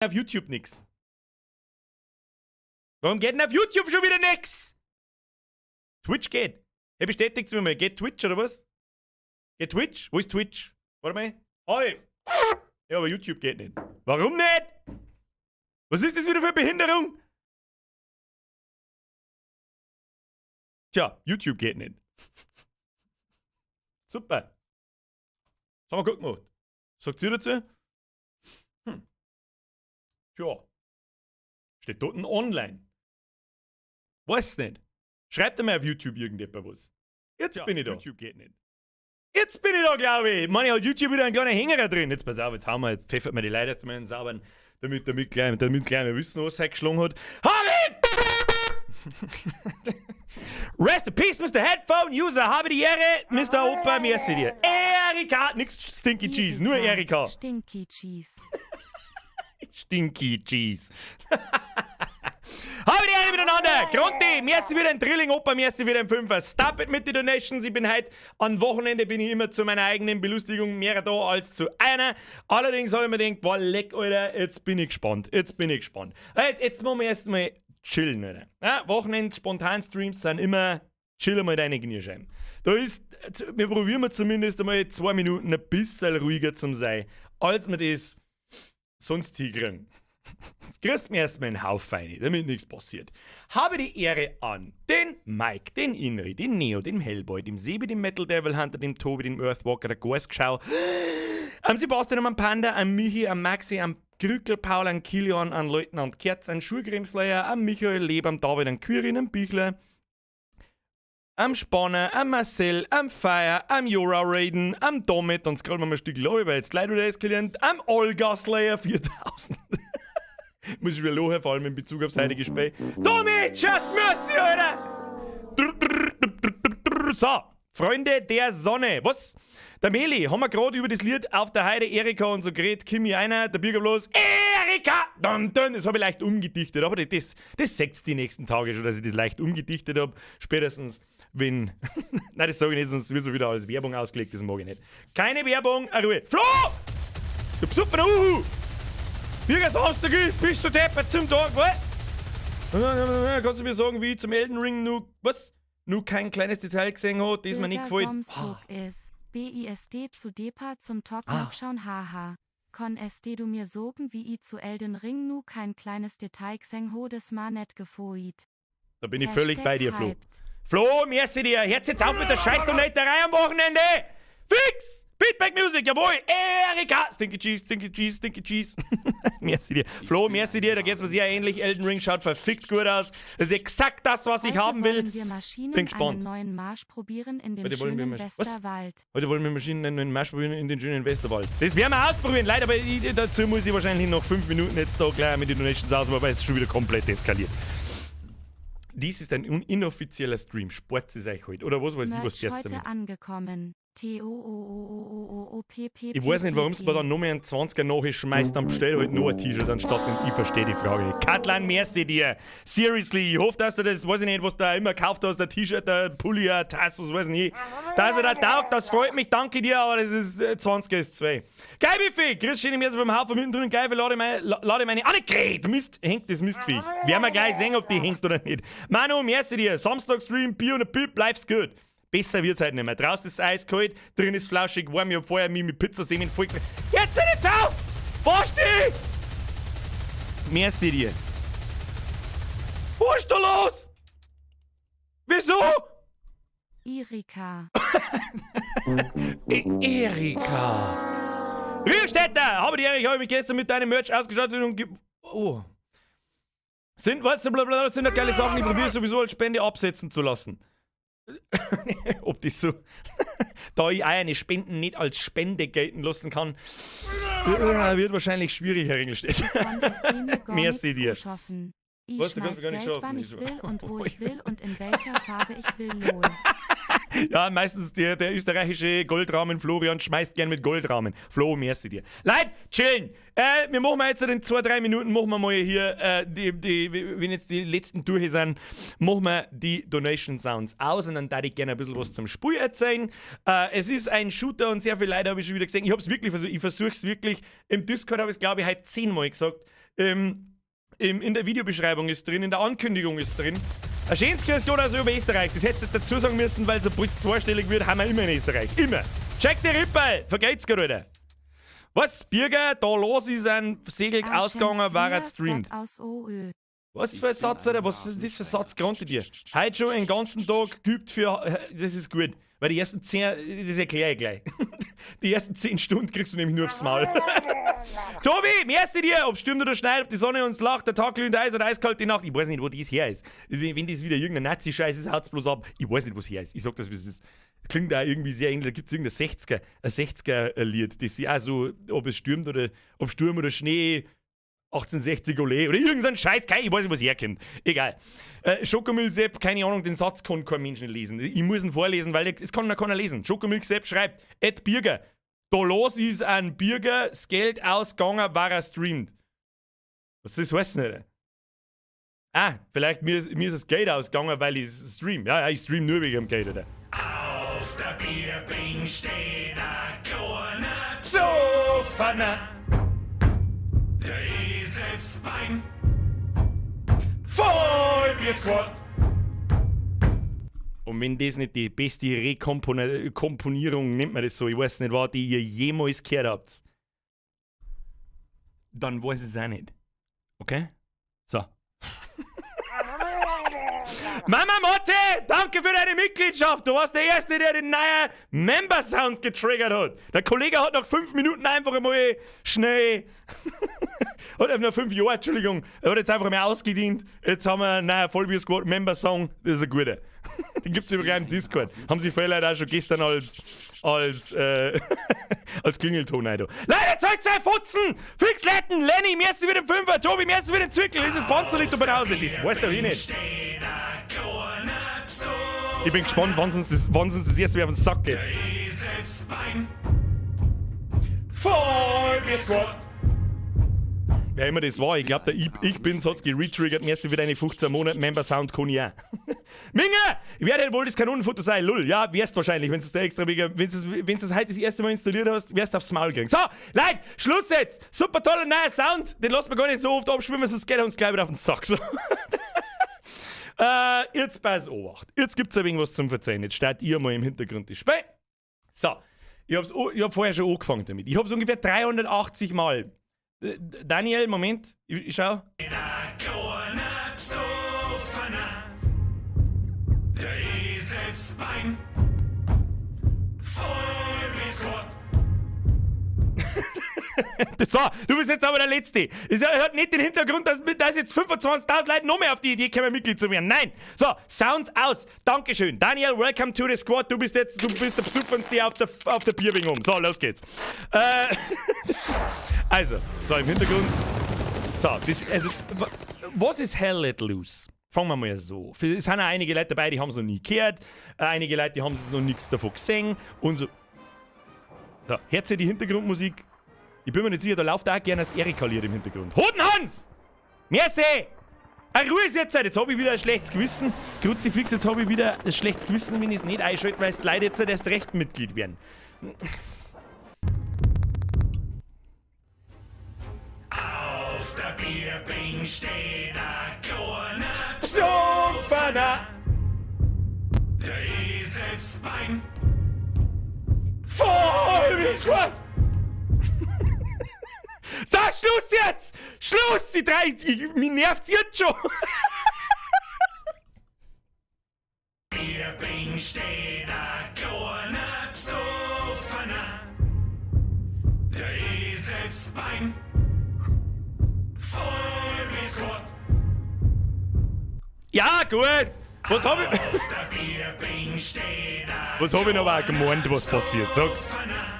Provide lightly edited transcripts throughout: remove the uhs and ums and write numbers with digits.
Auf YouTube nix? Warum geht denn auf YouTube schon wieder nix? Twitch geht. Hey, bestätigt mir mal. Geht Twitch oder was? Geht Twitch? Wo ist Twitch? Warte mal. Hi. Ja, aber YouTube geht nicht. Warum nicht? Was ist das wieder für eine Behinderung? Tja, YouTube geht nicht. Super. Das haben wir gut gemacht. Sagt ihr dazu? Tja. Steht dort online. Weiß nicht. Schreibt mir auf YouTube irgendjemand was. Jetzt Tja, bin ich da. YouTube geht nicht. Jetzt bin ich da, glaube ich. Mann, ich hat YouTube wieder einen kleinen Hängerer drin. Jetzt pass auf, jetzt hauen wir, jetzt pfeffert mir die Leute erst mal einen sauberen, damit gleich mal wissen, was er geschlagen hat. Harry! Rest in peace, Mr. Headphone User. Habe die Ehre, Mr. Opa, merci dir. Erika, nix Stinky Cheese, nur Erika. Stinky Cheese. Stinky Cheese. Habe die Ehre miteinander. Grunti, merci wieder ein Drilling, Opa, merci wieder ein Fünfer. Stop it mit den Donations. Ich bin heute am Wochenende bin ich immer zu meiner eigenen Belustigung mehr da als zu einer. Allerdings habe ich mir gedacht, boah, leck, Alter, jetzt bin ich gespannt. Jetzt bin ich gespannt. Hey, jetzt machen wir erstmal chillen, Alter. Ja, Wochenend Spontan-Streams sind immer chill mal deine Kniescheiben. Da ist, wir probieren mal zumindest einmal 2 Minuten ein bisschen ruhiger zu sein, als wir das sonst hinkriegen. Jetzt kriegst du mir erstmal einen Haufen rein, damit nichts passiert. Habe die Ehre an den Mike, den Inri, den Neo, den Hellboy, dem Sebi, dem Metal Devil Hunter, dem Tobi, dem Earthwalker, der Gorskschau, am Sebastian, am Panda, am Michi, am Maxi, am Krückel, Paul, am Kilian, an Leutnant Kerz, an Schulgrimslayer, am Michael Leb, am David, am Quirin, am Bichler, am Spanner, am Marcel, am Fire, am Jora Raiden, am Domit, dann scrollen wir mal ein Stück runter, weil jetzt Leute wieder eskalieren, am Olga Slayer 4000. Muss ich wieder lachen, vor allem in Bezug aufs heutige Spiel. Tommy, just mercy, Alter! So, Freunde der Sonne. Was? Der Meli, haben wir gerade über das Lied auf der Heide Erika und so geredet. Kimi einer, der Birger bloß Erika! Dun, dun. Das habe ich leicht umgedichtet, aber das seht die nächsten Tage schon, dass ich das leicht umgedichtet habe. Spätestens, wenn. Nein, das sage ich nicht, sonst wird so wieder als Werbung ausgelegt, das mag ich nicht. Keine Werbung, Ruhe. Flo! Du besoffener Uhu! Birger Samstag ist, bist du deppert zum Tag, was? Kannst du mir sagen, wie ich zum Elden Ring nur, was? Nur kein kleines Detail gesehen habe, das mir nicht Bürger gefällt. Somstog is. BISD zu Depa zum Talk Ah. nachschauen haha. Kon SD du mir sogen wie i zu Elden Ring nu kein kleines Detail gseng ho des ma net gefoit. Da bin ich völlig bei dir, Flo. Hyped. Flo, merci dir. Hört's jetzt auf mit der scheiß Donaterei am Wochenende. Fix! Beatback Music, jawohl! Erika! Stinky Cheese, Stinky Cheese, Stinky Cheese. Merci dir. Flo, merci dir, da geht's mir sehr ähnlich. Elden Ring schaut verfickt gut aus. Das ist exakt das, was ich Heute haben will. wollen wir Maschinen Bin gespannt. einen neuen Marsch probieren in dem Heute wollen wir schönen was? Westerwald. Heute wollen wir Maschinen einen neuen Marsch probieren in den schönen Westerwald. Das werden wir ausprobieren, leider, aber ich, dazu muss ich wahrscheinlich noch 5 Minuten jetzt da gleich mit den Donations ausmachen, weil es schon wieder komplett eskaliert. Dies ist ein inoffizieller Stream. Spart es euch halt. Oder was weiß ich, was Merch jetzt heute damit. angekommen. T O O O O O O P P Ich weiß nicht, warum es mir dann noch mehr einen 20er nachher schmeißt, dann bestell halt noch ein T-Shirt anstatt und ich verstehe die Frage nicht. Katlan, merci dir. Seriously, ich hoffe, dass du das, weiß ich nicht, was du da immer gekauft hast, der T-Shirt, der Pulli, ein Tass, was weiß ich nicht. Dass er da taugt, das freut mich, danke dir, aber das ist 20er ist 2. Geil, Buffet, grüß schön, mir vom Haufen mitten drin, geil, lade meine Annegret, Mist, hängt das Mistviech. Werden wir gleich sehen, ob die hängt oder nicht. Manu, merci dir. Samstag Stream, Bier und ein Pip, life's good. Besser wird's halt nicht mehr. Draußen ist es eiskalt, drin ist flauschig warm. Ich hab vorher mich mit Pizzasemen voll. Jetzt hör jetzt auf! Basti! Merci dir. Was ist da los? Wieso? Erika. Erika. Rührstädter! Habe die Ehre, ich habe mich gestern mit deinem Merch ausgestattet und oh. Sind, was, blablabla, sind doch geile Sachen, ich probiere sowieso als Spende absetzen zu lassen. Ob das so, da ich auch eine Spenden nicht als Spende gelten lassen kann, wird wahrscheinlich schwierig, Herr Ringelstedt. Kon SD mir gar Merci nix dir. schaffen. Ich Was, du kannst schmeiß mir gar nichts Geld, schaffen. wann ich will und wo ich will und in welcher Farbe ich will, lol. Ja, meistens der österreichische Goldrahmen Florian schmeißt gern mit Goldrahmen. Flo, merci dir. Leute, chillen. Wir machen jetzt in 2, 3 Minuten, machen wir mal hier, die, wenn jetzt die letzten durch sind, machen wir die Donation Sounds aus und dann darf ich gerne ein bisschen was zum Spiel erzählen. Es ist ein Shooter und sehr viele Leute habe ich schon wieder gesehen. Ich habe es wirklich versucht, ich versuche es wirklich. Im Discord habe ich es, glaube ich, heute 10-mal gesagt. In der Videobeschreibung ist drin, in der Ankündigung ist drin. Ein schönes Grüß Gott aus Oberösterreich. Das hättest du dazu sagen müssen, weil sobald es zweistellig wird, haben wir immer in Österreich. Immer. Check die Rippel! Vergeht's gerade, Alter. Was, Birger, da los ist ein Segel ausgegangen, war er streamt. Aus OÖ. Was für ein Satz, Alter? Was ist das für ein Satz, Grante dir? Heute schon den ganzen Tag geübt für. Das ist gut. Weil die ersten 10, das erkläre ich gleich. Die ersten 10 Stunden kriegst du nämlich nur aufs Maul. Tobi, merci dir, ob stürmt oder schneit, ob die Sonne uns lacht, der Tag glühend heiß oder eiskalt die Nacht. Ich weiß nicht, wo das her ist. Wenn das wieder irgendein Nazi-Scheiß ist, haut's bloß ab. Ich weiß nicht, wo es her ist. Ich sag das, wie es ist. Klingt auch irgendwie sehr ähnlich. Da gibt es irgendein 60er, ein 60er-Lied, das ist auch so, ob es stürmt oder ob Sturm oder Schnee, 1860 Ole oder irgendein Scheiß, kein, ich weiß nicht, was herkommt. Egal. Schokomilch Sepp, keine Ahnung, den Satz kann kein Mensch nicht lesen. Ich muss ihn vorlesen, weil es kann noch keiner lesen. Schokomilch Sepp schreibt: @Birger, da los ist ein Birger, das Geld ausgegangen, war er streamt. Was das heißt nicht? Ah, vielleicht mir ist das Geld ausgegangen, weil ich stream. Ja, ich stream nur wegen dem Geld, oder? Auf der Bierbing steht ein kleiner Psoffener. Der ist jetzt beim Vollbier-Squad. Und wenn das nicht die beste Rekomponierung, nennt man das so, ich weiß nicht, war, die ihr jemals gehört habt, dann weiß ich es auch nicht. Okay? So. Mama Motte, danke für deine Mitgliedschaft. Du warst der Erste, der den neuen Member Sound getriggert hat. Der Kollege hat nach 5 Minuten einfach einmal schnell, hat nach 5 Jahren, Entschuldigung, er hat jetzt einfach mal ausgedient. Jetzt haben wir einen neuen Vollbier Squad Member Song. Das ist ein guter. Den gibt es übrigens im Discord. Haben sich viele Leute auch schon gestern als Klingelton rein. Leute, zeigt sei Fotzen! Fix Letten! Lenny, merci für den Fünfer! Tobi, merci für den Zwickel! Ist das Panzerlicht da Hause? Das weiß doch ich nicht. Steht ein kleiner Ich bin gespannt, wann uns das erste Mal auf den Sack geht. Der ist jetzt beim Vollbier-Squad. Wer immer das war, ich glaube, der ich bin's, hat's geretriggert. Merci für deine 15 Monate Member Sound kann ich auch. Minge! Ich werde wohl das Kanonenfutter sein. Lull, ja, wirst wahrscheinlich, wenn du da extra wegen, wenn du das heute das erste Mal installiert hast, wirst du aufs Maul kriegen. So, Leute, Schluss jetzt! Super toller neuer Sound, den lassen wir gar nicht so oft abschwimmen, sonst geht er uns gleich wieder auf den Sack. So. Jetzt pass Obacht. Jetzt gibt's ein wenig was zum Verzeihen. Jetzt startet ihr mal im Hintergrund das Spiel. So, ich hab vorher schon angefangen damit. Ich hab's ungefähr 380 Mal. Daniel, Moment, ich schau. Ein kleiner Psoffener. Der ist jetzt beim Vollbier-Squad. So, du bist jetzt aber der Letzte. Es hat nicht den Hintergrund, dass jetzt 25.000 Leute noch mehr auf die Idee kommen, Mitglied zu werden. Nein. So, Sounds aus. Dankeschön. Daniel, welcome to the squad. Du bist der Besoffenste auf der Bierbing um. So, los geht's. Also, so im Hintergrund. So, das, also, was ist Hell Let Loose? Fangen wir mal so. Es sind auch einige Leute dabei, die haben es noch nie gehört. Einige Leute, die haben es noch nichts davon gesehen. Und so. So, hört ihr die Hintergrundmusik? Ich bin mir nicht sicher, da läuft auch gerne das Erika-Lied im Hintergrund. Hodenhans! Merci! Ah, Ruhe ist jetzt, jetzt habe ich wieder ein schlechtes Gewissen. Kruzifix, jetzt habe ich wieder ein schlechtes Gewissen, wenn ich es nicht einschalte, weil es die Leute jetzt erst recht Mitglied werden. Auf der Bierbing steht ein kleiner Psoffener! Der ist jetzt beim Vollbier-Squad! So, Schluss jetzt! Schluss! Die drei, mich nervt's jetzt schon! Bierbing steht ein kleiner Psoffener. Der ist jetzt beim Vollbier-Squad. Ja, gut! Was hab ich Auf der Bierbing steht ein Was hab ich noch auch gemeint, was passiert? Sag. Psoffener.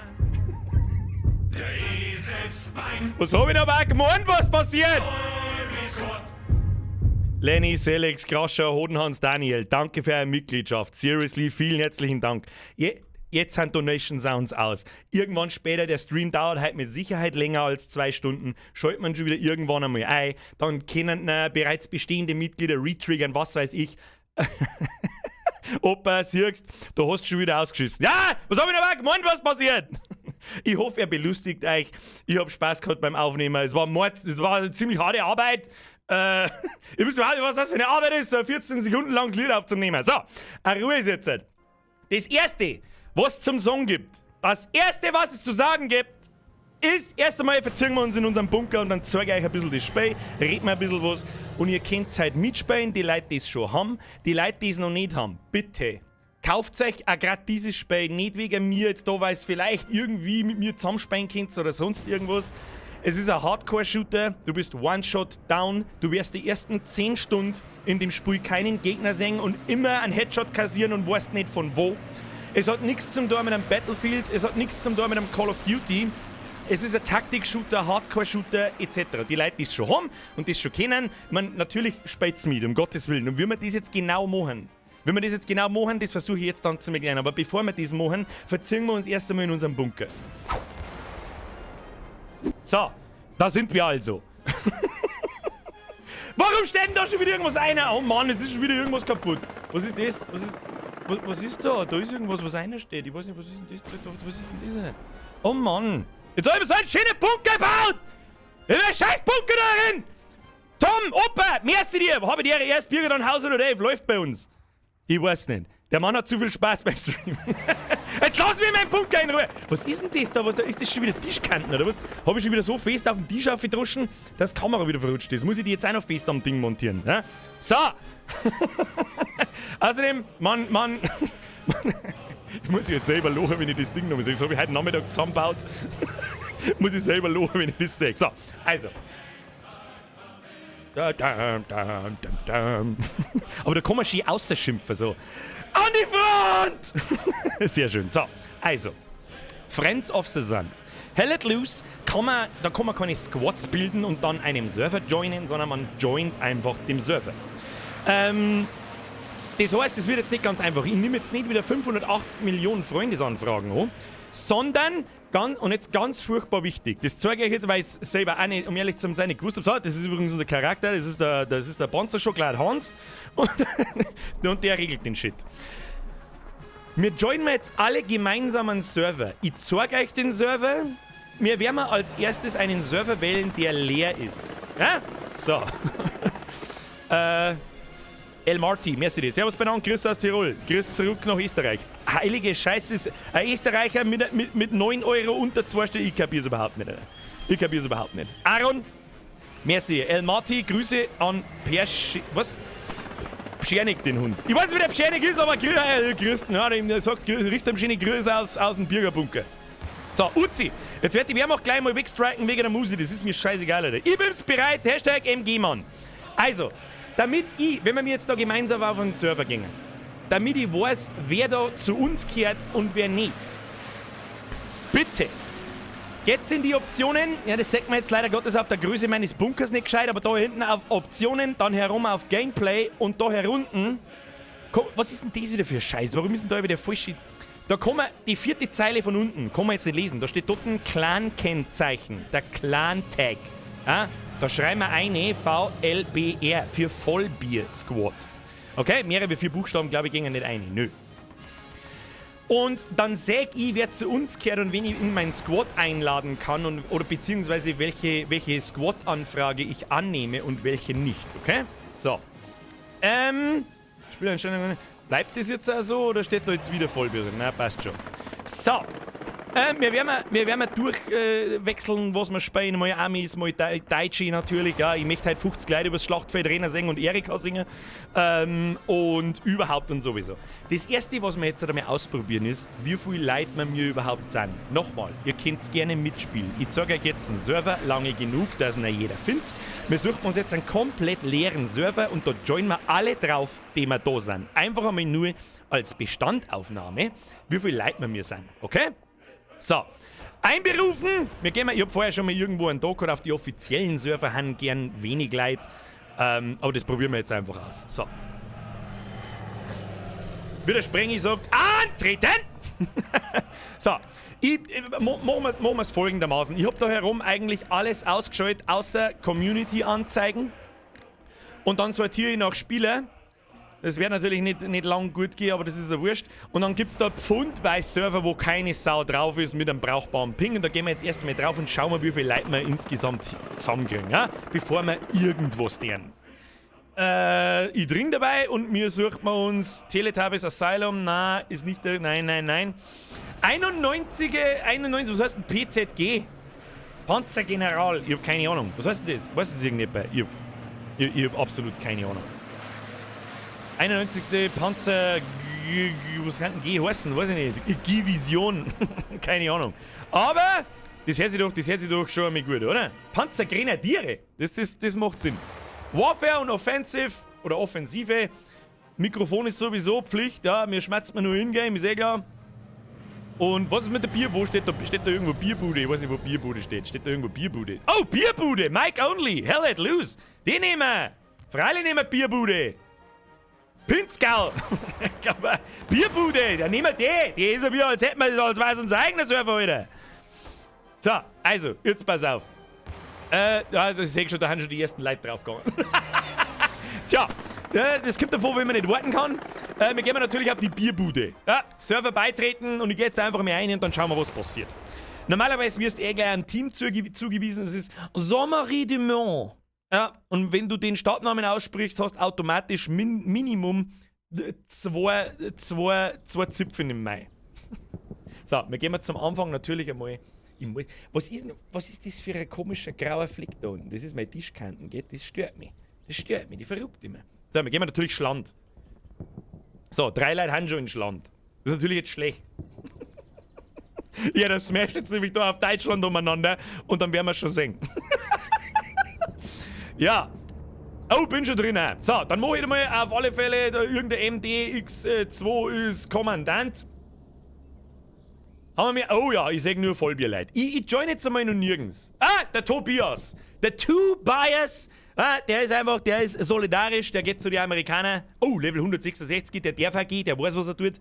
Der ist jetzt beim Was hab ich noch auch gemeint, was passiert? Vollbier-Squad. Lenny, Selex, Krascher, Hodenhans, Daniel, danke für eure Mitgliedschaft. Seriously, vielen herzlichen Dank. Jetzt sind Donation Sounds aus. Irgendwann später, der Stream dauert halt mit Sicherheit länger als 2 Stunden, schaltet man schon wieder irgendwann einmal ein. Dann können bereits bestehende Mitglieder retriggern, was weiß ich. Opa, siehst, du hast schon wieder ausgeschissen. Ja, was hab ich noch gemeint, was passiert? Ich hoffe, er belustigt euch. Ich habe Spaß gehabt beim Aufnehmen. Es war Mord, es war eine ziemlich harte Arbeit. Ihr wisst überhaupt nicht, was das für eine Arbeit ist, so ein 14 Sekunden langes Lied aufzunehmen. So, eine Ruhe ist jetzt. Das Erste, was es zum Sagen gibt, das Erste, was es zu sagen gibt, ist, erst einmal verziehen wir uns in unserem Bunker und dann zeige ich euch ein bisschen das Spiel, reden wir ein bisschen was und ihr könnt halt mitspielen, die Leute, die es schon haben, die Leute, die es noch nicht haben, bitte. Kauft euch auch gerade dieses Spiel nicht wegen mir jetzt da, weil es vielleicht irgendwie mit mir zusammenspielen könnt oder sonst irgendwas. Es ist ein Hardcore-Shooter, du bist One-Shot down, du wirst die ersten 10 Stunden in dem Spiel keinen Gegner sehen und immer einen Headshot kassieren und weißt nicht, von wo. Es hat nichts zum tun mit einem Battlefield, es hat nichts zum tun mit einem Call of Duty. Es ist ein Taktik-Shooter, Hardcore-Shooter etc. Die Leute, die es schon haben und das schon kennen, man, natürlich spielt's mit, um Gottes Willen. Und wie wir das jetzt genau machen, wenn wir das jetzt genau machen, das versuche ich jetzt dann zu erklären. Aber bevor wir das machen, verziehen wir uns erst einmal in unserem Bunker. So, da sind wir also. Warum steht denn da schon wieder irgendwas einer? Oh Mann, es ist schon wieder irgendwas kaputt. Was ist das? Was ist da? Da ist irgendwas, was einer steht. Ich weiß nicht, was ist denn das? Was ist denn das? Oh Mann. Jetzt habe ich mir so einen schönen Bunker gebaut! Ich hab einen scheiß Bunker da drin! Tom, Opa, merci dir! Habe die Ehre, erst Birger, dann Haus oder Dave, läuft bei uns. Ich weiß nicht. Der Mann hat zu viel Spaß beim Streamen. Jetzt lass mich meinen Bunker in Ruhe! Was ist denn das da? Was, da? Ist das schon wieder Tischkanten oder was? Habe ich schon wieder so fest auf den Tisch aufgedroschen, dass die Kamera wieder verrutscht ist? Muss ich die jetzt auch noch fest am Ding montieren? Ja? So! Außerdem, Mann, Mann, ich muss jetzt selber lachen, wenn ich das Ding noch sehe. Das habe ich heute Nachmittag zusammengebaut. Muss ich selber lachen, wenn ich das sehe. So, also. Da, da, da, da, da. Aber da kann man schön ausschimpfen, so. An die Front! Sehr schön. So, also. Friends of the Sun. Hell Let Loose kann man, da kann man keine Squads bilden und dann einem Server joinen, sondern man joint einfach dem Server. Das heißt, es wird jetzt nicht ganz einfach. Ich nehme jetzt nicht wieder 580 Millionen Freundesanfragen an, sondern ganz, und jetzt ganz furchtbar wichtig, das zeige ich euch jetzt, weil ich es selber auch nicht, um ehrlich zu sein, nicht gewusst habe. So, das ist übrigens unser Charakter, das ist der Panzerschokolade Hans und der regelt den Shit. Wir joinen jetzt alle gemeinsam einen Server. Ich zeige euch den Server. Wir werden als Erstes einen Server wählen, der leer ist. Ja? So. El Marty, merci dir. Servus beieinander, Grüß aus Tirol. Grüß zurück nach Österreich. Heilige Scheiße, ist ein Österreicher mit 9 € unter 2 Stellen, ich kapier's überhaupt nicht. Alter. Ich kapier's überhaupt nicht. Aaron, merci. El Marty, Grüße an Persch. Was? Pschernig, den Hund. Ich weiß nicht, wie der Pschernig ist, aber grüß, ja, dem sagst, riechst ihm schöne Grüße aus dem Bürgerbunker. So, Uzi, jetzt wird die Wehrmacht gleich mal wegstriken wegen der Musik, das ist mir scheißegal, Alter. Ich bin's bereit, #MGMann. Also, damit ich, wenn wir mir jetzt da gemeinsam auf einen Server gehen, damit ich weiß, wer da zu uns kehrt und wer nicht. Bitte, geht's in die Optionen, ja, das sagt man jetzt leider Gottes auf der Größe meines Bunkers nicht gescheit, aber da hinten auf Optionen, dann herum auf Gameplay und da herunten. Was ist denn das wieder für Scheiß? Warum ist denn da wieder der falsche? Da kann man die vierte Zeile von unten, kann man jetzt nicht lesen. Da steht dort ein Clan-Kennzeichen, der Clan-Tag. Ja, da schreiben wir eine VLBR für Vollbier Squad. Okay, mehrere wie vier Buchstaben, glaube ich, gingen nicht ein. Nö. Und dann sag ich, wer zu uns kehrt und wen ich in meinen Squad einladen kann und, oder beziehungsweise welche Squad-Anfrage ich annehme und welche nicht, okay? So. Spieleinstellungen. Bleibt das jetzt auch so oder steht da jetzt wieder Vollbier drin? Na, passt schon. So. Wir werden durchwechseln, was wir spielen. Mal Amis, mal Deutsche natürlich. Ja, ich möchte halt 50 Leute übers Schlachtfeld rennen sehen und Erika singen. Und überhaupt und sowieso. Das Erste, was wir jetzt einmal ausprobieren, ist, wie viel Leute wir mir überhaupt sind. Nochmal, ihr könnt gerne mitspielen. Ich zeige euch jetzt einen Server, lange genug, dass ihn jeder findet. Wir suchen uns jetzt einen komplett leeren Server und da joinen wir alle drauf, die wir da sind. Einfach einmal nur als Bestandaufnahme, wie viel Leute wir mir sind. Okay? So. Einberufen! Wir gehen mal, ich habe vorher schon mal irgendwo einen Tag gehabt, auf die offiziellen Server haben gern wenig Leute. Aber das probieren wir jetzt einfach aus. So. Wie der Sprengi sagt, antreten! So, machen wir es folgendermaßen. Ich habe da herum eigentlich alles ausgeschaltet, außer Community-Anzeigen. Und dann sortiere ich nach Spieler. Das wird natürlich nicht lang gut gehen, aber das ist ja wurscht. Und dann gibt es da pfundweise Server, wo keine Sau drauf ist mit einem brauchbaren Ping. Und da gehen wir jetzt erst einmal drauf und schauen wir, wie viele Leute wir insgesamt zusammenkriegen, ja? Bevor wir irgendwas tun. Ich drin dabei und mir sucht man uns Teletubbies Asylum. Na, ist nicht der. Nein, nein, nein. 91, 91, was heißt denn PZG? Panzergeneral. Ich hab keine Ahnung. Was heißt denn das? Was ist das irgendetwas? Ich hab absolut keine Ahnung. 91. Panzer. Was kann denn G heißen? Weiß ich nicht. G-Vision. Keine Ahnung. Aber das hört sich doch schon einmal gut, oder? Panzergrenadiere. Das macht Sinn. Warfare und Offensive oder Offensive. Mikrofon ist sowieso Pflicht, ja. Mir schmatzt man nur in-game, ist eh klar. Und was ist mit der Bier? Wo steht da? Steht da irgendwo Bierbude? Ich weiß nicht, wo Bierbude steht. Steht da irgendwo Bierbude? Oh, Bierbude! Mic only! Hell let loose! Den nehmen wir! Freilich nehmen wir Bierbude! Pinzgau! Bierbude! Da nehmen wir die! Die ist ja wie, als hätten wir das, als wäre es unser eigener Server heute. So, also, jetzt pass auf. Ja, ich sehe schon, da haben schon die ersten Leute draufgegangen. Tja, das kommt davor, wenn man nicht warten kann. Wir gehen natürlich auf die Bierbude. Ja, Server beitreten und ich gehe jetzt einfach mal rein und dann schauen wir, was passiert. Normalerweise wirst du eh gleich ein Team zugewiesen, das ist Saint-Marie du Mont. Ja, und wenn du den Stadtnamen aussprichst, hast du automatisch Minimum zwei Zipfen im Mai. So, wir gehen zum Anfang natürlich einmal. Was ist das für ein komischer grauer Fleck da unten? Das ist mein Tischkanten, geht? Das stört mich. Das stört mich, die verrückt immer. So, wir gehen natürlich Schland. So, drei Leute haben schon in Schland. Das ist natürlich jetzt schlecht. Ja, das smasht jetzt nämlich da auf Deutschland umeinander und dann werden wir schon sehen. Ja. Oh, bin schon drin. So, dann mache ich mal auf alle Fälle, da irgendein MDX2 ist Kommandant. Haben wir mir. Oh ja, ich sag nur Vollbierleute. Ich join jetzt einmal noch nirgends. Ah, der Tobias. Der Tobias. Ah, der ist einfach, der ist solidarisch, der geht zu den Amerikanern. Oh, Level 166, der darf auch gehen, der weiß, was er tut.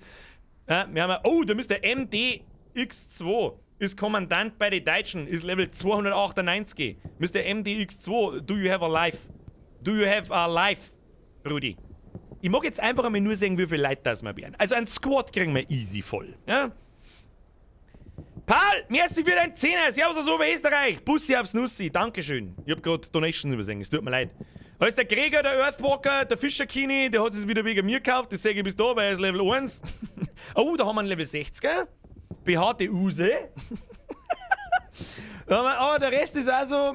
Ah, wir haben, oh, da müsste der MDX2 ist Kommandant bei den Deutschen, ist Level 298. Mr. MDX2, do you have a life? Do you have a life, Rudi? Ich mag jetzt einfach einmal nur sehen, wie viele Leute das wir werden. Also ein Squad kriegen wir easy voll. Ja? Paul, merci für dein Zehner. Servus aus Oberösterreich. Bussi aufs Nussi. Dankeschön. Ich hab grad Donations übersehen. Es tut mir leid. Da ist der Gregor, der Earthwalker, der Fischerkini, der hat es wieder wegen mir gekauft. Das sehe ich bis da, weil er ist Level 1. Oh, da haben wir einen Level 60er. Behaarte Use. Aber der Rest ist also,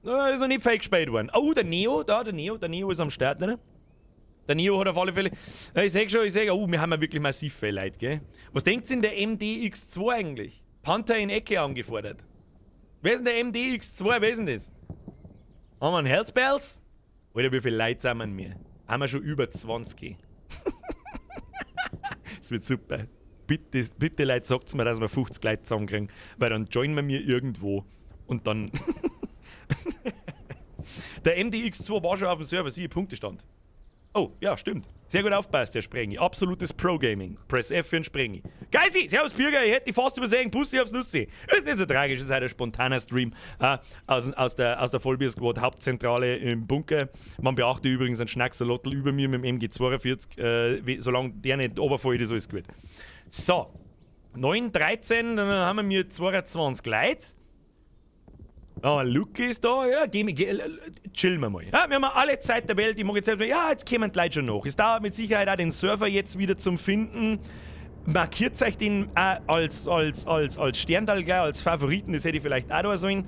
da ist noch nicht fein gespielt worden. Oh, der Neo, da, der Neo ist am Start, ne? Der Neo hat auf alle Fälle. Ich seh schon, ich seh, oh, wir haben ja wirklich massiv viel Leute, gell? Was denkt denn der MDX2 eigentlich? Panther in Ecke angefordert. Wer ist denn der MDX2? Wer ist denn das? Haben wir einen Hellspells? Alter, wie viele Leute sind wir mir? Haben wir schon über 20. Das wird super. Bitte, bitte, Leute, sagt mir, dass wir 50 Leute zusammenkriegen, weil dann joinen wir mir irgendwo und dann. Der MDX2 war schon auf dem Server, siehe Punktestand. Oh, ja, stimmt. Sehr gut aufpasst, der Sprengi. Absolutes Pro-Gaming. Press F für den Sprengi. Geisi, servus Bürger, ich hätte die fast übersehen. Bussi aufs Nussi. Ist nicht so tragisch, ist halt ein spontaner Stream aus der Vollbier Squad Hauptzentrale im Bunker. Man beachte übrigens einen Schnacksalotl über mir mit dem MG42. Solange der nicht runterfällt, ist alles gut. So, 9, 13, dann haben wir mir 22 Leute. Ah, Luke ist da, ja, geh, chillen wir mal. Ja, wir haben alle Zeit der Welt, ich mag jetzt selbst, ja, jetzt kommen die Leute schon noch. Es dauert mit Sicherheit auch den Server jetzt wieder zum Finden. Markiert euch den auch als Sterndal gleich, als Favoriten, das hätte ich vielleicht auch da sollen.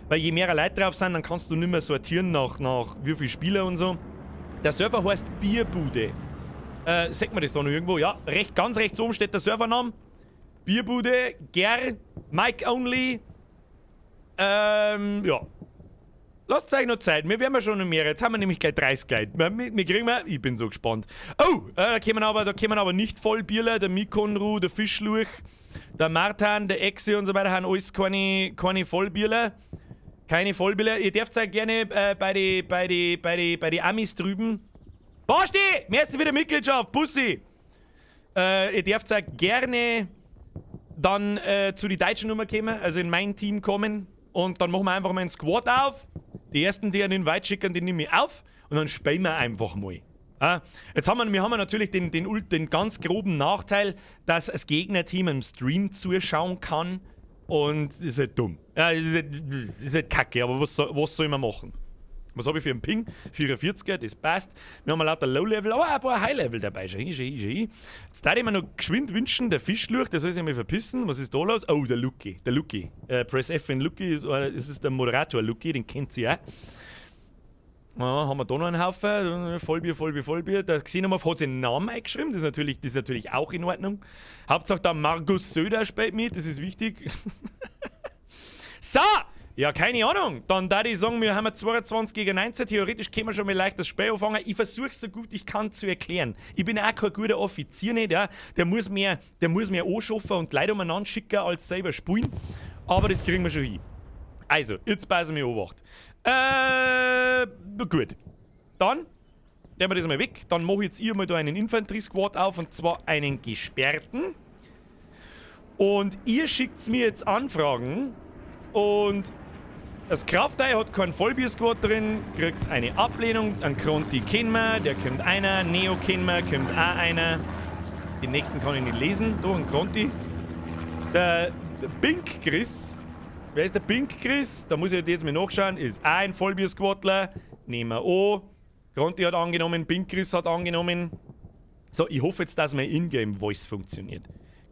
Weil je mehr Leute drauf sind, dann kannst du nicht mehr sortieren nach wie viele Spieler und so. Der Server heißt Bierbude. Sagt man das da noch irgendwo? Ja, ganz rechts oben steht der Servername. Bierbude, Ger, Mic Only. Ja. Lasst euch noch Zeit, wir werden ja schon noch mehr. Jetzt haben wir nämlich gleich 30 Leute. Wir kriegen wir, ich bin so gespannt. Oh, da kommen aber nicht Vollbierler, der Mikonru, der Fischlurch, der Martin, der Exe und so weiter, haben alles keine Vollbierler. Keine Vollbierler. Ihr dürft euch gerne bei die Amis drüben. Basti, merci für die Mitgliedschaft, Bussi. Ihr dürft euch gerne dann zu die deutschen Nummer kommen, also in mein Team kommen. Und dann machen wir einfach mal einen Squad auf. Die ersten, die einen Invite schicken, die nehme ich auf. Und dann spielen wir einfach mal. Ah, jetzt haben wir haben natürlich den ganz groben Nachteil, dass das Gegnerteam im Stream zuschauen kann und das ist halt dumm. Ja, das ist halt kacke, aber was soll man machen? Was habe ich für einen Ping? 44er, das passt. Wir haben lauter Low-Level, aber auch ein paar High-Level dabei. Schau hin, schau hin, schau hin. Jetzt darf ich mir noch geschwind wünschen, der Fischlurch, der soll sich mal verpissen. Was ist da los? Oh, der Lucky. Der Lucky. Press F in Lucky, das ist der Moderator Lucky, den kennt ihr auch. Ja, haben wir da noch einen Haufen? Vollbier, Vollbier, Vollbier. Der Xenomorph hat seinen Namen eingeschrieben, das ist natürlich auch in Ordnung. Hauptsache der Markus Söder spielt mit, das ist wichtig. So! Ja, keine Ahnung. Dann da ich sagen, wir haben 22 gegen 19. Theoretisch können wir schon mal leicht das Spiel anfangen. Ich versuche so gut ich kann zu erklären. Ich bin auch kein guter Offizier nicht, ja. Der muss mehr anschaffen und Leute umeinander schicken, als selber spielen. Aber das kriegen wir schon hin. Also, jetzt passen wir Obacht. Gut. Dann nehmen wir das mal weg. Dann mache ich jetzt hier mal da einen Infanterie-Squad auf, und zwar einen gesperrten. Und ihr schickt mir jetzt Anfragen. Und das Kraftei hat keinen Vollbier-Squad drin, kriegt eine Ablehnung. Dann Kronti kennen wir, der kommt einer. Neo kennen wir, kommt auch einer. Den nächsten kann ich nicht lesen. Da, ein Kronti. Der Pink Chris. Wer ist der Pink Chris? Da muss ich jetzt mal nachschauen. Ist auch ein Vollbier-Squadler. Nehmen wir an. Kronti hat angenommen, Pink Chris hat angenommen. So, ich hoffe jetzt, dass mein Ingame-Voice funktioniert.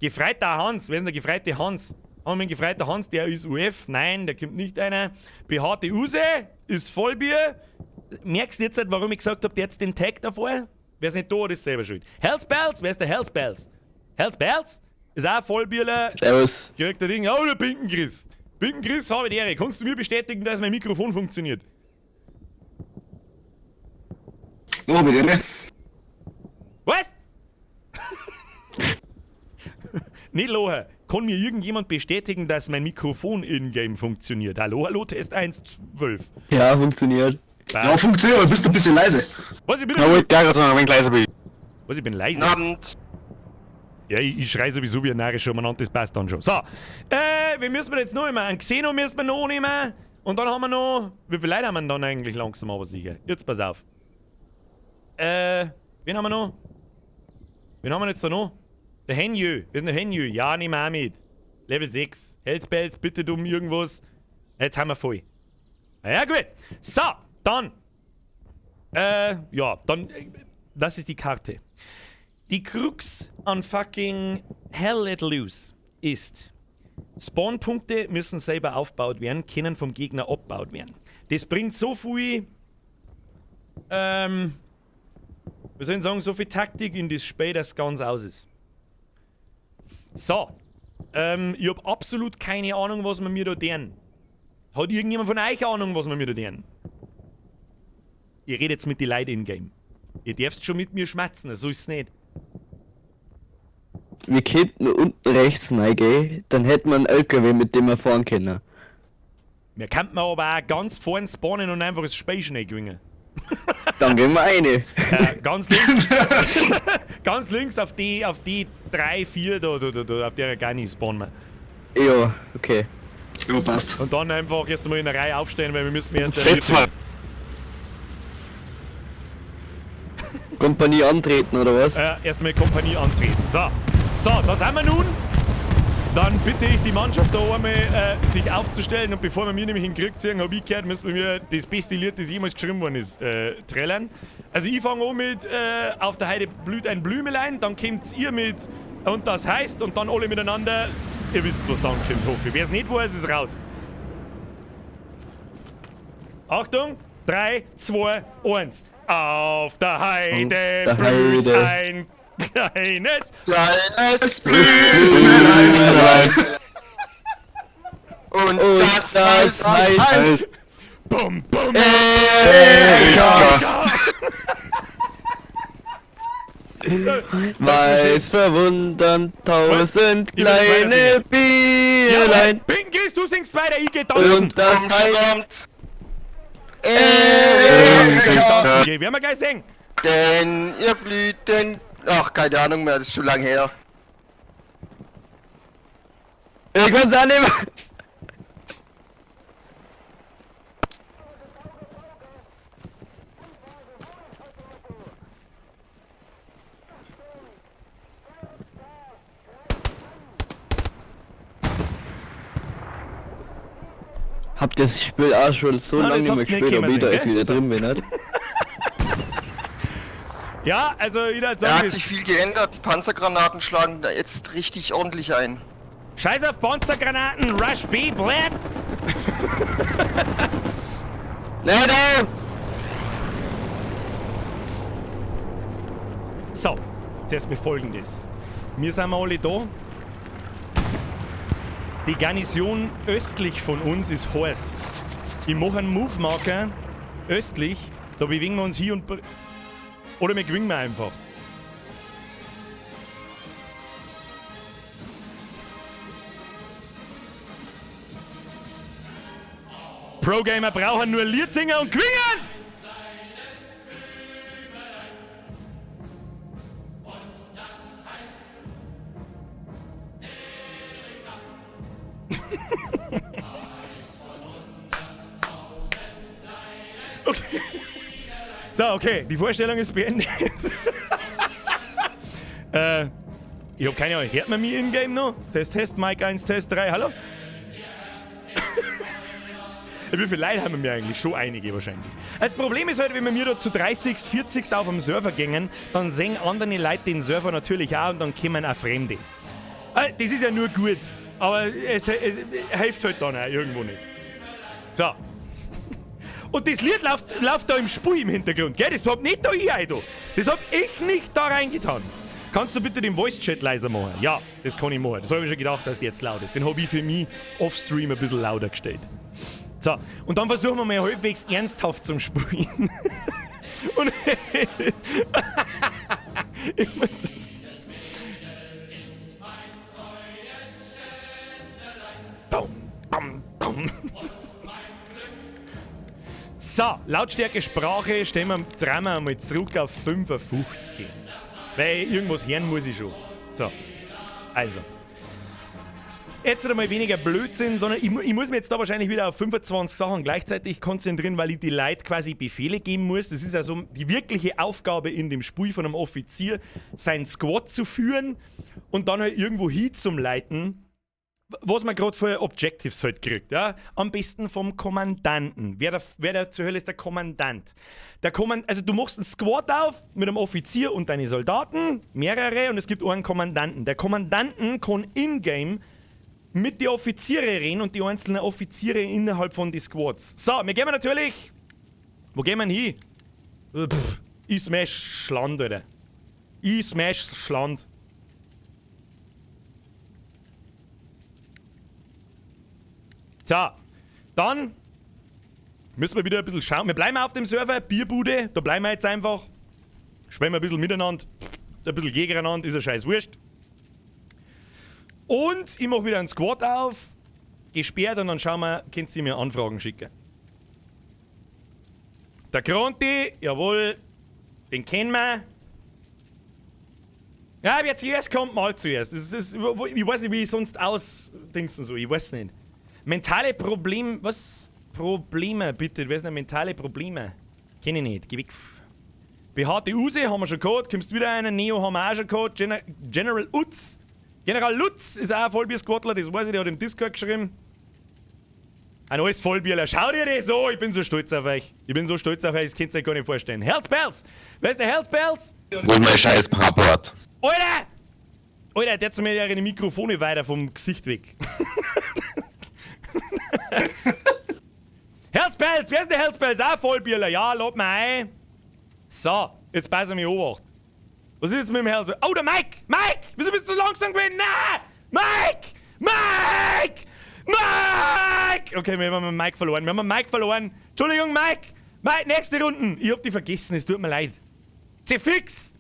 Gefreiter Hans. Wer ist denn der gefreite Hans? Haben wir einen gefreiten Hans, der ist UF? Nein, der kommt nicht einer. BHT Use ist Vollbier. Merkst du jetzt, halt, warum ich gesagt habe, der hat den Tag davor? Wer ist nicht da, ist selber schuld. Hells Bells, wer ist der Hells Bells? Hells Bells ist auch Vollbierler. Servus. Kriegt der Ding. Oh, der Pinken Chris. Pinken Chris, habe die Ehre. Kannst du mir bestätigen, dass mein Mikrofon funktioniert? Oh, bitte. Was? Nicht loher. Kann mir irgendjemand bestätigen, dass mein Mikrofon in-game funktioniert? Hallo, hallo, Test 1, 12. Ja, funktioniert. Ja, funktioniert, aber bist du ein bisschen leise. Was, ich bin, Na, wollte gar nicht, ein wenig leiser bin. Was, ich bin leise? Guten Abend. Ja, ich schrei sowieso wie ein Narrischer umeinander, das passt dann schon. So, wie müssen wir jetzt noch immer? Ein Xeno müssen wir noch nehmen. Und dann haben wir noch... Wie viele Leute haben wir denn dann eigentlich langsam aber sicher? Jetzt pass auf. Wen haben wir noch? Wen haben wir jetzt da noch? Der Henjö. Wer ist denn der Henjö? Ja, nehmen wir auch mit. Level 6. Hellspells, bitte dumm irgendwas. Jetzt haben wir voll. Na ja, gut. So, dann. Ja, dann. Das ist die Karte. Die Krux an fucking Hell Let Loose ist, Spawnpunkte müssen selber aufgebaut werden, können vom Gegner abgebaut werden. Das bringt so viel, wir sollen sagen, so viel Taktik in das Spiel, dass es ganz aus ist. So, ich hab absolut keine Ahnung, was wir mir da deren. Hat irgendjemand von euch Ahnung, was wir mir da deren? Ihr redet jetzt mit den Leuten in-game. Ihr dürft schon mit mir schmatzen, so ist's nicht. Wir könnten unten rechts reingehen, dann hätten wir einen LKW, mit dem wir fahren können. Wir könnten aber auch ganz vorn spawnen und einfach das Spiel schnell gewinnen. Dann gehen wir rein. Ganz links. Ganz links auf die 3, 4, da, auf der gar nicht spawnen wir. Ja, okay. Ja, passt. Und dann einfach erst einmal in der Reihe aufstehen, weil wir müssen erst. Setz mal. Kompanie antreten oder was? Erst einmal Kompanie antreten. So. So, das haben wir nun. Dann bitte ich die Mannschaft da einmal, sich aufzustellen. Und bevor wir mir nämlich in den Krieg ziehen, habe ich gehört, müssen wir mir das beste Lied, das jemals geschrieben worden ist, trällern. Also ich fange an mit Auf der Heide blüht ein Blümelein, dann kommt ihr mit Und das heißt, und dann alle miteinander. Ihr wisst, was dann kommt, hoffe ich. Wer es nicht weiß, ist raus. Achtung, 3, 2, 1. Auf der Heide blüht ein kleines Blümelein. Und das heißt Bum, bum, Erika. Weiß verwundern 1000 kleine Bierlein. Pinky, du singst weiter, ich geh tanzen. Und das heißt Erika. Okay, werden wir gleich singen. Denn ihr Blüten... Ach, keine Ahnung mehr, das ist schon lange her. Ich kann's annehmen. Hab das Spiel auch schon so Nein, lange das nicht mehr hab's nicht gespielt, aber kommen ich da sehen, jetzt gell? wieder drin bin, nicht? Ja, also ich würde Da sagen, hat das sich viel geändert. Die Panzergranaten schlagen da jetzt richtig ordentlich ein. Scheiß auf Panzergranaten, Rush B, blöd! Nein, nein! So, zuerst mal folgendes. Wir sind alle da. Die Garnison östlich von uns ist heiß. Ich mache einen Move-Marker östlich, da bewegen wir uns hier und. Oder wir gewinnen wir einfach. Pro-Gamer brauchen nur Liedsinger und gewinnen! Okay. So, okay, die Vorstellung ist beendet. Ich hab keine Ahnung, hört man mich in-game noch? Test, Test, Mic 1, Test 3, hallo? Wie viele Leute haben wir eigentlich? Schon einige wahrscheinlich. Das Problem ist halt, wenn wir mir da zu 30, 40 auf dem Server gängen, dann sehen andere Leute den Server natürlich auch und dann kommen auch Fremde. Das ist ja nur gut, aber es hilft halt dann auch irgendwo nicht. So. Und das Lied läuft da im Spiel im Hintergrund, gell? Das hab nicht da ich da. Das hab ich nicht da reingetan. Kannst du bitte den Voice-Chat leiser machen? Ja, das kann ich machen. Das hab ich mir schon gedacht, dass der jetzt laut ist. Den hab ich für mich off-stream ein bisschen lauter gestellt. So, und dann versuchen wir mal halbwegs ernsthaft zum Spielen. Und ich muss. Bum, bum, bum. So, Lautstärke Sprache stellen wir, drehen wir einmal zurück auf 55. Weil irgendwas hören muss ich schon. So, also. Jetzt einmal weniger Blödsinn, sondern ich muss mich jetzt da wahrscheinlich wieder auf 25 Sachen gleichzeitig konzentrieren, weil ich die Leute quasi Befehle geben muss. Das ist also die wirkliche Aufgabe in dem Spiel von einem Offizier, seinen Squad zu führen und dann halt irgendwo hin zum Leiten, was man gerade für Objectives halt kriegt, ja? Am besten vom Kommandanten. Wer der zur Hölle ist der Kommandant? Der Kommand also du machst einen Squad auf mit einem Offizier und deine Soldaten, mehrere, und es gibt einen Kommandanten. Der Kommandanten kann in-game mit den Offiziere reden und die einzelnen Offiziere innerhalb von die Squads. So, wir gehen natürlich. Wo gehen wir hin? Pff, ich smash Schland, Alter. Ich smash Schland. So, dann müssen wir wieder ein bisschen schauen. Wir bleiben auf dem Server, Bierbude, da bleiben wir jetzt einfach. Spielen wir ein bisschen miteinander, ein bisschen gegeneinander, ist ja scheiß wurscht. Und ich mache wieder einen Squad auf, gesperrt und dann schauen wir, könnt ihr mir Anfragen schicken. Der Gronti, jawohl, den kennen wir. Ja, wer zuerst kommt, mal zuerst. Das ist, ich weiß nicht, wie ich sonst ausdingsen so, ich weiß nicht. Mentale Probleme, was? Probleme, bitte, wer sind denn mentale Probleme? Kenn ich nicht, geh weg. BHT Use haben wir schon gehabt, kommst wieder einer, Neo haben wir auch schon gehabt, General Utz. General Lutz ist auch ein Vollbier-Squadler, das weiß ich, der hat im Discord geschrieben. Ein alles Vollbierler, schau dir das an, ich bin so stolz auf euch. Ich bin so stolz auf euch, das könnt ihr euch gar nicht vorstellen. Hells Bells! Wer ist der Hells Bells? Wo ist mein scheiß Rapport? Alter! Alter, der hat mir ihre Mikrofone weiter vom Gesicht weg. Hells Bells, wer ist der Hells Bells? Auch Vollbierler, ja, lad mal ein. So, jetzt pass auf mich Obacht. Was ist jetzt mit dem Hells Bells? Oh, der Mike! Mike! Wieso bist du so langsam gewesen? Nein! Mike! Mike! Mike! Okay, wir haben Mike verloren. Wir haben Mike verloren. Entschuldigung, Mike! Mike, nächste Runden. Ich hab dich vergessen, es tut mir leid. Zefix!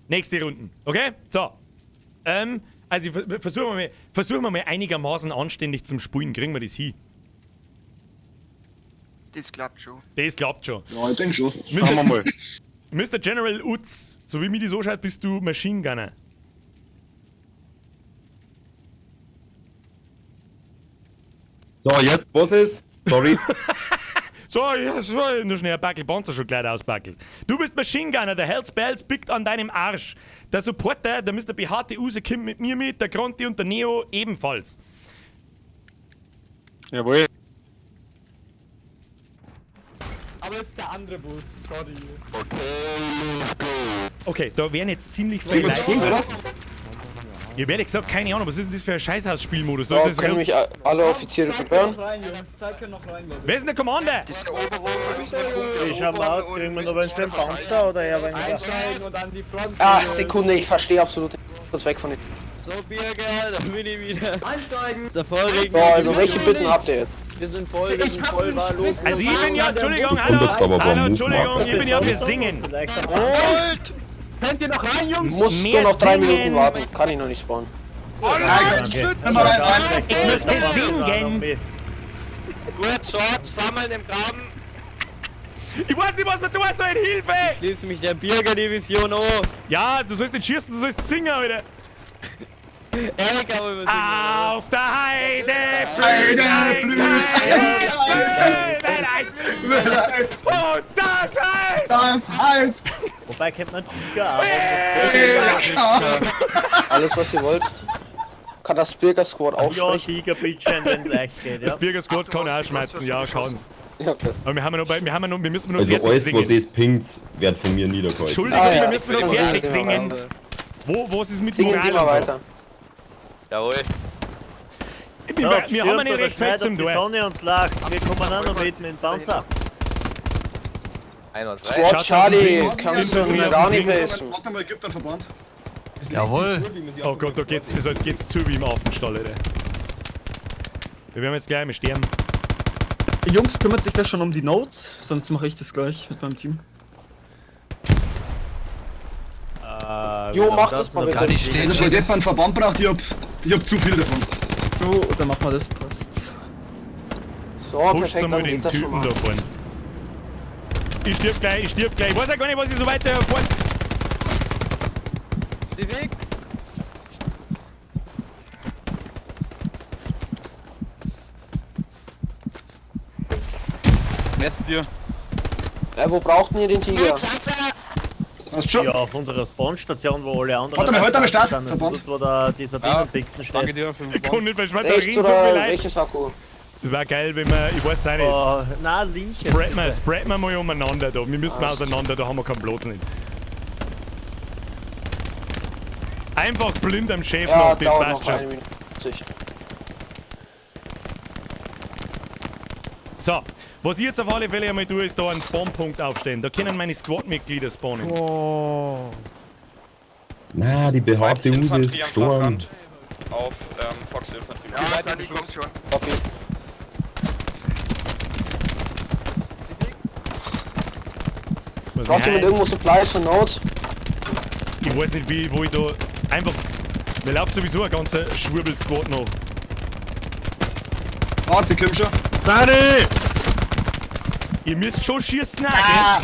Nächste Runden, okay? So. Also versuchen wir mal einigermaßen anständig zum Spulen. Kriegen wir das hin? Das klappt schon. Das klappt schon. Ja, ich denke schon. Schauen wir mal. Mr. General Utz, so wie mir die so schaut, bist du Machine Gunner. So, jetzt, was ist? Sorry. So, ja, so, nur schnell ein Backel Panzer schon gleich ausbackelt. Du bist Machine Gunner, der Hells Bells pickt an deinem Arsch. Der Supporter, der Mr. BHT Use kommt mit mir mit, der Gronti und der Neo ebenfalls. Jawohl. Aber es ist der andere Bus, sorry. Okay, da werden jetzt ziemlich viele Gehen wir zu Fuß, Leute. oder? Ich hab ehrlich gesagt keine Ahnung, was ist denn das für ein Scheißhausspielmodus? So, Das ist können mich alle Offiziere Zwei hören? können noch rein, Jungs. Zwei können noch rein, Leute. Wer ist denn der Commander? Diese Eroberung, wir müssen den Punkt Wie schauen wir aus? Kriegen wir noch einen schönen Panzer oder eher weniger? Einsteigen und an die Front. Ah, Jungs. Sekunde, ich verstehe absolut nicht. Kurz weg von den. So, Birger, da bin ich wieder. Einsteigen! Das ist der Vollregen. So, also welche Bitten habt ihr jetzt? Wir sind voll, wir Ich sind hab voll, einen war los. Also ich bin ja, Entschuldigung, kommt hallo, jetzt aber beim hallo, Move Entschuldigung, machen. ich bin ja für Singen. Vielleicht am Holt! Könnt ihr noch rein, Jungs? Musst Mehr du noch 3 singen. Minuten warten, kann ich noch nicht spawnen. Nimm mal rein, rein. Ich möchte singen. Gut, George, sammeln im Graben. Ich weiß nicht, was man tun soll, Hilfe! Ich schließe mich der Birger-Division an. Ja, du sollst nicht schießen, du sollst singen, Alter. Erika wollen wir singen. Auf der Heide Heide blüht ein blüht kleines Blümelein. Und das heißt... Das heißt. Wobei kennt man Tiger auch. Alles, was ihr wollt. Kann das Birger Squad auch Ja, sprechen? Tiger, bitteschön, wenn es leicht geht, ja. Das Birger Squad kann auch schmerzen, ja, kann's. Ja, okay. Aber wir haben ja noch, wir haben ja noch, wir müssen noch Also fertig alles, singen. was es pinkt, wird von mir niedergehalten. Entschuldigung, Ah, ja. wir müssen noch Singen fertig Sie mal singen. weiter. Wo, was ist mit Singen Moral Sie mal und so? weiter. Jawohl. Wir, wir haben ja nicht recht fett fett zum Die Tor. Sonne uns lacht. Wir kommen auch noch mit dem Panzer. Einwandfrei. Squad Schaut Charlie, auf den kannst du Ping. einen Rani passen? Warte mal, gibt einen Verband. Jawohl. Oh Gott, da geht's, also jetzt geht's zu wie im Affenstall, Alter. Wir werden jetzt gleich mal sterben. Jungs, kümmert sich wer schon um die Notes? Sonst mache ich das gleich mit meinem Team. Jo, mach das mal bitte. Also, falls jemand einen Verband braucht, ich hab zu viel davon. So, dann machen wir das, passt. So, Pusht perfekt, einmal dann den geht das schon Typen mal. da vorne. Ich stirb gleich, ich stirb gleich. Ich weiß ja gar nicht, was ich so weiter vorne. Fix. Merci dir. Wo braucht denn ihr den Tiger? Passt schon. Ja, auf unserer Spawnstation, wo alle anderen. Warte mal, heute am Start, sind, also Verband. dort, wo der, dieser Ja, Dämonpixen Danke steht. dir für den Ich kann Verband. nicht verschwören, da Rechts reden so oder viele Leute. welches Akku? Das wäre geil, wenn wir, ich weiß auch nicht. Oh, nein, links. Spread wir mal umeinander da. Wir müssen mal auseinander, da haben wir keinen Platz nicht. Einfach blind am Chef Ja, noch, das dauert passt noch schon. eine Minute. 50. So, was ich jetzt auf alle Fälle einmal tue, ist da einen Spawnpunkt aufstellen. Da können meine Squad-Mitglieder spawnen. Na, die behaarte Use ist gestorben. Auf Fox Infanterie. Ja, Sunny kommt schon. Copy. Was Braucht jemand Nein, irgendwo Supplies und Notes? ich weiß nicht, wie, wo ich da einfach. Mir läuft sowieso ein ganzer Schwurbel-Squad noch. Warte, komm schon. Sunny! Ihr müsst schon schießen, ah.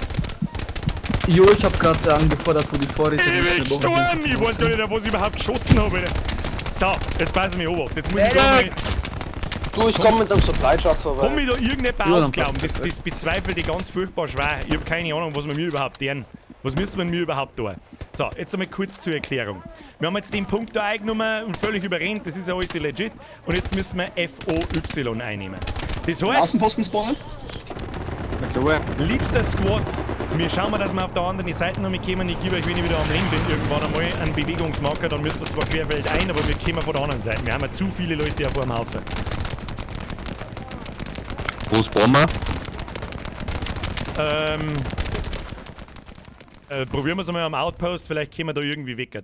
Jo, ich hab gerade angefordert, wo die Vorräte Ich bin sind. gestorben! Ich weiß gar nicht, auf was ich überhaupt geschossen habe. Alter. So, jetzt passen wir obacht. Jetzt muss ich da mal. Du, ich komm mit einem Supply Truck vorbei. Komm mir da irgendjemand Ja, dann aufglauben? passt Das, das bezweifle ich ganz furchtbar schwer. Ich hab keine Ahnung, was wir mir überhaupt tun. Was müssen wir mir überhaupt tun? So, jetzt einmal kurz zur Erklärung. Wir haben jetzt den Punkt da eingenommen und völlig überrennt, das ist ja alles legit. Und jetzt müssen wir FOY einnehmen. Das heißt, Außenposten spawnen? liebster Squad, wir schauen mal, dass wir auf der anderen Seite noch mitkommen. Ich gebe euch, wenn ich wieder am Leben bin, irgendwann einmal einen Bewegungsmarker, dann müssen wir zwar querfeld ein, aber wir kommen von der anderen Seite. Wir haben ja zu viele Leute auf einem Haufen. Wo spawnen wir? Probieren wir es einmal am Outpost, vielleicht kommen wir da irgendwie weg.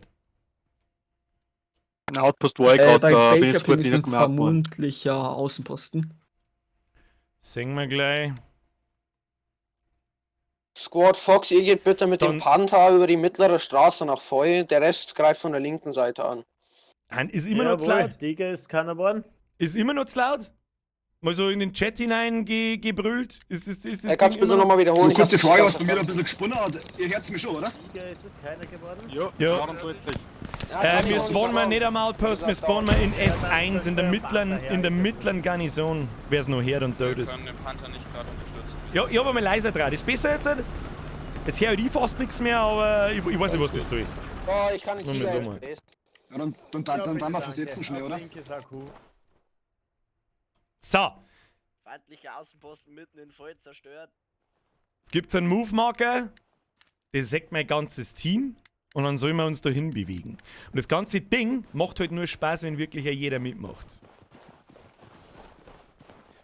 Ein Outpost war ich Bei gerade, da bin ich Baker sofort ist ein niedergemacht worden. vermutlicher Außenposten. Sehen wir gleich. Squad Fox, ihr geht bitte mit Dann- dem Panther über die mittlere Straße nach Foy. Der Rest greift von der linken Seite an. Han, ist immer noch zu Jawohl, laut? Tiger ist keiner geworden. Ist immer noch zu laut? Mal so in den Chat hinein gebrüllt? Ist das Kannst Ding du bitte immer noch- nochmal wiederholen? Nur Ich hab's kurze nicht Frage, ganz was bei mir da ein verstanden. bisschen gesponnen hat. Ihr hört's mich schon, oder? Tiger ist es keiner geworden. Ja, Ja. warum deutlich? Ja, kann ich Wir auch nicht spawnen sagen. nicht am Outpost, wir spawnen in F1, in der mittleren Garnison, wer es noch hört und tot Wir ist. können den Panther nicht gerade unterstützen. Ja, ich hab einmal leiser dran. Ist besser jetzt? Jetzt höre ich fast nichts mehr, aber ich weiß nicht, was das soll. Oh, ich kann nicht Nur mal Tiger so mal. FPS. Ja, dann wir versetzen schnell, oder? Linkes AQ. So, Feindlicher Außenposten mitten in Voll zerstört. Es gibt einen Move-Marker, der sagt mein ganzes Team und dann sollen wir uns dahin bewegen. Und das ganze Ding macht halt nur Spaß, wenn wirklich jeder mitmacht.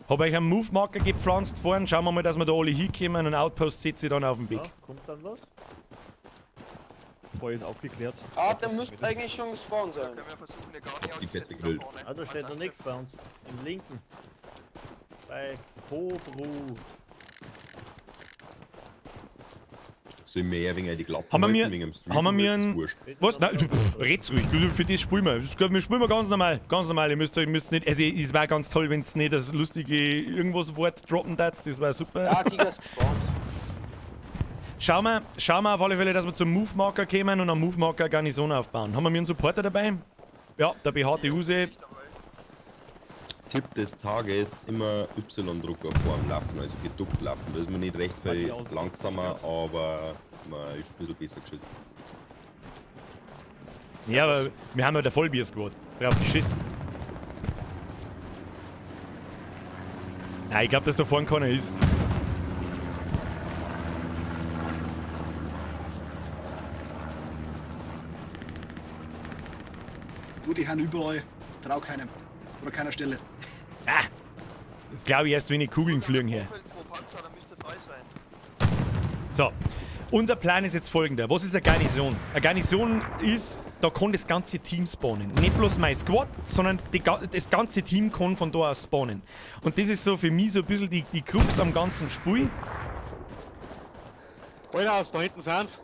Hab euch einen Move-Marker gepflanzt vorhin, schauen wir mal, dass wir da alle hinkommen und Outpost setze ich dann auf den Weg. Ja, kommt dann was? Feuer ist aufgeklärt. Ah, der müsste eigentlich schon gespawnt sein. Können wir versuchen, eine Garni Die fette auszusetzen da Grill. vorne. Ah, da steht noch nichts bei uns. Im linken. Bei Kobru. Sollen wir eher wegen die Klappen Haben wir halten, mir, wegen dem Stream haben wir oder mir ist das einen, wurscht? was? Nein, pff, red's ruhig, Du, für das spielen wir. Das, wir spielen wir ganz normal, ganz normal. Ihr müsst nicht, also es war ganz toll, wenn's nicht das lustige irgendwas Wort droppen darfst, das war super. Ja, Tiger ist gespawnt. Schauen wir auf alle Fälle, dass wir zum Move-Marker kommen und am Move-Marker Garnison aufbauen. Haben wir mir einen Supporter dabei? Ja, der behaarte Huse. Tipp des Tages, immer Y-Drucker vorm Laufen, also geduckt laufen. Da ist man nicht recht viel langsamer, aber man ist ein bisschen besser geschützt. Ja, aber wir haben ja der Vollbier-Squad. Drauf geschissen. Nein, ich glaube, dass da vorne keiner ist. Du, die haben überall. Trau keinem. Oder keiner Stelle. Ah, das glaube ich erst, wenn die Kugeln fliegen hier. Vorfeld, zwei Panzer, da müsste frei sein. So, unser Plan ist jetzt folgender. Was ist eine Garnison? Eine Garnison ist, da kann das ganze Team spawnen. Nicht bloß mein Squad, sondern das ganze Team kann von da aus spawnen. Und das ist so für mich so ein bisschen die Krux am ganzen Spiel. Alter, da hinten sind's.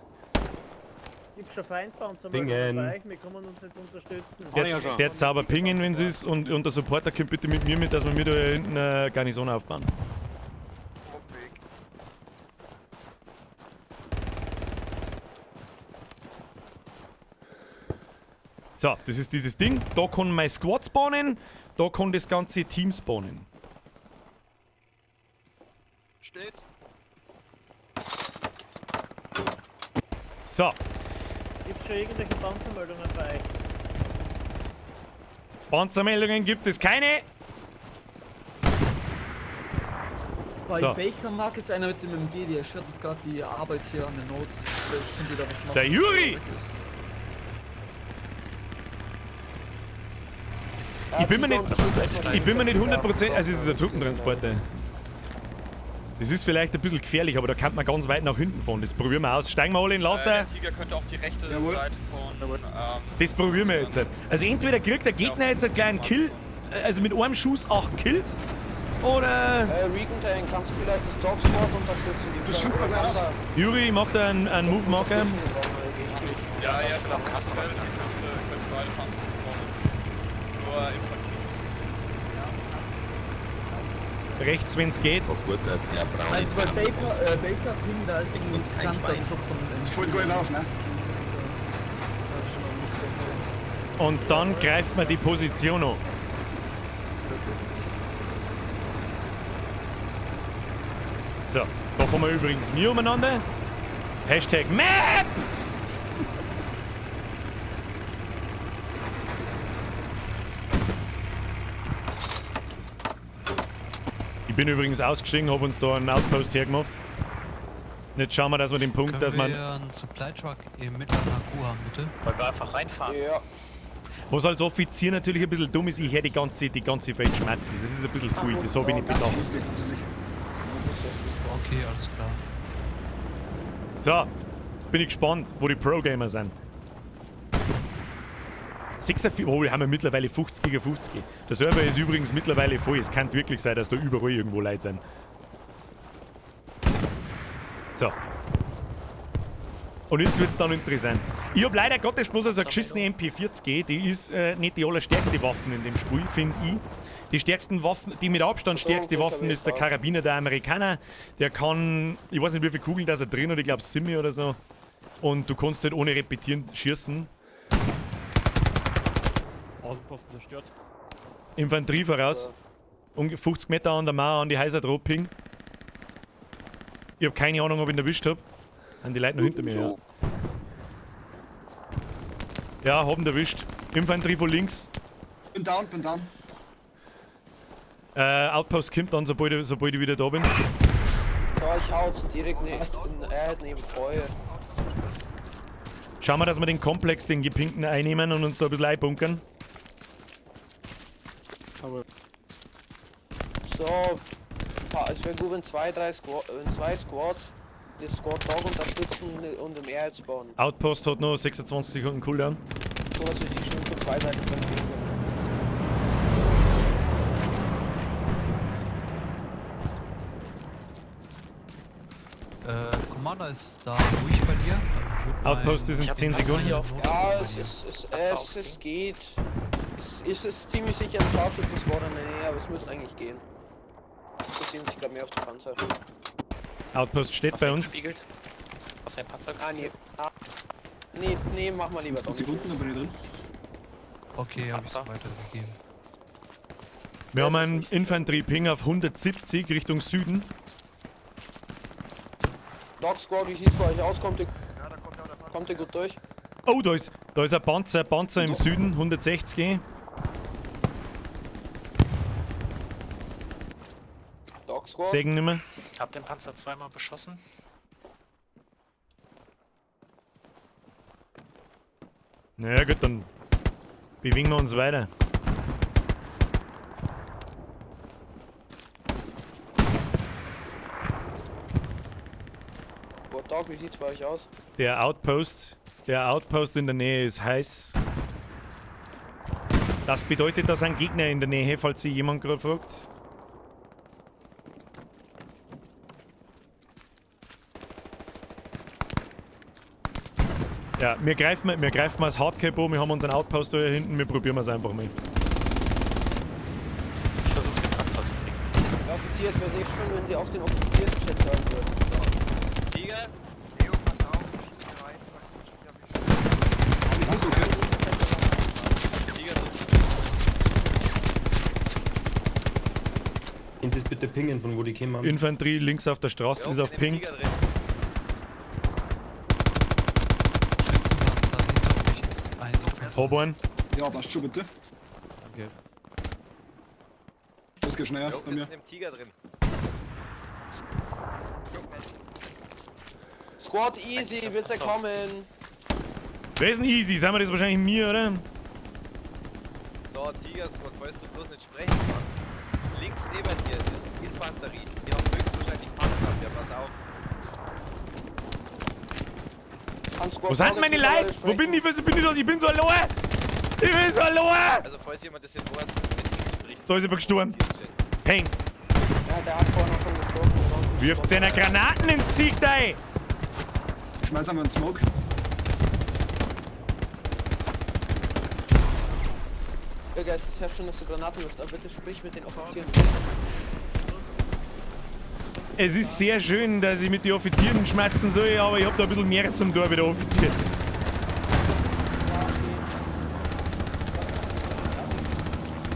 Gibt schon Feindpanzer Pingen. bei euch, wir können uns jetzt unterstützen. Der sauber pingen, wenn es ist. Und der Supporter kommt bitte mit mir mit, dass wir mir da hinten eine Garnison aufbauen. Auf dem Weg. So, das ist dieses Ding. Da kann mein Squad spawnen, da kann das ganze Team spawnen. Steht. So, Gibt schon irgendwelche Panzermeldungen bei euch? Panzermeldungen gibt es keine. Bei So. Baker Mark ist einer mit dem MG, der erschwert uns gerade die Arbeit hier an den Notes. Vielleicht könnt ihr da was machen. Der Juri! Ich bin mir nicht, ich bin mir nicht 100%, also es ist ein Truppentransporter. Das ist vielleicht ein bisschen gefährlich, aber da kann man ganz weit nach hinten fahren. Das probieren wir aus. Steigen wir alle in den Laster. Der Tiger könnte auf die rechte Jawohl. Seite von. Das probieren wir jetzt. Also entweder kriegt der Gegner jetzt einen kleinen Kill, also mit einem Schuss 8 Kills, oder Recon Tank, kannst du vielleicht das Dog Squad unterstützen? Die Das schaut mal gleich aus. Juri macht einen Move-Marker. Ja, er ist auf Asphalt. Könnte beide Panzer von vorne. Nur Infanterie. Rechts, wenn es geht. War gut, dass der braune Also bei Baker Ping, da ist Deckt uns ein kein ganzer Schwein. Trupp von Das fällt gar nicht auf, ne? Und dann greift man die Position an. So, da fahren wir übrigens nie umeinander. Hashtag MAP! Ich bin übrigens ausgestiegen, habe uns da einen Outpost hergemacht. Und jetzt schauen wir, dass wir den Punkt, dass man. einen Supply Truck im mittleren HQ haben, bitte? Wollen wir einfach reinfahren? Ja. Was als Offizier natürlich ein bisschen dumm ist, ich höre die ganze Welt schmatzen. Das ist ein bisschen viel, das habe ich nicht bedacht. Okay, alles klar. So, jetzt bin ich gespannt, wo die Pro-Gamer sind. 46, oh, wir haben ja mittlerweile 50 gegen 50. Der Server ist übrigens mittlerweile voll. Es kann wirklich sein, dass da überall irgendwo Leute sind. So. Und jetzt wird's dann interessant. Ich hab leider Gottes bloß also eine geschissene MP40, die ist nicht die allerstärkste Waffe in dem Spiel, finde ich. Die stärksten Waffen, die mit Abstand stärkste Waffen ist der Karabiner der Amerikaner. Der kann, ich weiß nicht wie viele Kugeln da er drin hat, ich glaube Simi oder so. Und du kannst halt ohne Repetieren schießen. Außenposten zerstört. Infanterie voraus. Ungefähr 50 Meter an der Mauer an die Häuser Dropping. Ich hab keine Ahnung, ob ich ihn erwischt hab. Haben die Leute noch hinter mir, ja. Ja, haben erwischt. Infanterie von links. Bin down, bin down. Outpost kommt dann, sobald ich wieder da bin. So, ich hau jetzt direkt ne, neben Feuer. Schauen wir, dass wir den Komplex, den gepinkten, einnehmen und uns da ein bisschen einbunkern. So, es wäre gut, wenn zwei Squads das Squad Dog unterstützen und im Airheads bauen. Outpost hat noch 26 Sekunden Cooldown. So dass wir die schon von zwei Seiten flankieren können. Commander ist da ruhig bei dir. Outpost ist in 10 Sekunden. Ja, es geht. Es ist ziemlich sicher ein Scharfschützen-Squad in der Nähe, aber es müsste eigentlich gehen. Fokussieren sich gerade mehr auf die Panzer. Outpost steht Was bei uns. Gespiegelt? Was ein Panzer Ah, nee. Ah, nee, nee, mach mal lieber. 15 Sekunden, dann bin ich drin. Okay, hab ich's weitergegeben. Wir haben einen Infanterie-Ping auf 170 Richtung Süden. Dog Squad, wie sieht's bei euch aus? Kommt ihr gut durch? Oh, da ist ein Panzer im Süden, 160. Dog Squad. Sägen nimmer. Hab den Panzer zweimal beschossen. Naja gut, dann bewegen wir uns weiter. Squad Dog, wie sieht's bei euch aus? Der Outpost in der Nähe ist heiß. Das bedeutet, dass ein Gegner in der Nähe, falls sich jemand gerade fragt. Ja, wir greifen mal das Hardcap an, wir haben unseren Outpost da hier hinten, wir probieren es einfach mal. Ich versuche den Panzer zu kriegen. Der Offizier, es wäre sehr schön, wenn Sie auf den Offizierschat hören würden. So. Tiger. Leo, pass auf, ich schieß hier rein, falls mich erwischt. Tiger, Können Sie es bitte pingen, von wo die kommen? Infanterie links auf der Straße ist auf Ping. Tiger drin. Schützenpanzer hinter euch ist ein Infanterist. Hab einen. Ja, passt schon, bitte. Danke. Das geht schneller Jo, bei mir. jetzt in dem Tiger drin. Squad Easy, bitte kommen! Wer ist denn easy? Sagen wir das wahrscheinlich mir, oder? So, Tiger Squad, falls du bloß nicht sprechen kannst. Links neben dir ist Infanterie. Die haben höchstwahrscheinlich Panzer. Ja, pass auf. Kann Squad Wo sind Dog meine jetzt mittlerweile Leute? Wo sprechen? bin ich? Wieso bin ich da? Ich bin so allein! Ich bin so allein! Also, falls jemand das jetzt weiß, mit links spricht. Da ist jemand gestorben. Peng! Ja, der hat vorhin auch schon gestorben. Wirft seine Granaten ins Gesicht, ey! Schmeiß einmal einen Smoke. Bürger, es ist ja schön, dass du Granaten wirfst, aber bitte sprich mit den Offizieren. Es ist sehr schön, dass ich mit den Offizieren schmerzen soll, aber ich hab da ein bisschen mehr zum Tor wie der Offizier.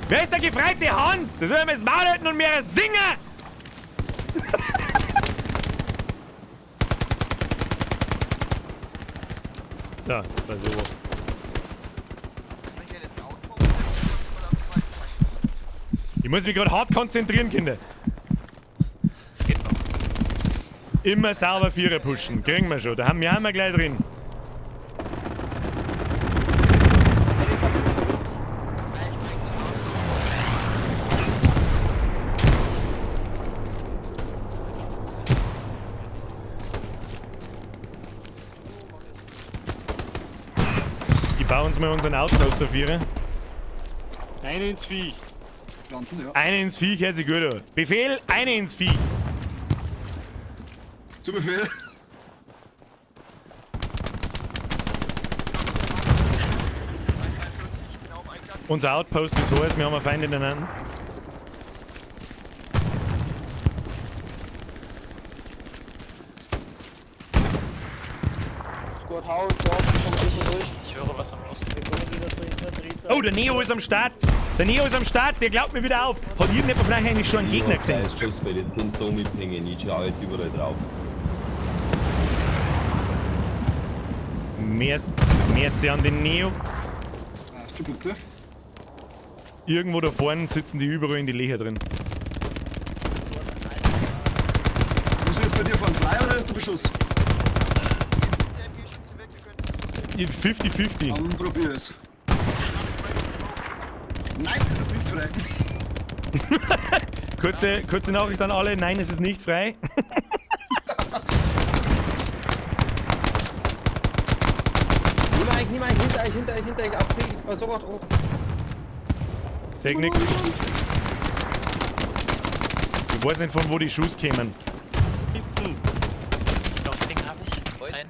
Wer ist der gefreite Hans? Das soll mir das Maul halten und mehr singen! So, bei sowas. Ich muss mich gerade hart konzentrieren, Kinder. Es geht noch. Immer sauber Vierer pushen. Kriegen wir schon. Da haben wir auch mal gleich drin. Die bauen uns mal unseren Outpost auf Vierer. Eine ins Viech. Landen, ja. Eine ins Viech, hört sich gut an. Befehl, eine ins Viech. Zu Befehl. Unser Outpost ist heiß, wir haben einen Feind in der Hand. Squad Hau und George, kommt bitte durch. Ich höre was am Osten. Oh, der Neo ist am Start. Der Neo ist am Start, der glaubt mir wieder auf. Hat irgendjemand vielleicht eigentlich schon einen Gegner gesehen? Ich hab Schussfeld, jetzt kannst du mithängen, ich schau jetzt überall drauf. Merci an den Neo. Passt schon, bitte. Irgendwo da vorne sitzen die überall in die Löcher drin. Wo ist Ist bei dir vorne frei oder ist der Beschuss? 50-50. Dann probier es. Nein, es ist nicht frei. Kurze Nachricht an alle: Nein, es ist nicht frei. Nimm euch, nimm euch, hinter euch, hinter euch, hinter euch, auf den, sofort hoch. Sag nix. Ich weiß nicht, von wo die Schuss kämen. Doch, Ding habe ich. Einen.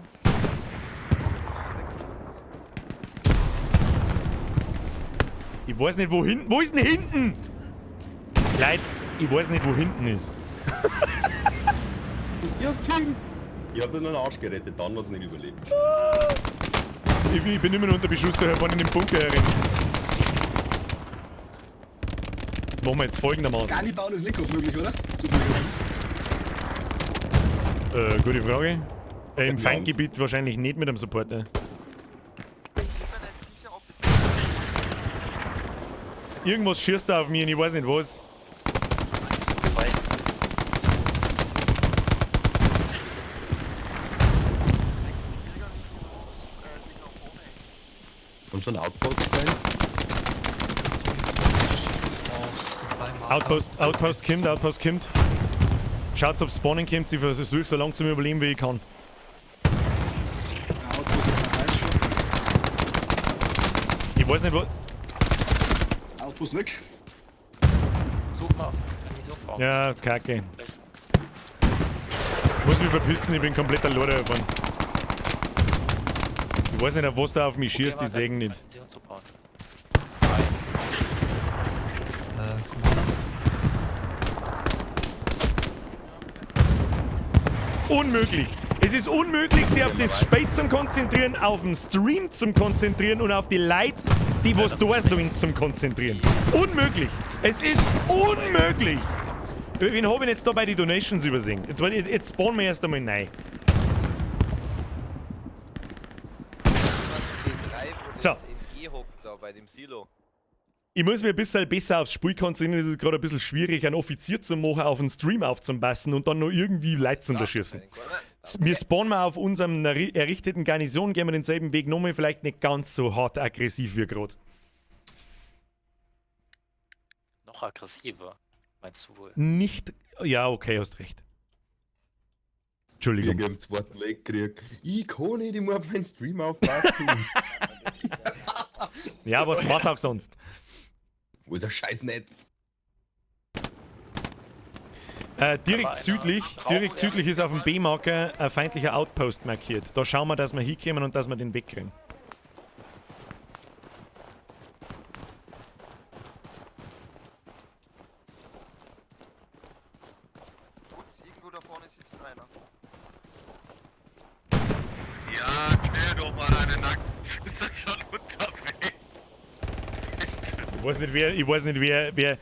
Ich weiß nicht, wo hinten. Wo ist denn hinten? Leute, ich weiß nicht, wo hinten ist. Ich hab's gekriegt. Ich hab dir nur den Arsch gerettet, dann hat's nicht überlebt. Ich bin immer noch unter Beschuss, daher vorne in dem Bunker herin. Das machen wir jetzt folgendermaßen. Garni bauen ist nicht möglich, oder? Zufälligerweise. Gute Frage. Im Feindgebiet wahrscheinlich nicht mit dem Supporter. Irgendwas schießt da auf mich und ich weiß nicht was. Das sind zwei. Und schon Outpost sein? Outpost kommt, Outpost kommt. Schaut, ob Spawning kommt. Ich versuche so lange zu überleben, wie ich kann. Ja, Outpost ist noch heiß schon. Ich weiß nicht, wo. Outpost weg. Such mal. Wieso Ja, kacke. Ich muss mich verpissen, ich bin komplett alleine davon. Ich weiß nicht, auf was da auf mich schießt, ich seh nicht. Unmöglich. Es ist unmöglich, sich auf das Spiel zu konzentrieren, auf den Stream zu konzentrieren und auf die Leute, die was da sind, zum konzentrieren. Unmöglich. Es ist unmöglich. Wen habe ich jetzt da bei den Donations übersehen? Jetzt spawnen wir erst einmal rein. So. MG hockt da bei dem Silo. Ich muss mich ein bisschen besser aufs Spiel konzentrieren. Es ist gerade ein bisschen schwierig, einen Offizier zu machen, auf einen Stream aufzupassen und dann noch irgendwie Leute zu unterschießen. Wir spawnen mal auf unserem errichteten Garnison, gehen wir denselben Weg nochmal, vielleicht nicht ganz so hart aggressiv wie gerade. Noch aggressiver, meinst du wohl? Nicht. Ja, okay, hast recht. Entschuldigung. Wir im Zweiten Weltkrieg. Ich kann nicht, ich muss auf meinen Stream aufpassen. Ja, was auch sonst. Wo ist das Scheißnetz? Direkt südlich ist auf dem B-Marker ein feindlicher Outpost markiert. Da schauen wir, dass wir hinkommen und dass wir den wegkriegen. Putz, irgendwo da vorne sitzt einer. Ja, klär doch mal deine Nacken. Ist er schon unterwegs? Ich weiß nicht, wer.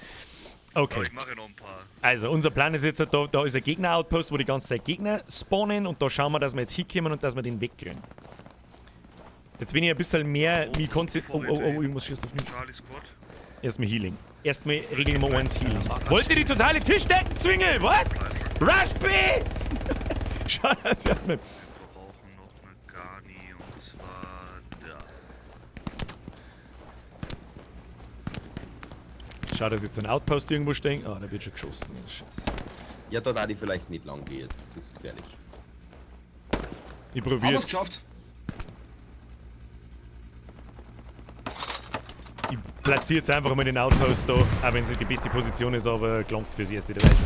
Okay. Aber ich mache noch ein paar. Also, unser Plan ist jetzt, da ist ein Gegner-Outpost, wo die ganze Zeit Gegner spawnen und da schauen wir, dass wir jetzt hinkommen und dass wir den wegkriegen. Jetzt bin ich ein bisschen mehr mich konzentrieren. Oh, oh, oh, irgendwas schießt auf mich. Charlie Squad. Erstmal Healing. Erstmal Regel Nummer 1 Healing. Wollt ihr die totale Tischdeckenzwinge? Was? Rush B! Schau, das erstmal. Wir brauchen noch eine Garni und zwar da. Schau, dass jetzt ein Outpost irgendwo stehen. Ah, da wird schon geschossen. Scheiße. Ja, da darf ich vielleicht nicht lang gehen jetzt. Das ist gefährlich. Ich Haben wir's probier's. geschafft. Ich platziere jetzt einfach mal den Outpost da, auch wenn es nicht die beste Position ist, aber gelangt fürs erste dabei schon.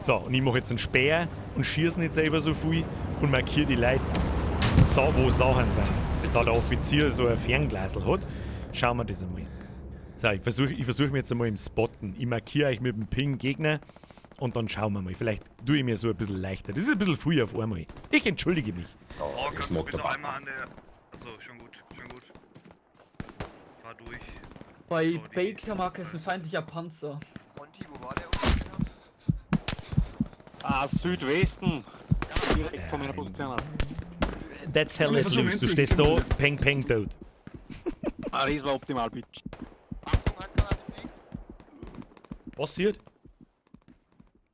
So, und ich mache jetzt einen Speer und schieße nicht selber so viel und markiere die Leute, so, wo Sachen sind. Da der Offizier so ein Fernglasl hat, schauen wir das einmal. So, ich versuche ich versuch mich jetzt einmal im Spotten. Ich markiere euch mit dem Ping Gegner und dann schauen wir mal. Vielleicht tue ich mir so ein bisschen leichter. Das ist ein bisschen früh auf einmal. Ich entschuldige mich. Oh, ich kannst du mag bitte der einmal an der. Achso, schon gut, schon gut. Fahr durch. Bei Baker Marker ist ein feindlicher Panzer. Conti, wo war der ungefähr? Ah, Südwesten. Direkt von meiner Position aus. That's hell Ich let versuch loose. Du hinzu- stehst da, peng, peng, tot. Ah, das war optimal, Bitch. Achtung, Handgranate fliegt. Passiert.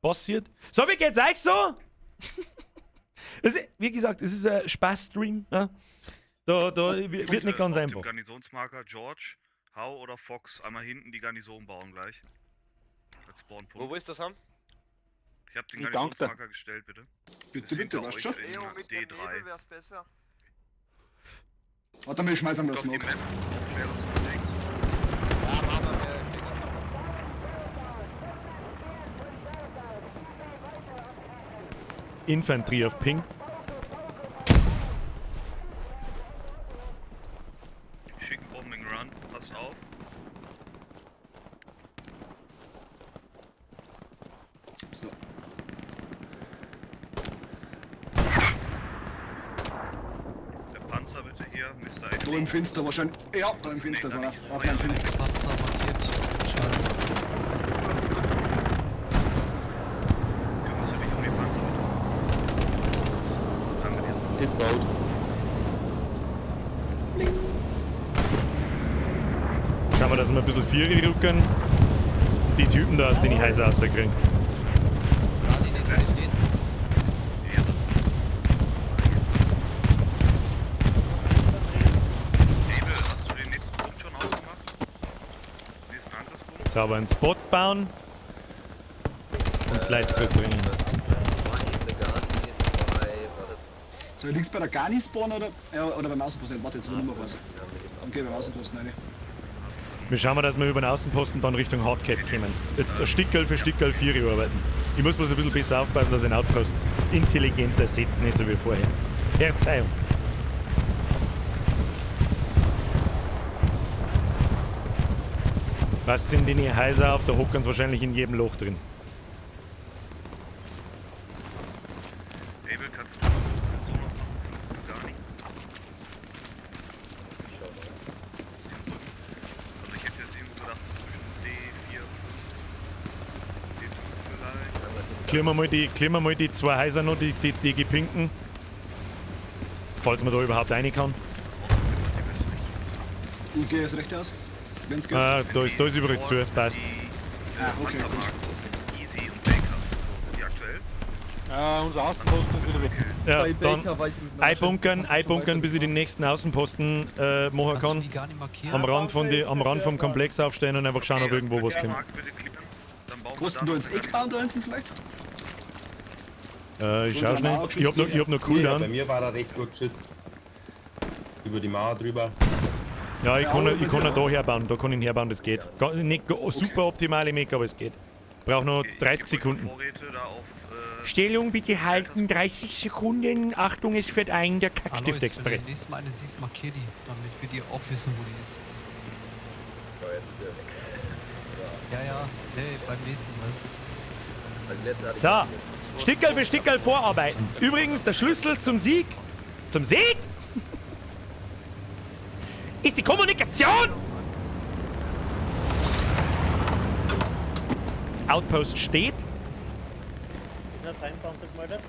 Passiert. So, wie geht's euch so? Das ist, wie gesagt, es ist ein Spaß-Stream. Ja? Da wird nicht ganz Auf einfach. Dem Garnisonsmarker George, Howe oder Fox einmal hinten die Garnison bauen gleich. Als Spawnpunkt. Wo willst du das haben? Ich hab den Ich danke dir. Garnisonsmarker gestellt, bitte. Bitte, Ist bitte, hinter weißt euch schon? in Leo, mit dem D3. Nebel wär's besser. Warte mal, ich schmeiß einmal Guckt auf die Smoke. Map, Aufklärer ist unterwegs. Ja, machen wir, wir kriegen uns auch. Infanterie auf Ping. Ich schick einen Bombing Run, pass auf. So. Der Panzer bitte hier, Mr. Da im Finster wahrscheinlich. Ja, da im Finster ist einer. Auf meinem Ping. Panzer markiert. Charlie. Kümmerst du dich um die Panzer bitte? Danke dir. Ist out. Schauen wir, dass wir ein bisschen Vieri rücken. Die Typen da aus den Häuser rauskriegen. Ja, die D3 steht. Abel, hast du den nächsten Punkt schon ausgemacht? Nächsten Angriffspunkt? Sauber einen Spot bauen. Und Leute zurückbringen. So, links bei der Garni Spawn oder, ja, oder beim Außenposten? Warte, jetzt ist er nicht mehr was. Okay, beim Außenposten, eine. Wir schauen mal, dass wir über den Außenposten dann Richtung Hardcap kommen. Jetzt ein Stickerl für Stickerl Vieri arbeiten. Ich muss bloß ein bisschen besser aufpassen, dass ich den Outpost intelligenter setze, nicht so wie vorher. Verzeihung. Was sind denn die Häuser auf? Da hocken sie wahrscheinlich in jedem Loch drin. Abel, kannst du so noch machen für Garni? Also ich hätte jetzt irgendwo gedacht, so zwischen D4, 5, D5 vielleicht. Klären wir mal die zwei Häuser noch, die gepinken. Falls man da überhaupt rein kann. Ich gehe jetzt rechts aus. Wenn's geht. Ah, da ist überall zu, passt. Ah, okay, gut. Easy und Baker. Sind die aktuell? Unser Außenposten ist wieder weg. Ja, Bei dann Baker weiß ich nicht. einbunkern, bis ich den nächsten Außenposten machen Kannst du kann. die gar nicht markieren? Am Rand, am Rand vom Komplex aufstehen und einfach schauen, ob irgendwo was kommt. Mark bitte clearen. Dann bauen wir Kannst da du noch ins eine Eck bauen da hinten vielleicht? Ich schau schnell. Ich hab noch Ja, bei Cooldown. mir war er recht gut geschützt. Über die Mauer drüber. Ja, ich Ja, kann, aber ich kann bei noch da herbauen. Da kann ich ihn herbauen, das geht. Nicht super optimale Make, aber es geht. Brauch noch Okay, ich 30 geb euch Sekunden. Vorräte da auf, Stellung bitte halten, 30 Sekunden. Achtung, es fährt ein, der Alois, wenn du Kackstift-Express. nächstes Mal eine siehst, markier die, damit wir die auch wissen, wo die ist. Ja, jetzt ist er weg. Ja, ja, nee, beim nächsten, weißt du. Also die letzte hatte ich So, nicht. Uns wurden Stickerl für Stickerl vorarbeiten. Übrigens, der Schlüssel zum Sieg, zum Sieg, ist die Kommunikation. Outpost steht. Ist ein Feindpanzer gemeldet?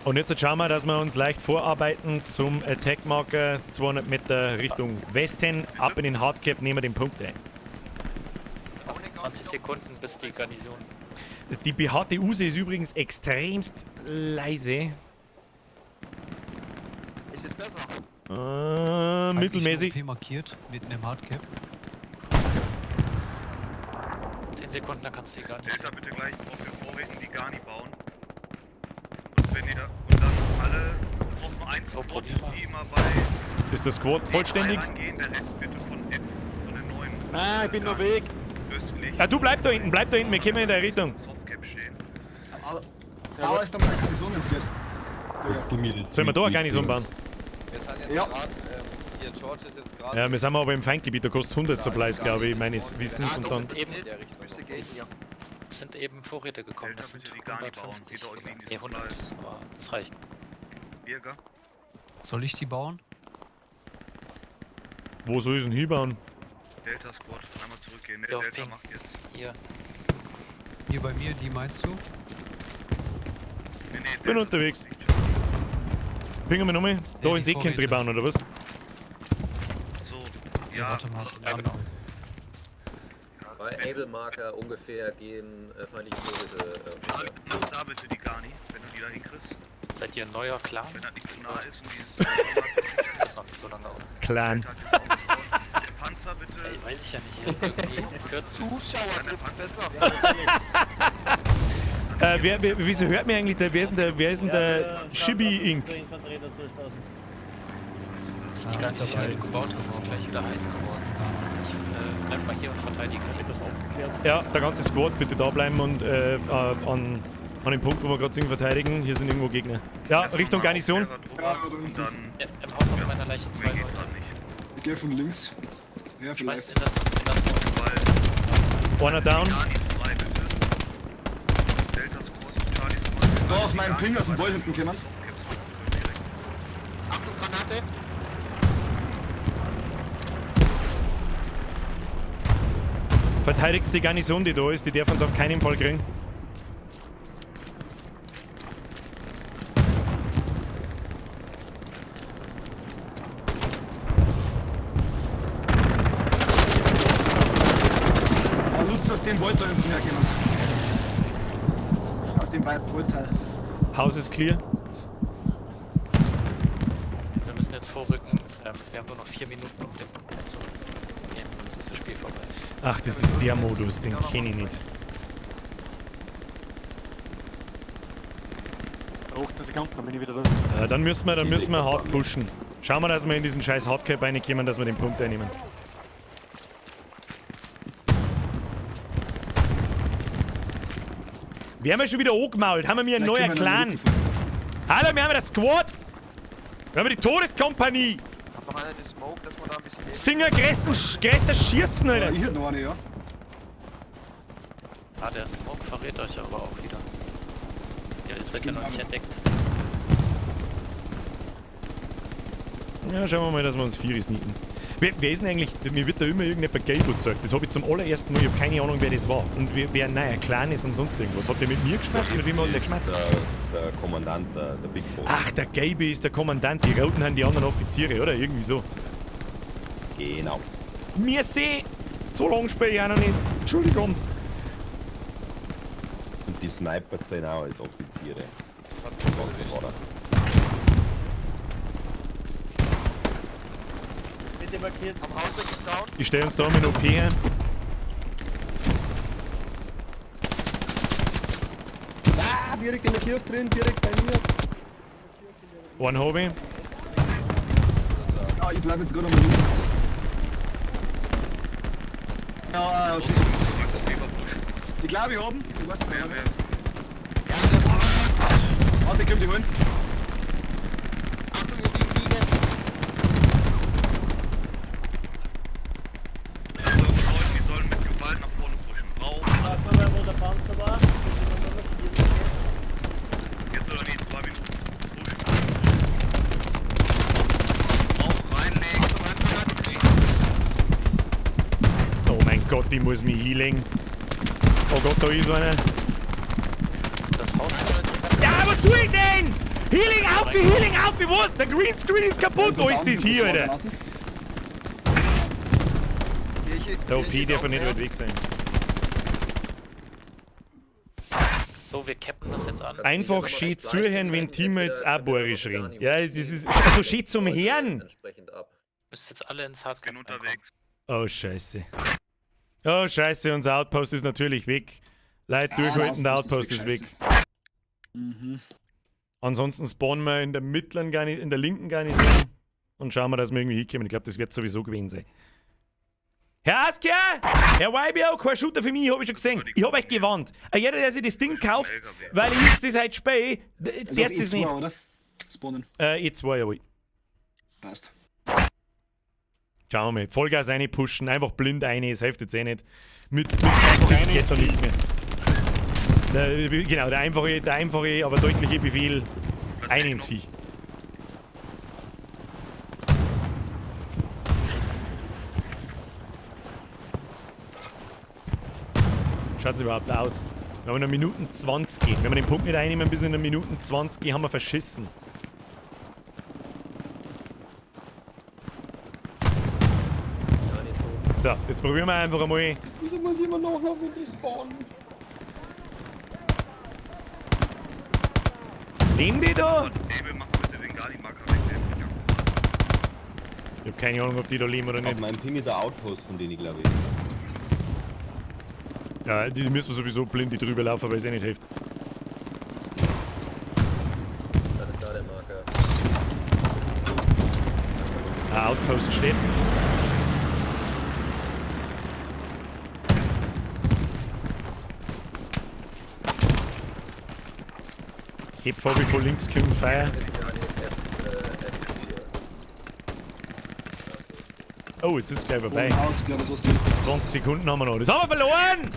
Und jetzt schauen wir, dass wir uns leicht vorarbeiten zum Attack Marker 200 Meter Richtung Westen. Ab in den Hardcap nehmen wir den Punkt ein. 20 Sekunden bis die Garnison. Die behaarte Use ist übrigens extremst leise. Ist jetzt besser. Eigentlich Mittelmäßig. nur OP markiert mit einem Hardcap. 10 Sekunden, dann kannst du die Garnison. Delta bitte gleich auf den Vorräten die Garni bauen. Und wenn ihr da, und dann alle, es braucht nur einen So, Squad, probier mal. die immer bei Ist das Squad vollständig? D3 rangehen, der Rest bitte von F, von den neuen. Ah, ich bin noch weg. Östlich. Ja, du bleib da hinten, bleib da hinten, wir kommen in der Richtung. Softcap stehen. Aber Bauer ist da mal eine Garnison, wenn's geht. Jetzt gib mir das Sollen wir da eine Sweet Garnison bauen? Wir sind jetzt Ja. gerade, hier George ist jetzt gerade. Ja, wir sind aber im Feindgebiet, da kostet 100 Supplies, glaube ich, meines Wissens. Und dann sind eben, In der Richtung. Müsste gehen, ja. es sind eben Vorräte gekommen, Delta, das sind bitte die Garni bauen. 150 Geht euch sogar. gegen die Ne, 100, Supplies. aber das reicht. Birger. Soll ich die bauen? Wo soll ich denn hinbauen? Delta Squad, einmal zurückgehen. Ne, Ja, auf Delta Ping. macht jetzt. Hier, Hier bei mir, die meinst du? Nee, nee, Bin Delta unterwegs. Bringen wir nochmal. Da Ja, ins die Eck Vorräte. bauen, oder was? So, Ja, ja. warte mal, ja, genau. Bei Able Marker ungefähr gehen feindliche Vorräte. Mach da bitte die Garni, wenn du die da hinkriegst. Seid ihr ein neuer Clan? Wenn das nicht zu nah ist und die Das ist noch nicht so lange, oder? Clan. Der Panzer bitte. Ey, weiß ich ja nicht. Ihr habt irgendwie kürzer. Zuschauer trifft besser. Wieso hört mir eigentlich der, wer ist denn der Shibi Inc? Zur Infanterie dazu stoßen. Sich die Garnison, die du gebaut hast, ist gleich wieder heiß geworden. Ich bleib mal hier und verteidige die. Das aufgeklärt. Ja, der ganze Squad bitte da bleiben und an dem Punkt, wo wir gerade sind, verteidigen. Hier sind irgendwo Gegner. Ja, Richtung Garnison. Ja, da unten. Ja, im Haus auf meiner Leiche zwei Leute. Ich gehe von links. Ja, Schmeißt vielleicht. in das Haus. Einer down. Da auf meinen Ping aus dem Wald hinten kommen. Achtung, Granate. Verteidigt die Garnison, die da ist, die darf uns auf keinen Fall kriegen. Ah, Lutz aus dem Wald da hinten herkommen. Aus dem Waldteil. Haus ist clear. Wir müssen jetzt vorrücken. Wir haben nur noch 4 Minuten, um den Punkt zu nehmen, sonst ist das Spiel vorbei. Ach, das ist der Modus, den kenne ich nicht. 18 Sekunden, dann bin ich wieder da. Dann müssen wir hart pushen. Schauen wir, dass wir in diesen scheiß Hardcap reinkommen, dass wir den Punkt einnehmen. Wir haben ja schon wieder angemault. Haben wir mir einen Vielleicht neuen können wir Clan? noch einen Hallo, wir haben ja das Squad. Wir haben die Todeskompanie. Hat noch einer den Smoke, dass man da ein bisschen. Singer Grässer schießen, Ja, Alter. ich hätte noch eine, ja. Ah, der Smoke verrät euch aber auch wieder. Ja, ihr seid ja noch nicht entdeckt. Ja, schauen wir mal, dass wir uns Vieri sneaken. Wer ist denn eigentlich, mir wird da immer irgendjemand Gelb gezeigt. Das habe ich zum allerersten Mal, ich habe keine Ahnung, wer das war. Und wer ein neuer Clan ist und sonst irgendwas. Hat der mit mir geschmatzt? Mit wem hat der Ist geschmatzt? der Kommandant, der Big Boss. Ach, der Gelbe ist der Kommandant, die Roten haben die anderen Offiziere, oder? Irgendwie so. Genau. Mir seh, so lange spiele ich auch noch nicht. Entschuldigung. Und die Sniper zählen auch als Offiziere. Ganz klar. Bitte markiert. Am Haus ist down. Ich stelle uns da mit OP her. Ah, direkt in der Kirche drin, direkt bei mir. One Hobby. Ja, ich bleib jetzt gerade am liegen. Ja, ja, sicher. Ich glaube, ich hab ihn. Ich weiß nicht. Warte, ich komm die holen. Achtung, die Mine. Die sollen mit Gewalt nach vorne pushen. Rauf. Sag mal, wo der Panzer war. Jetzt oder nie, 2 Minuten. Pushen. Rauch reinlegen. Oh mein Gott, ich muss mich healing. Oh Gott, da ist einer. Das Haus ist. Ja, was tue ich denn? Healing auf, Healing auf, was? Der Greenscreen ist kaputt. Oh, ist das hier, Alter. Der OP darf nicht weit weg sein. So, wir cappen das jetzt an. Einfach schön zuhören, wenn Teammates auch bohrisch reden. Ja, das ist also schön zum Hören. Entsprechend ab. Müsst jetzt alle ins Hardcap Bin unterwegs. Oh, scheiße. Oh, scheiße, unser Outpost ist natürlich weg. Leute, Ah, durchhalten, der Outpost ist weg. Mhm. Ansonsten spawnen wir in der mittleren Garni in der linken Garnison und schauen wir, dass wir irgendwie hinkommen. Ich glaube, das wird sowieso gewesen sein. Herr Askia! Herr YBO, kein Shooter für mich, hab ich schon gesehen. Ich hab euch gewarnt. Jeder, der sich das Ding kauft, weil ich das heute spiele, Also der auf es E2, nicht. oder? Spawnen. E2, jawohl. Passt. Schauen wir mal. Vollgas rein pushen, einfach blind rein, es hilft jetzt eh nicht. Mit Tactics geht da nichts mehr. Genau, der einfache, aber deutliche Befehl, ein ins Vieh. Schaut's überhaupt aus? Wir haben noch Minuten 20. Wenn wir den Punkt nicht einnehmen, bis in der Minuten 20 haben wir verschissen. So, jetzt probieren wir einfach einmal. Wieso muss ich immer nachlaufen, wenn die spawnen? Leben die da? David, mach bitte den Gali-Marker weg, der ist nicht akkurat. Ich hab keine Ahnung, ob die da leben oder Auf nicht. meinem Ping ist ein Outpost von denen, glaube ich. Ja, die müssen wir sowieso blind die drüber laufen, weil es eh nicht hilft. Dann ist da der Marker. Ein Outpost steht. Heb vor, wie von links kommt Feuer. Oh, jetzt ist es gleich vorbei. Oben Haus, glaub ich, so ist die. 20 Sekunden haben wir noch. Das haben wir verloren!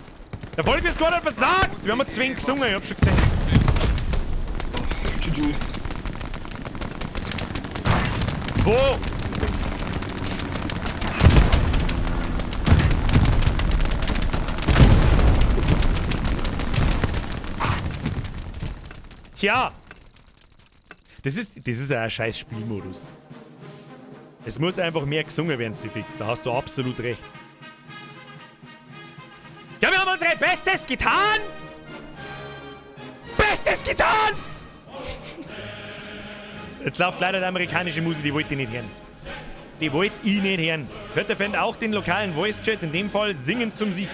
Der Vollbier-Squad hat versagt! Wir haben zwingen gesungen, ich hab schon gesehen. GG. Wo? Tja! Das ist ein scheiß Spielmodus. Es muss einfach mehr gesungen werden, Zifix. Da hast du absolut recht. Ja, wir haben unsere Bestes getan! Bestes getan! Jetzt läuft leider die amerikanische Musik, die wollte ich nicht hören. Die wollte ich nicht hören. Hört der Fan auch den lokalen Voice-Chat, in dem Fall singen zum Sieg.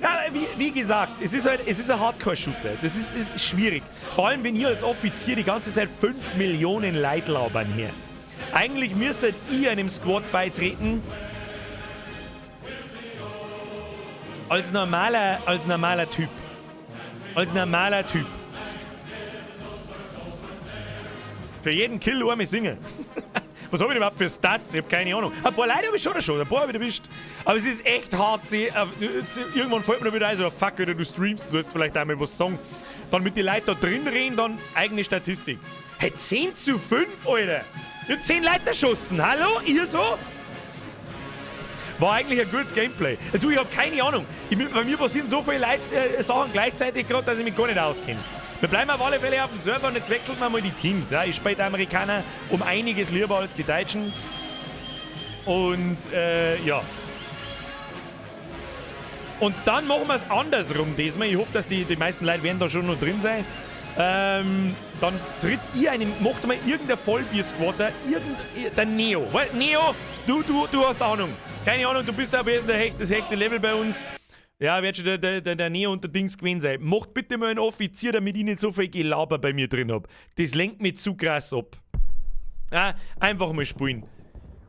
Ja, wie gesagt, es ist halt, es ist ein Hardcore-Shooter. Das ist schwierig. Vor allem, wenn ihr als Offizier die ganze Zeit 5 Millionen Leute labern hier. Eigentlich müsstet ihr einem Squad beitreten. Als normaler Typ. Als normaler Typ. Für jeden Kill einmal singen. Was hab ich denn überhaupt für Stats? Ich hab keine Ahnung. Ein paar Leute hab ich schon schon, ein paar hab ich erwischt. Aber es ist echt hart. Irgendwann fällt mir wieder ein, so, fuck, oder du streamst, du sollst vielleicht einmal was sagen. Dann mit den Leuten da drin reden, dann eigene Statistik. Hey, 10:5, Alter! Ich hab 10 Leute erschossen. Hallo? Ihr so? War eigentlich ein gutes Gameplay. Du, ich hab keine Ahnung. Bei mir passieren so viele Sachen gleichzeitig gerade, dass ich mich gar nicht auskenne. Wir bleiben auf alle Fälle auf dem Server und jetzt wechseln wir mal die Teams. Ja, ich spiele die Amerikaner um einiges lieber als die Deutschen. Und ja. Und dann machen wir es andersrum diesmal. Ich hoffe, dass die meisten Leute werden da schon noch drin sein. Dann tritt ihr einen, macht mal irgendein Vollbier-Squatter, der Neo. Weil, Neo, du hast Ahnung. Keine Ahnung, du bist da am besten das höchste Level bei uns. Ja, wird schon der Neo und der Dings gewesen sein. Macht bitte mal einen Offizier, damit ich nicht so viel Gelaber bei mir drin hab. Das lenkt mich zu krass ab. Ja, einfach mal spielen.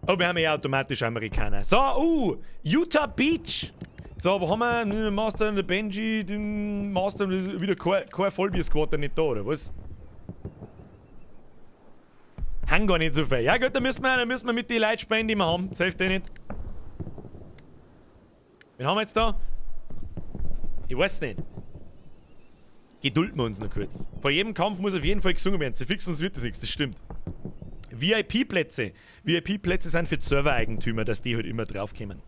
Oh, wir haben ja automatisch Amerikaner. So, Utah Beach. So, wo haben wir? Master und der Benji, den Master, wieder kein Vollbier-Squatter nicht da, oder was? Haben gar nicht so viel. Ja gut, dann müssen wir mit den Leuten spielen, die wir haben. Das hilft eh nicht. Wen haben wir jetzt da? Ich weiß nicht. Gedulden wir uns noch kurz. Vor jedem Kampf muss auf jeden Fall gesungen werden. Sie fixen uns wird das nichts, das stimmt. VIP-Plätze. VIP-Plätze sind für die Server-Eigentümer, dass die halt immer draufkommen.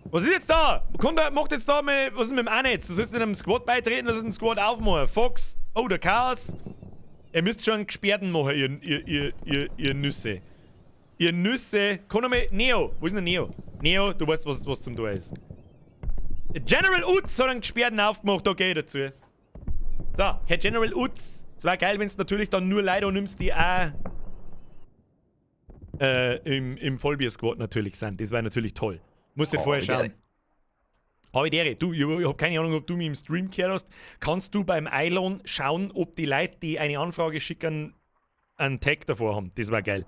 Was ist jetzt da? Kunde macht jetzt da mal, was ist mit dem Anne jetzt? Du sollst in einem Squad beitreten, du sollst einen Squad aufmachen. Fox, oh, der Chaos. Ihr müsst schon einen Gesperrten machen, ihr Nüsse. Ihr Nüsse. Komm mal, Neo. Wo ist denn Neo? Neo, du weißt, was zum Tor ist. General Utz hat einen Gesperrten aufgemacht, okay, dazu. So, Herr General Utz. Es wär geil, wenn's natürlich dann nur Leute nimmst, die auch im Vollbier-Squad natürlich sind. Das wär natürlich toll. Musst du vorher schauen. Habe du, ich hab keine Ahnung, ob du mich im Stream gehört hast. Kannst du beim Eilon schauen, ob die Leute, die eine Anfrage schicken, einen Tag davor haben? Das wär geil.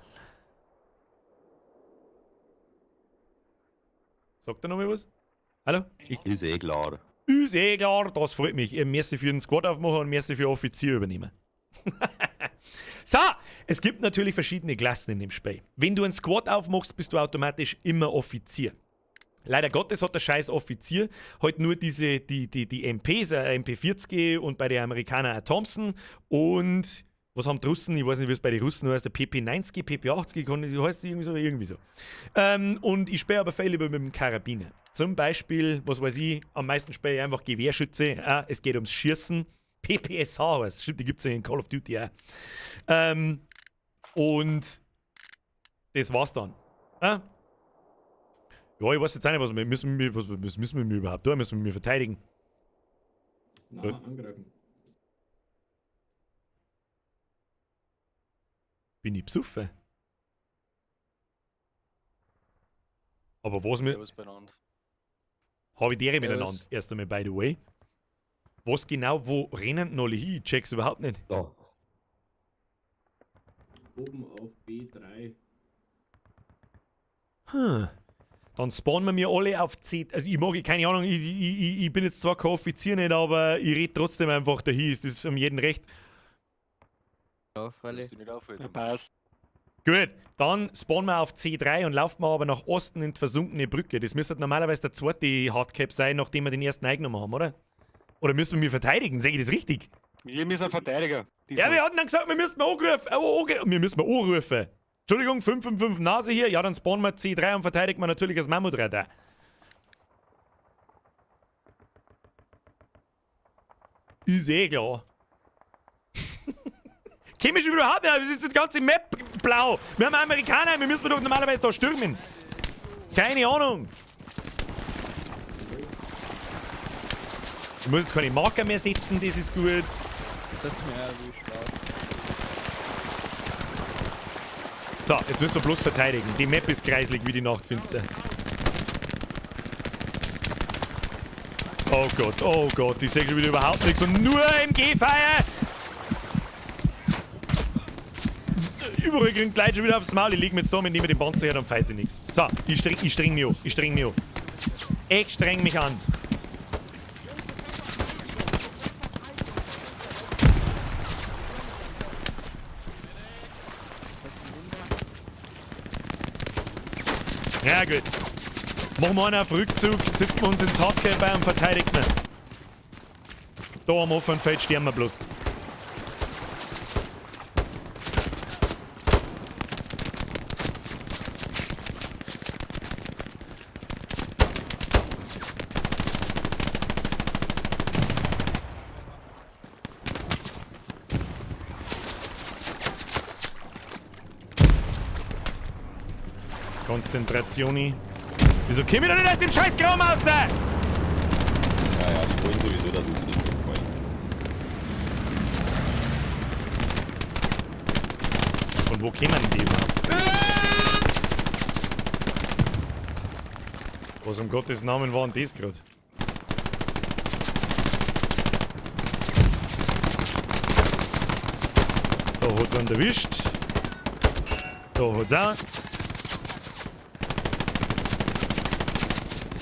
Sagt er noch mal was? Hallo? Ist eh klar. Ist eh klar, das freut mich. Ihr müsst für den Squad aufmachen und müsst für Offizier übernehmen. So, es gibt natürlich verschiedene Klassen in dem Spiel. Wenn du einen Squad aufmachst, bist du automatisch immer Offizier. Leider Gottes hat der scheiß Offizier halt nur die M Ps, MP40 und bei den Amerikanern auch Thompson und was haben die Russen? Ich weiß nicht, wie es bei den Russen heißt, der PP90, PP80, heißt irgendwie so, irgendwie so. Und ich spiele aber viel lieber mit dem Karabiner. Zum Beispiel, was weiß ich, am meisten spiele ich einfach Gewehrschütze. Es geht ums Schießen. PPSH, was stimmt, die gibt's ja in Call of Duty auch. Und Das war's dann. Ja? Ja, ich weiß jetzt auch nicht, was wir müssen, wir, was müssen wir überhaupt tun? Müssen wir verteidigen? Na, angreifen. Bin ich besoffen? Aber was mir. Habe ich dere miteinander. Erst einmal, by the way. Was genau, wo rennen denn alle hin? Ich check's überhaupt nicht. Da. Oben auf B3. Dann spawnen wir mir alle auf C. Also ich mag, keine Ahnung, ich bin jetzt zwar kein Offizier nicht, aber ich rede trotzdem einfach dahin. Ist das um jeden recht? Ja, freilich. Ja, passt. Gut, dann spawnen wir auf C3 und laufen wir aber nach Osten in die versunkene Brücke. Das müsste normalerweise der zweite Hardcap sein, nachdem wir den ersten eingenommen haben, oder? Oder müssen wir mich verteidigen? Sehe ich das richtig? Wir müssen Verteidiger. Ja, wir hatten dann gesagt, wir müssen angrufen. Wir müssen anrufen. Entschuldigung, 555 Nase hier. Ja, dann spawnen wir C3 und verteidigt man natürlich das Mammutreiter. Ist eh klar. Chemisch überhaupt nicht, es ist das ganze Map blau. Wir haben Amerikaner, wir müssen doch normalerweise da stürmen. Keine Ahnung. Ich muss jetzt keine Marker mehr setzen, das ist gut. Das ist mir ja wie schlau. So, jetzt müssen wir bloß verteidigen. Die Map ist kreislig wie die Nachtfinster. Oh Gott, ich sehe schon wieder überhaupt nichts und nur MG-Feuer! Überall kriegen die Leute schon wieder aufs Maul. Ich leg mir jetzt da mit nehme den Panzer her, dann feit sie nichts. So, ich streng mich an. Ich streng mich an. Ich streng mich an. Ja, gut. Machen wir einen auf Rückzug, sitzen wir uns ins Hardcap bei und verteidigt wir. Da am offenen Feld sterben wir bloß. Konzentrationi. Wieso komm ich doch nicht aus dem scheiß Graum raus? Ja, ja, die wollen sowieso, dass uns nicht umfallen. Von wo kämen denn die überhaupt? Was um Gottes Namen war denn das gerade? Da hat's einen erwischt. Da hat's auch.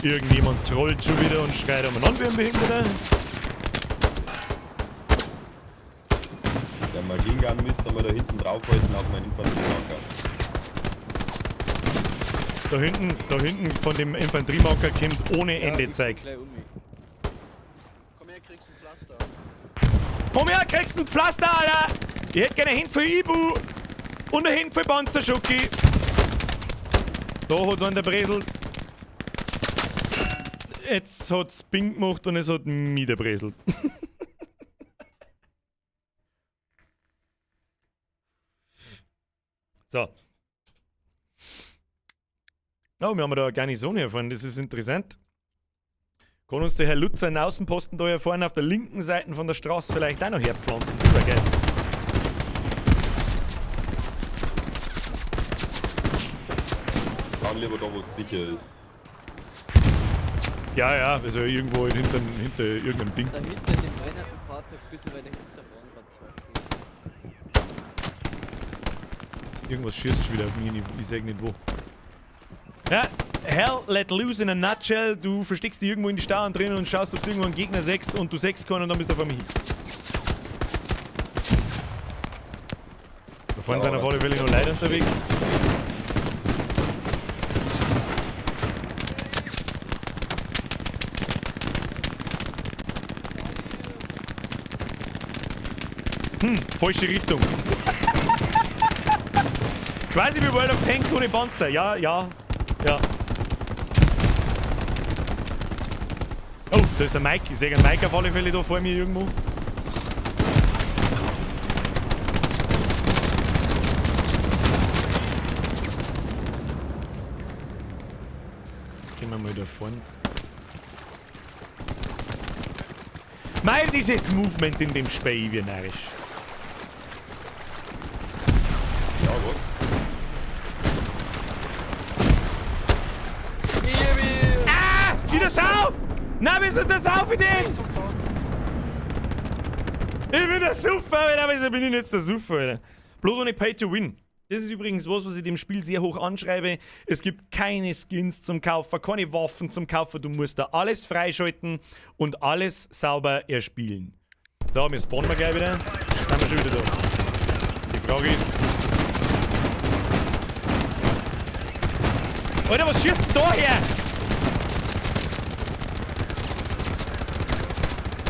Irgendjemand trollt schon wieder und schreit umeinander wie ein Behinderter. Der Machine Gun müsste mal da hinten draufhalten auf meinen Infanteriemarker. Da hinten von dem Infanteriemarker kommt ohne Ende Zeug. Komm her, kriegst ein Pflaster. Komm her, kriegst ein Pflaster, Alter! Ich hätte gerne Hände für Ibu und eine Hände für Panzerschucki. Da hat's einen der Bresels. Jetzt hat's Ping gemacht und es hat mich der Breselt. So. Oh, wir haben da eine Garnison hier vorne, das ist interessant. Kann uns der Herr Lutz einen Außenposten da hier vorne auf der linken Seite von der Straße vielleicht auch noch herpflanzen? Das wär geil. Dann lieber da, wo es sicher ist. Ja, ja, also irgendwo hinter irgendeinem Ding. Da hinter dem brennenden Fahrzeug, ein bisschen weiter hinter waren gerade zwei. Irgendwas schießt schon wieder auf mich, ich sag nicht wo. Ja, hell let loose in a nutshell. Du versteckst dich irgendwo in die Stauen drin und schaust, ob du irgendwo einen Gegner sägst und du sägst keinen und dann bist du auf einmal hin. Da vorne sind auf alle Fälle noch Leute unterwegs. Falsche Richtung. Quasi wie World of Tanks ohne Panzer. Ja, ja, ja. Oh, da ist der Mike. Ich sehe einen Mike auf alle Fälle da vor mir irgendwo. wieder fahren. Mei, dieses Movement in dem Spiel, wie narrisch. Ja, was? Ah! Wieder sauf! Na, wieso das auf in den? Ich bin der Suffer, Alter. Wieso bin ich jetzt der Suffer, Alter? Bloß ohne Pay to Win. Das ist übrigens was, was ich dem Spiel sehr hoch anschreibe. Es gibt keine Skins zum Kaufen, keine Waffen zum Kaufen. Du musst da alles freischalten und alles sauber erspielen. So, wir spawnen wir gleich wieder. Sind wir schon wieder da. Die Frage ist. Alter, was schießt denn da her?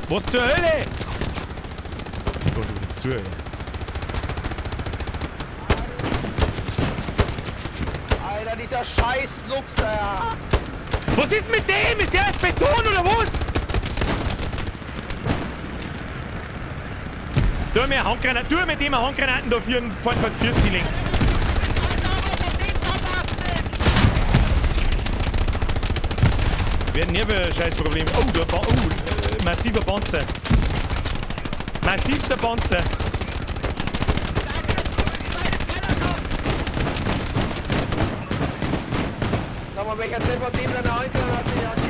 Was zur Hölle? Ich war schon wieder zu, Alter. Alter, dieser scheiß Lux, Alter. Was ist mit dem? Ist der aus Beton oder was? Tu mir Handgranaten, tu mit dem Handgranaten da für einen Ceiling. Wir werden nie ein scheiß Problem. Oh, da, oh, massiver Panzer. Massivster Panzer. Sag mal, welcher Depp hat dem deine Handgranate in die Hand?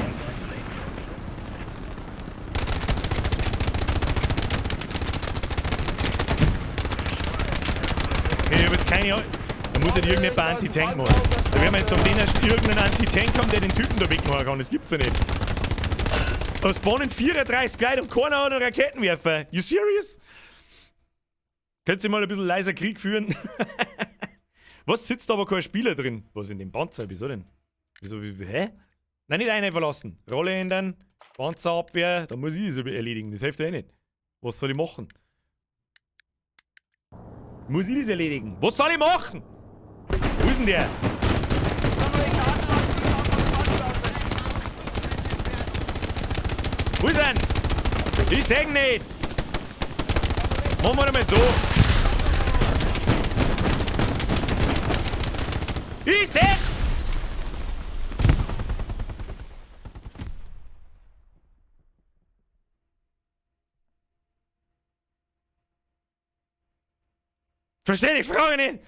Okay, ich hab jetzt keine Ahnung. Da muss ja irgendjemand einen Anti-Tank machen. Da werden wir jetzt auf den erst irgendeinen Anti-Tank haben, der den Typen da wegmachen kann. Das gibt's ja nicht. Da spawnen 34 Leute und keiner hat einen Raketenwerfer. You serious? Könnt ihr mal ein bisschen leiser Krieg führen? Was sitzt da aber kein Spieler drin? Was in dem Panzer? Wieso denn? Wieso? Hä? Nein, nicht eine verlassen. Rolle ändern, Panzerabwehr, da muss ich das erledigen. Das hilft ja eh nicht. Was soll ich machen? Muss ich das erledigen? Was soll ich machen? Wo ist denn der? Wo ist denn? Ich seh ihn nicht! Machen wir doch mal so. Ich seh! Versteh die Frage nicht!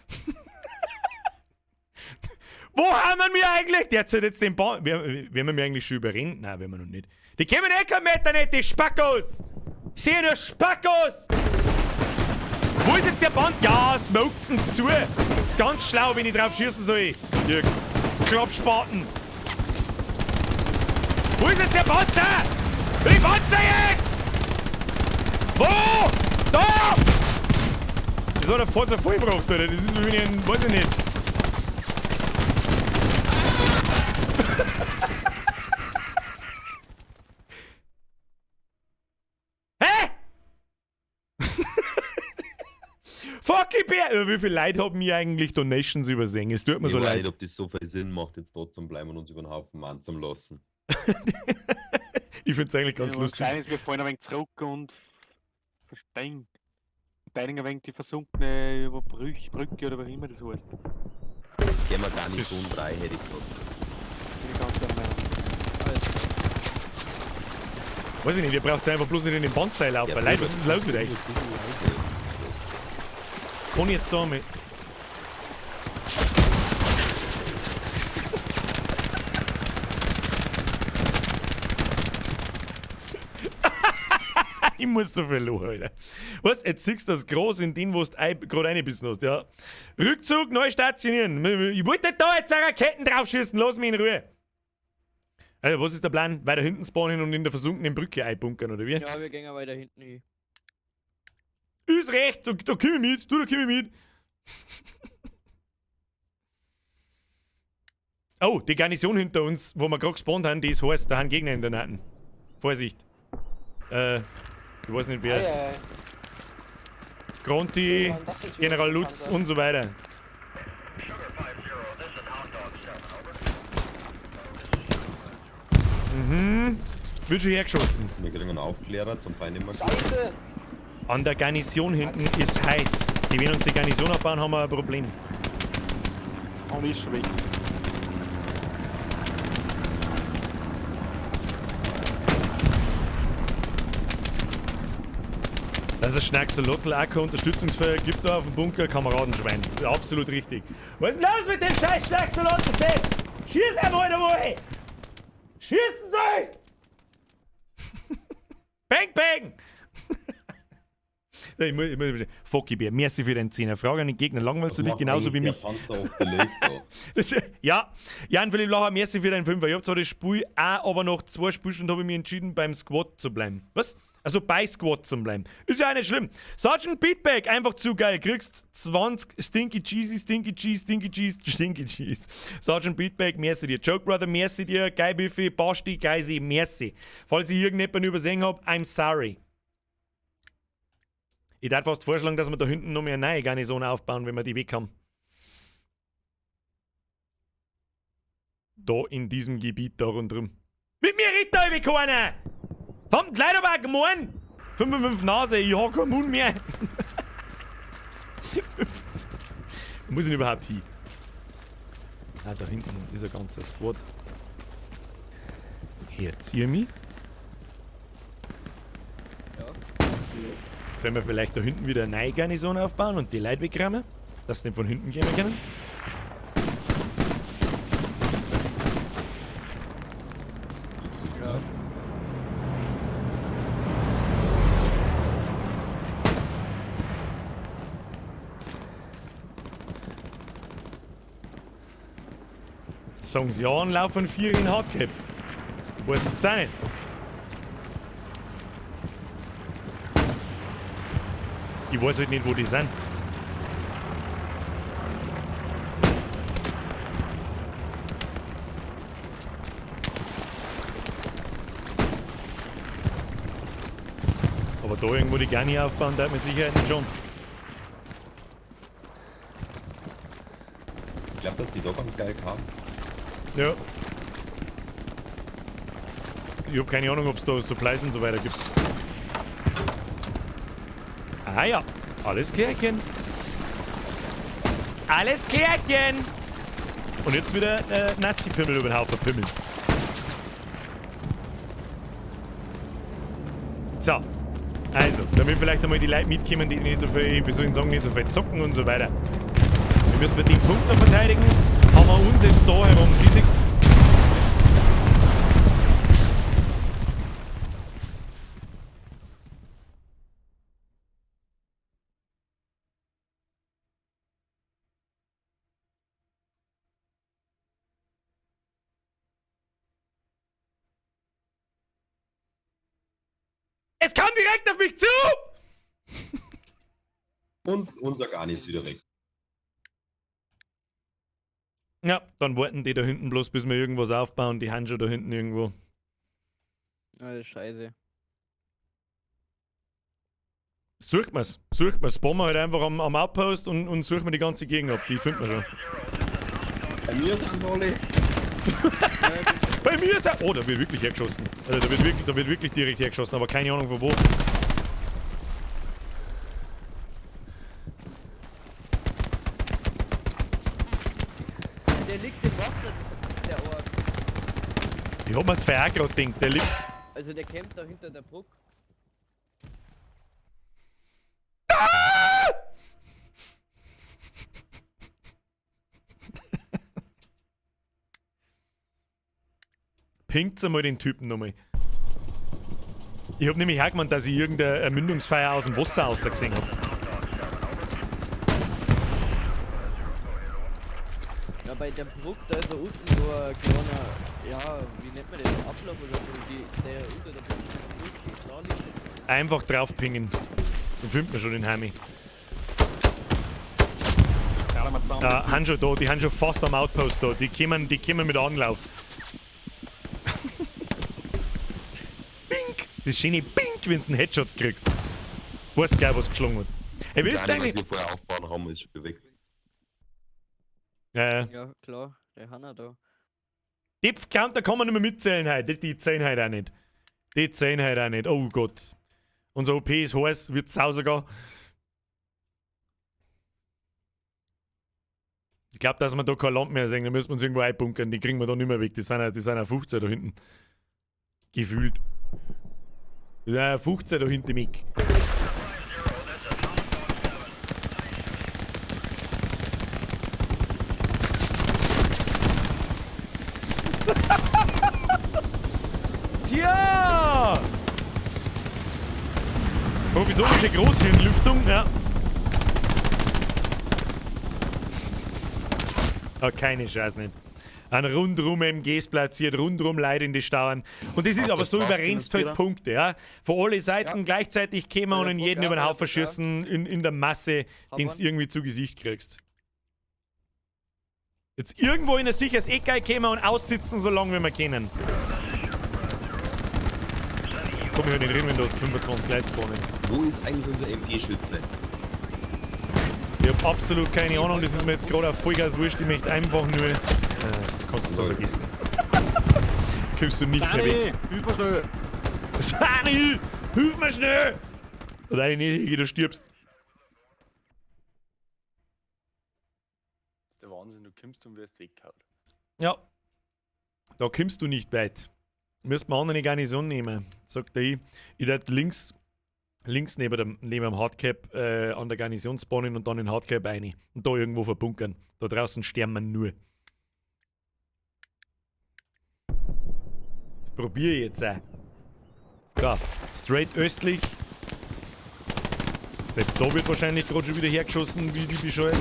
Wo haben wir mir eigentlich derzeit jetzt den Bahn? Werden wir mir eigentlich schon überrennen? Nein, werden wir noch nicht. Die kommen eh keinen Meter nicht, die Spackos! Ich sehe nur Spackos! Wo ist jetzt der Band? Ja, smokesen zu! Ist ganz schlau, wenn ich drauf schießen soll. Ihr Klappspaten! Wo ist jetzt der Panzer? Die Panzer jetzt! Wo? Da! Das hat er voll so vollgebracht, Alter. Das ist wie wenn ich einen, weiß ich nicht. Hä? Fuck, ich bin. Wie viele Leute haben mir eigentlich Donations übersehen? Es tut mir Ich so weiß leid. nicht, ob das so viel Sinn macht, jetzt da zu bleiben und uns über den Haufen Mann zu lassen. Ich find's eigentlich ganz Ja, lustig. Gescheit ist, wir fahren ein wenig zurück und verstehen. Verteidigen ein wenig die versunkene Brücke oder wie immer das heißt. Gehen wir gar nicht so um 3, hätte ich gesagt. Bin ich ganz der Meinung. Weiß ich nicht, ihr braucht einfach bloß nicht in den Panzer laufen. Ja, Leute, was ist denn los mit euch? Kann ich jetzt da mit. Ich muss so viel lachen, Alter. Was? Jetzt siehst du das groß in den, wo du gerade reingebissen hast, ja. Rückzug, neu stationieren. Ich wollte da jetzt auch Raketen draufschießen, lass mich in Ruhe. Also, was ist der Plan? Weiter hinten spawnen und in der versunkenen Brücke einbunkern, oder wie? Ja, wir gehen weiter hinten hin. Ist recht, da komm ich mit, du, da komm ich mit. Oh, die Garnison hinter uns, wo wir gerade gespawnt haben, die ist heiß, da haben Gegner in der Natten. Vorsicht. Ich weiß nicht wer. Ei, ei, ei. Gronti, General Lutz und so weiter. Mhm. Wird schon hergeschossen. Wir kriegen einen Aufklärer zum Feind immer. Scheiße! An der Garnison hinten ist heiß. Die wenn uns die Garnison abbauen, haben wir ein Problem. Und ist schon weg. Dass es Schnacksolotl auch kein Unterstützungsfeuer gibt da auf dem Bunker, Kameradenschwein. Absolut richtig. Was ist denn los mit dem scheiß Schnacksolotl, Sepp? Schieß einmal da wohl! Schießen sollst! Bang, bang! Ich muss, Fuck, Bär, merci für den Zehner. Frage an den Gegner, langweilst du dich genauso wie mich? Das, ja, Jan-Philipp Lacher, merci für deinen Fünfer. Ich hab zwar das Spiel auch, aber nach 2 Spielstunden habe ich mich entschieden, beim Squad zu bleiben. Was? Also bei Squad zu bleiben. Ist ja auch nicht schlimm. Sergeant Beatback, einfach zu geil. Kriegst 20 Stinky Cheesy, Stinky Cheese, Stinky Cheese, Stinky Cheese. Sergeant Beatback, merci dir. Joke Brother, merci dir. Geil Biffy, Basti, Geisi, merci. Falls ich irgendjemanden übersehen hab, I'm sorry. Ich darf fast vorschlagen, dass wir da hinten noch mehr eine neue Garnison aufbauen, wenn wir die weg haben. Da in diesem Gebiet da rundherum. Mit mir redet da über keiner! Verdammt, Leute aber auch gemein! 5 Nase, ich hab keinen Mund mehr! Wo muss ich denn überhaupt hin? Ah, da hinten ist ein ganzer Squad. Hört ihr mich? Ja. Sollen wir vielleicht da hinten wieder eine neue Garnison aufbauen und die Leute wegräumen? Dass sie nicht von hinten kommen können? Ja. Sagen sie ja, und laufen 4 in Hardcap. Weiß jetzt auch nicht. Ich weiß halt nicht, wo die sind. Aber da irgendwo die Garni aufbauen, da mit Sicherheit nicht schon. Ich glaube, dass die da ganz geil kamen. Ja. Ich hab keine Ahnung, ob's da Supplies und so weiter gibt. Ah ja, alles klärchen. Alles klärchen! Und jetzt wieder Nazi-Pimmel über den Haufen pimmeln. So. Also, damit vielleicht einmal die Leute mitkommen, die nicht so viel, wie soll ich sagen, nicht so viel zocken und so weiter. Wir müssen mit dem Punkt noch verteidigen. Haben wir uns jetzt da herum diese. Es kam direkt auf mich zu! Und unser Garni ist wieder weg. Ja, dann warten die da hinten bloß, bis wir irgendwas aufbauen. Die haben schon da hinten irgendwo. Alter, Scheiße. Sucht man's. Sucht man's. Spawnen wir halt einfach am Outpost und suchen wir die ganze Gegend ab. Die finden wir schon. Bei mir sind alle. Bei mir ist er. Oh, da wird wirklich hergeschossen. Also, da wird wirklich direkt hergeschossen, aber keine Ahnung von wo. Der liegt im Wasser, der Ort. Ich hab mir's vorher auch grad gedacht, der liegt. Also der campt da hinter der Brücke. Ah! Pinkt's einmal den Typen nochmal. Ich hab nämlich auch gemeint, dass ich irgendeine Ermündungsfeier aus dem Wasser raus gesehen hab. Ja, bei der Brücke, da ist da unten so ein kleiner, ja, wie nennt man das, ein Ablauf oder so, der unter der Brücke durchgeht, da liegt der. Einfach drauf pingen. Dann findet man schon den Heimi. Da, haben schon da, die haben schon fast am Outpost da. Die kommen mit Anlauf. Pink! Das schöne Pink, wenn du einen Headshot kriegst. Weißt gleich, was geschlagen hat. Hey, wie ist Die Garni, eigentlich? was wir vorher aufbauen haben, ist schon weg. Ja, ja. Ja, klar, der Hanna da. Depth Counter kann man nicht mehr mitzählen heute. Die zählen heute auch nicht. Die zählen heute auch nicht. Oh Gott. Unser OP ist heiß, wird sau sogar. Ich glaub, dass wir da kein Land mehr sehen, da müssen wir uns irgendwo einbunkern. Die kriegen wir da nicht mehr weg. Die sind ja 15 da hinten. Gefühlt. Die sind ja 15 da hinten mit. Tja! Provisorische Großhirnlüftung, ja. Ah, keine Chance nicht. Ein rundrum MGs platziert, rundrum Leute in die Stauern. Und das ist aber so, überrennst halt Punkte, ja. Von alle Seiten gleichzeitig kämen und in jeden über den Haufen schießen, in der Masse, den du irgendwie zu Gesicht kriegst. Jetzt irgendwo in ein sicheres Eck kämen und aussitzen, so lange wie wir können. Komm ich halt nicht reden, wenn da 25 Leute spawnen. Wo ist eigentlich unser MG-Schütze? Ich hab absolut keine Ahnung, das ist mir jetzt gerade auf Vollgas wurscht, ich möchte einfach nur. Das kannst du so vergessen. Kommst du nicht mehr weg. Hilf mir schnell! Sani! Hilf mir schnell! Oder nicht, du stirbst. Das ist der Wahnsinn, du kommst und wirst weggehauen. Ja. Da kommst du nicht weit. Müsst man andere Garnison nehmen, sagt der ich. Ich würd links neben dem Hardcap an der Garnison spawnen und dann in Hardcap rein. Und da irgendwo verbunkern. Da draußen sterben wir nur. Das probiere ich jetzt auch. So, straight östlich. Selbst da wird wahrscheinlich gerade schon wieder hergeschossen, wie die Bescheuerten.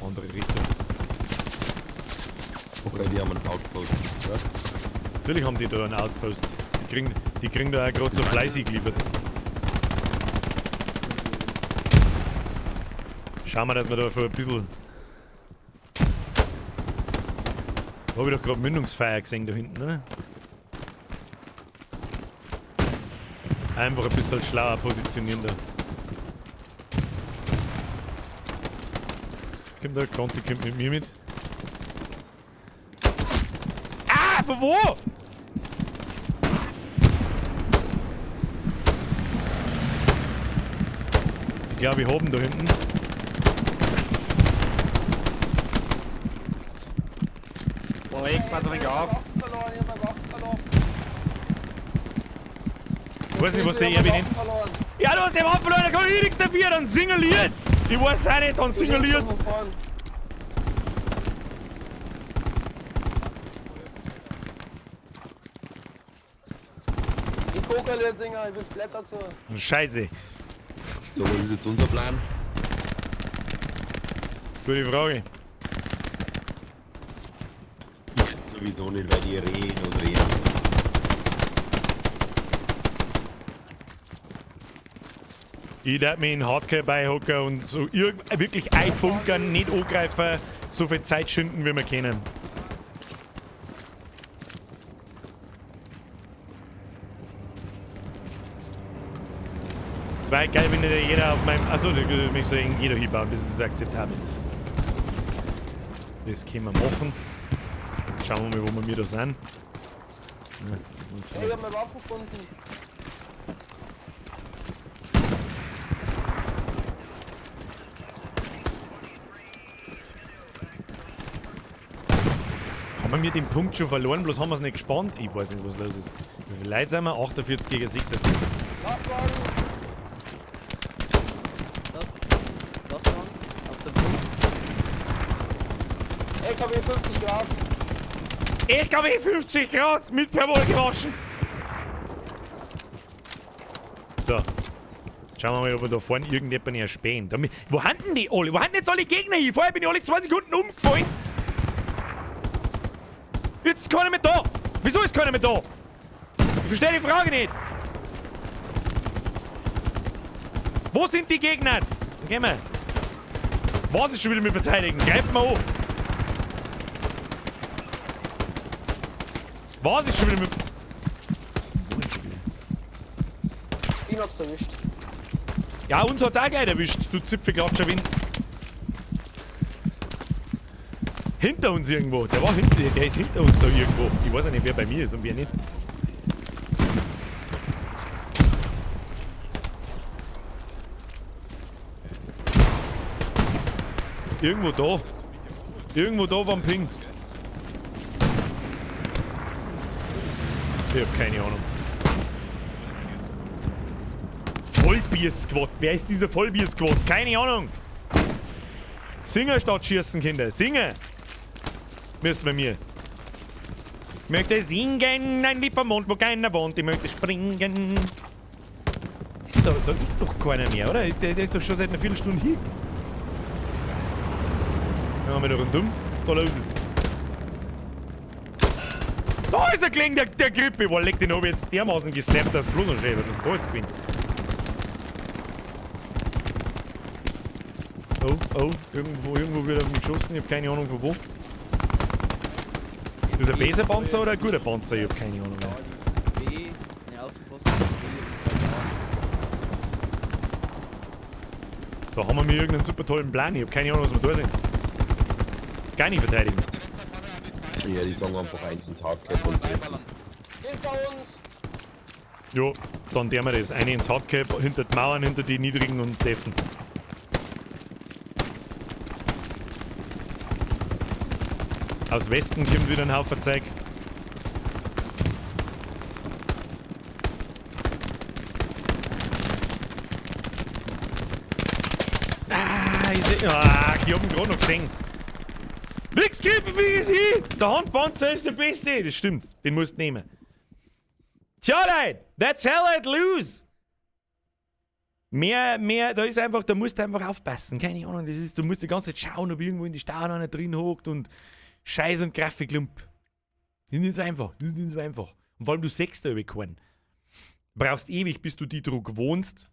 Andere Richtung. Okay, die haben einen Outpost. Ja? Natürlich haben die da einen Outpost. Die kriegen da auch gerade so fleißig geliefert. Schauen wir, dass wir da für ein bisschen. Hab ich doch gerade Mündungsfeuer gesehen da hinten, ne? Einfach ein bisschen schlauer positionieren da. Kommt der Conti, kommt mit mir mit. Ah, von wo? Ich glaube, ich hab ihn da hinten. Boah, ich pass ein wenig auf. Waffen verloren, ich hab meine Waffen verloren. Ich weiß nicht, was der Ich hab Erwin meine nennt. Waffen verloren. Ja, du hast den Waffen verloren, da kann ich nichts dafür, dann signaliert. Ich weiß auch nicht, dann signaliert. Ich gucke jetzt, Singer, ich bin's Blätter zu. Scheiße. So, was ist jetzt unser Plan? Gute Frage. Ich sowieso nicht, weil die reden und reden. Ich darf mich in Hardcore beihocken und so wirklich einfunkern, nicht angreifen, so viel Zeit schinden, wie wir können. Es wäre geil, wenn nicht jeder auf meinem. Achso, mich soll jeder hinbauen, das ist akzeptabel. Das können wir machen. Schauen wir mal, wo wir da sind. Ja, Hey, ich hab meine Waffen gefunden. Haben wir den Punkt schon verloren, bloß haben wir es nicht gespannt? Ich weiß nicht, was los ist. Wie viele Leute sind wir? 48 gegen 46. Lastwagen! Lastwagen? Auf dem Punkt. LKW 50 Grad. LKW 50 Grad mit Perwoll gewaschen. So. Schauen wir mal, ob wir da vorne irgendjemanden erspähen. Damit, wo haben denn die alle? Wo haben denn jetzt alle Gegner hier? Vorher bin ich alle 2 Sekunden umgefallen. Jetzt ist keiner mehr da. Wieso ist keiner mehr da? Ich verstehe die Frage nicht. Wo sind die Gegner jetzt? Dann gehen wir. Was ist schon wieder mit Verteidigen? Greift mal an. Was ist schon wieder mit... Ihn hat's erwischt. Ja, uns hat's auch gleich erwischt, du Zipfelklatscher Wind. Hinter uns irgendwo. Der war hinter, der ist hinter uns da irgendwo. Ich weiß ja nicht, wer bei mir ist und wer nicht. Irgendwo da. Irgendwo da war ein Ping. Ich hab keine Ahnung. Vollbier-Squad. Wer ist dieser Vollbier-Squad? Keine Ahnung. Singen statt schießen, Kinder. Singen! Müssen wir mir. Ich möchte singen, ein Lied vom Mond, wo keiner wohnt. Ich möchte springen. Ist da ist doch keiner mehr, oder? Der ist doch schon seit einer Viertelstunde hier. Dann haben wir da rundum. Da los ist. Da ist er gelegen, der Grippe. Boah, leck, den hab ich jetzt dermaßen geslappt, dass bloß noch schön wird. Was ist da jetzt gewinnt? Oh, oh, irgendwo wird auf mich geschossen. Ich hab keine Ahnung von wo. Ist das ein besser Panzer oder ein guter Panzer? Ich hab keine Ahnung mehr. B, ne Außenposten B ist bei A. Da haben wir mir irgendeinen super tollen Plan. Ich hab keine Ahnung, was wir da sind. Gar nicht verteidigen. Ja, die sagen einfach eins ins Hardcap und treffen. Hinter uns! Jo, dann der wir das. Eine ins Hardcap, hinter die Mauern, hinter die niedrigen und deffen. Aus Westen kommt wieder ein Haufen Zeug. Ah, ich seh, ah, ich hab ihn gerade noch gesehen. Nix gibt wie ist hier! Der Handpanzer ist der beste! Das stimmt, den musst du nehmen. Tja, Leute, that's hell let loose! Mehr, da ist einfach, da musst du einfach aufpassen. Keine Ahnung, das ist, du musst die ganze Zeit schauen, ob irgendwo in die Stauen einer drin hockt und Scheiß und Grafikklump. Das ist nicht so einfach, das ist nicht so einfach. Und vor allem du sechst da über keinen. Brauchst ewig, bis du die Druck wohnst.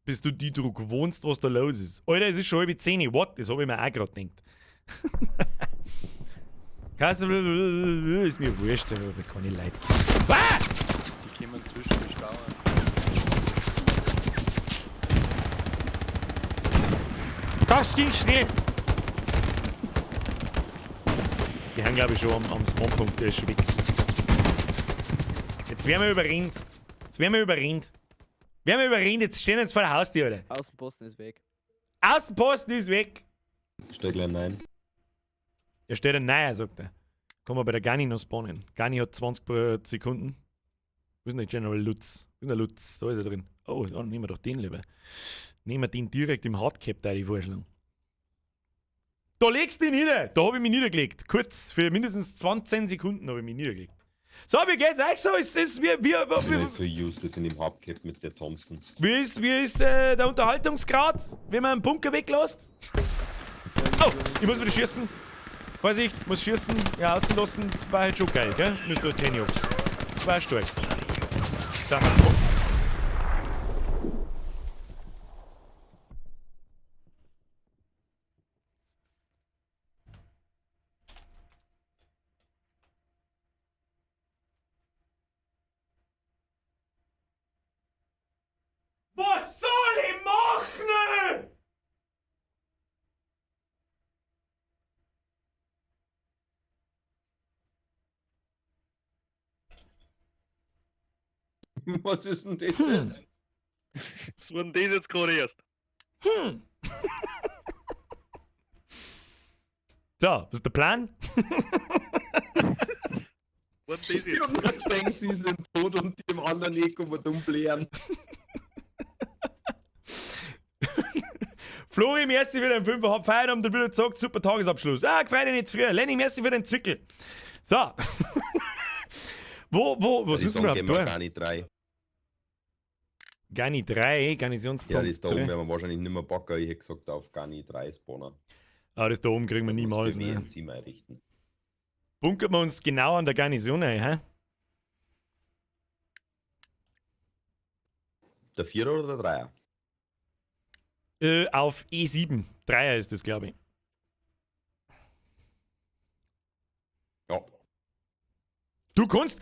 Bis du die Druck wohnst, was da los ist. Alter, es ist schon 9:30. What? Das hab ich mir auch grad gedacht. Kasse, ist mir wurscht, aber keine Leid. Ah! Die kommen zwischen die Stauen. Das ging schnell! Die haben, glaube ich, schon am Spawnpunkt, der ist schon weg. Jetzt werden wir überrennt. Jetzt werden wir überrennt. Werden wir überrennt, jetzt stehen jetzt vor der Haustür, Alter. Außenposten ist weg. Außenposten ist weg! Stell gleich nein. Er steht ein neuer, sagt er. Kann man bei der Gani noch spawnen. Gani hat 20 Sekunden. Wo ist denn der General Lutz? Wo ist denn der Lutz? Da ist er drin. Oh, dann nehmen wir doch den lieber. Nehmen wir den direkt im Hardcap, da ich vorschlagen. Da legst du ihn nieder! Da hab ich mich niedergelegt. Kurz, für mindestens 20 Sekunden hab ich mich niedergelegt. So, wie geht's euch so? Ist, ist, wie, wie, Ich bin wie, nicht so useless in dem Hardcap mit der Thompson. wie ist der Unterhaltungsgrad, wenn man einen Bunker weglässt? Oh, ich muss wieder schießen. Vorsicht, muss schießen. Ja, außen lassen war halt schon geil, gell? Mr. Teniox. Das war stark. Da haben wir. Was soll ich machen? Was ist denn das? Was war denn das jetzt gerade erst? Hm. So, was ist der Plan? Was war denn das Ich jetzt? hab nur gesehen, sie sind tot und die im anderen Eck um dumm blären. Flori, merci für den 5er, hab Feierabend, der Bilder gesagt, super Tagesabschluss. Ah, gefreut dich nicht zu früh. Lenny, merci für den Zwickel. So. Was Die müssen wir sagen, überhaupt gehen wir tun? Gani 3. Gani 3, Garnisionspunkt Ja, das da oben 3. werden wir wahrscheinlich nicht mehr packen. Ich hätte gesagt, auf Gani 3 spawnen. Ah, das da oben kriegen wir niemals. Für Ne? ein Zimmer einrichten. Bunkern wir uns genau an der Garnison ein, hä? Der Vierer oder der Dreier? Auf E7. Dreier ist das, glaube ich. Ja. Du kannst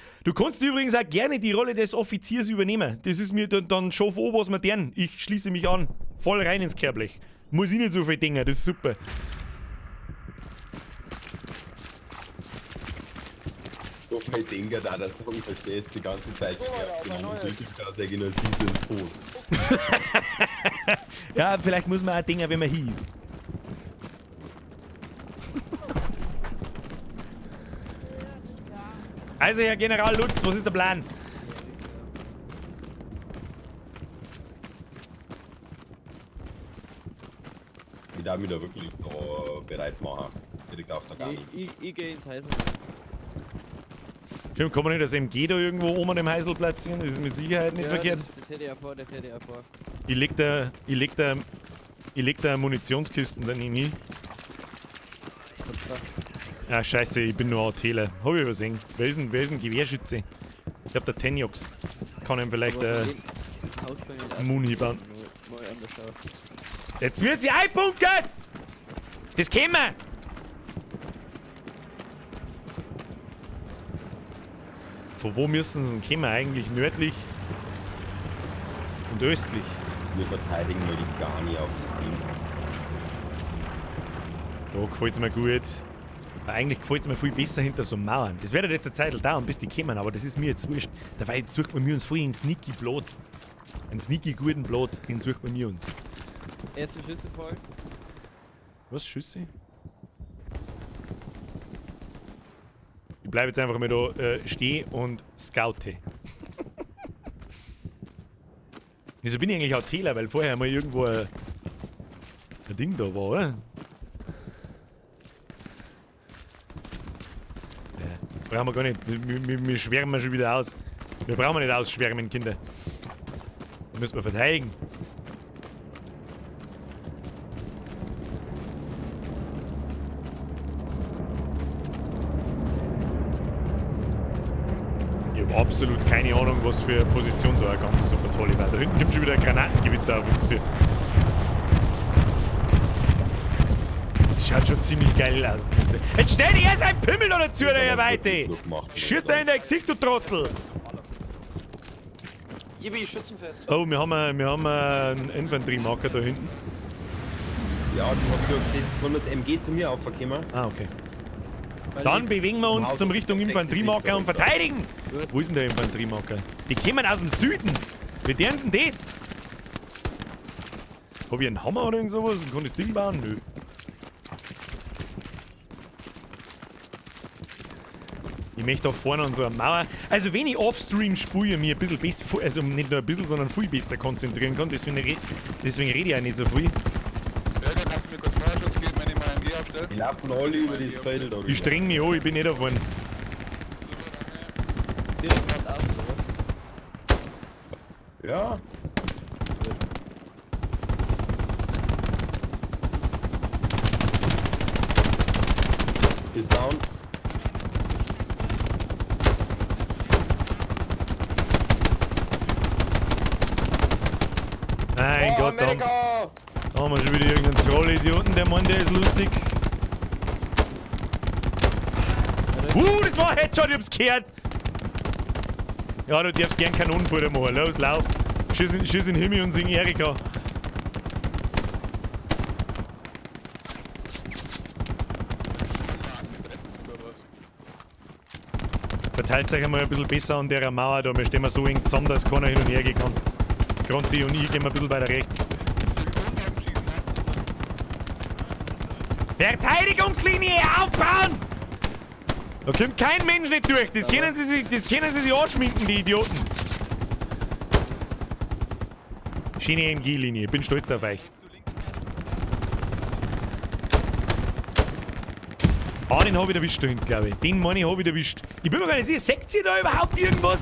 übrigens auch gerne die Rolle des Offiziers übernehmen. Das ist mir dann schon vor, was wir deren. Ich schließe mich an. Voll rein ins Kehrblech. Muss ich nicht so viel denken, das ist super. So viel Dinger da, das sagen, verstehst die ganze Zeit. Genau, und wirklich, da sag ich nur, sie sind tot. Ja, vielleicht muss man auch denken, wenn man hieß. Also, Herr General Lutz, was ist der Plan? Mit darf mich da wirklich da bereit machen. Direkt auf der Gani. Ich geh ins Häusl. Stimmt, kann man nicht das MG da irgendwo oben an dem Häusl platzieren? Das ist mit Sicherheit nicht ja, verkehrt. Das hätte ich auch vor, das hätte ich auch vor. Ich leg da Munitionskisten dann hin. Ah, scheiße, ich bin nur ATler. Hab ich übersehen. Wer ist denn Gewehrschütze? Ich hab der Tenjox. Kann ihm vielleicht Muni bauen. Jetzt wird sie einbunkert! Das kennen wir! Von wo müssen sie denn kommen? Eigentlich nördlich und östlich. Wir verteidigen nur die Gani auf dem 7. Da gefällt's mir gut. Aber eigentlich gefällt's mir viel besser hinter so Mauern. Das wird jetzt eine Zeit dauern, bis die kommen, aber das ist mir jetzt wurscht. Dabei sucht man mir uns voll einen sneaky Platz. Einen sneaky guten Platz, den sucht man mir uns. Erste Schüsse voll. Was, Schüsse? Ich bleibe jetzt einfach mal da stehen und scoute. Wieso bin ich eigentlich auch Täler? Weil vorher mal irgendwo ein Ding da war, oder? Ja, brauchen wir gar nicht. Wir schwärmen schon wieder aus. Wir brauchen nicht ausschwärmen, Kinder. Da müssen wir verteidigen. Ich hab absolut keine Ahnung, was für eine Position da eine ganz super tolle war. Da hinten kommt schon wieder ein Granatengewitter auf uns zu. Das schaut schon ziemlich geil aus. Jetzt stell dich erst ein Pimmel da dazu, der hier weiter! Schieß da in dein Gesicht, du Trottel! Jibi, Schützenfest. Oh, wir haben einen Infanteriemarker da hinten. Ja, du hast ja gesetzt, kann das MG zu mir aufkommen. Ah, okay. Dann bewegen wir uns zum Richtung Infanteriemarker und verteidigen! Wo ist denn der Infanteriemarker? Die kommen aus dem Süden! Wie deren sind das? Hab ich einen Hammer oder irgend sowas und kann das Ding bauen? Nö. Ich möchte da vorne an so einer Mauer. Also wenn ich offstream spiele, mir ein bisschen besser, also nicht nur ein bisschen, sondern viel besser konzentrieren kann. Deswegen rede ich auch nicht so viel. Kannst du mir kurz Feuerschutz geben, wenn ich mal MG aufstelle? Die laufen alle über das Feld da. Ich streng mich an, ich bin nicht da vorne. Ja. Ist down. Mein Oh, Gott, da Amerika! haben wir schon wieder irgendeinen Troll-Idioten, der meint, der ist lustig. Das war ein Headshot, ich hab's gehört! Ja, du darfst gern Kanonenfutter machen. Los, lauf! Schieß in den Himmel und sing Erika. Verteilt euch einmal ein bisschen besser an der Mauer da. Wir stehen mal so eng zusammen, dass keiner hin und her gehen kann. Gronti und ich gehen mal ein bisschen weiter rechts. Verteidigungslinie aufbauen! Da kommt kein Mensch nicht durch. Das können sie sich anschminken, die Idioten. Schöne MG-Linie. Ich bin stolz auf euch. Ah, den hab ich erwischt da hinten, glaube ich. Den meine ich, hab ich erwischt. Ich bin mir gar nicht sicher, seht ihr da überhaupt irgendwas?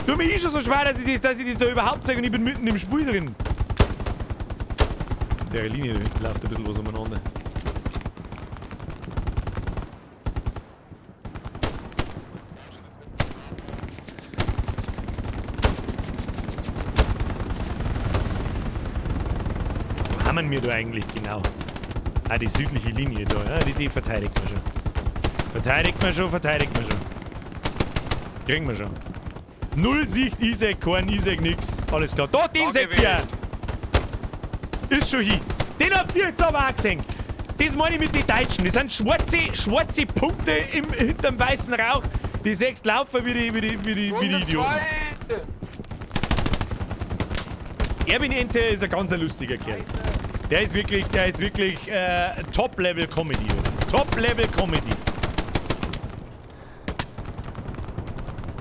Tut mir eh schon so schwer, dass ich das da überhaupt zeige und ich bin mitten im Spiel drin. In der Linie da hinten läuft ein bisschen was umeinander. Wo haben wir da eigentlich genau? Ah, die südliche Linie da, ja, die verteidigt man schon. Verteidigt man schon, verteidigt man schon. Kriegen wir schon. Null Sicht, Isaac, kein Isaac, nix. Alles klar. Da, den seht ihr! Ist schon hin. Den habt ihr jetzt aber auch gesehen. Das meine ich mit den Deutschen. Das sind schwarze Punkte hinterm weißen Rauch. Die sechs laufen wie die Idioten. Erwin Ente ist ein ganz lustiger Kerl. Der ist wirklich Top-Level Comedy. Top-Level Comedy.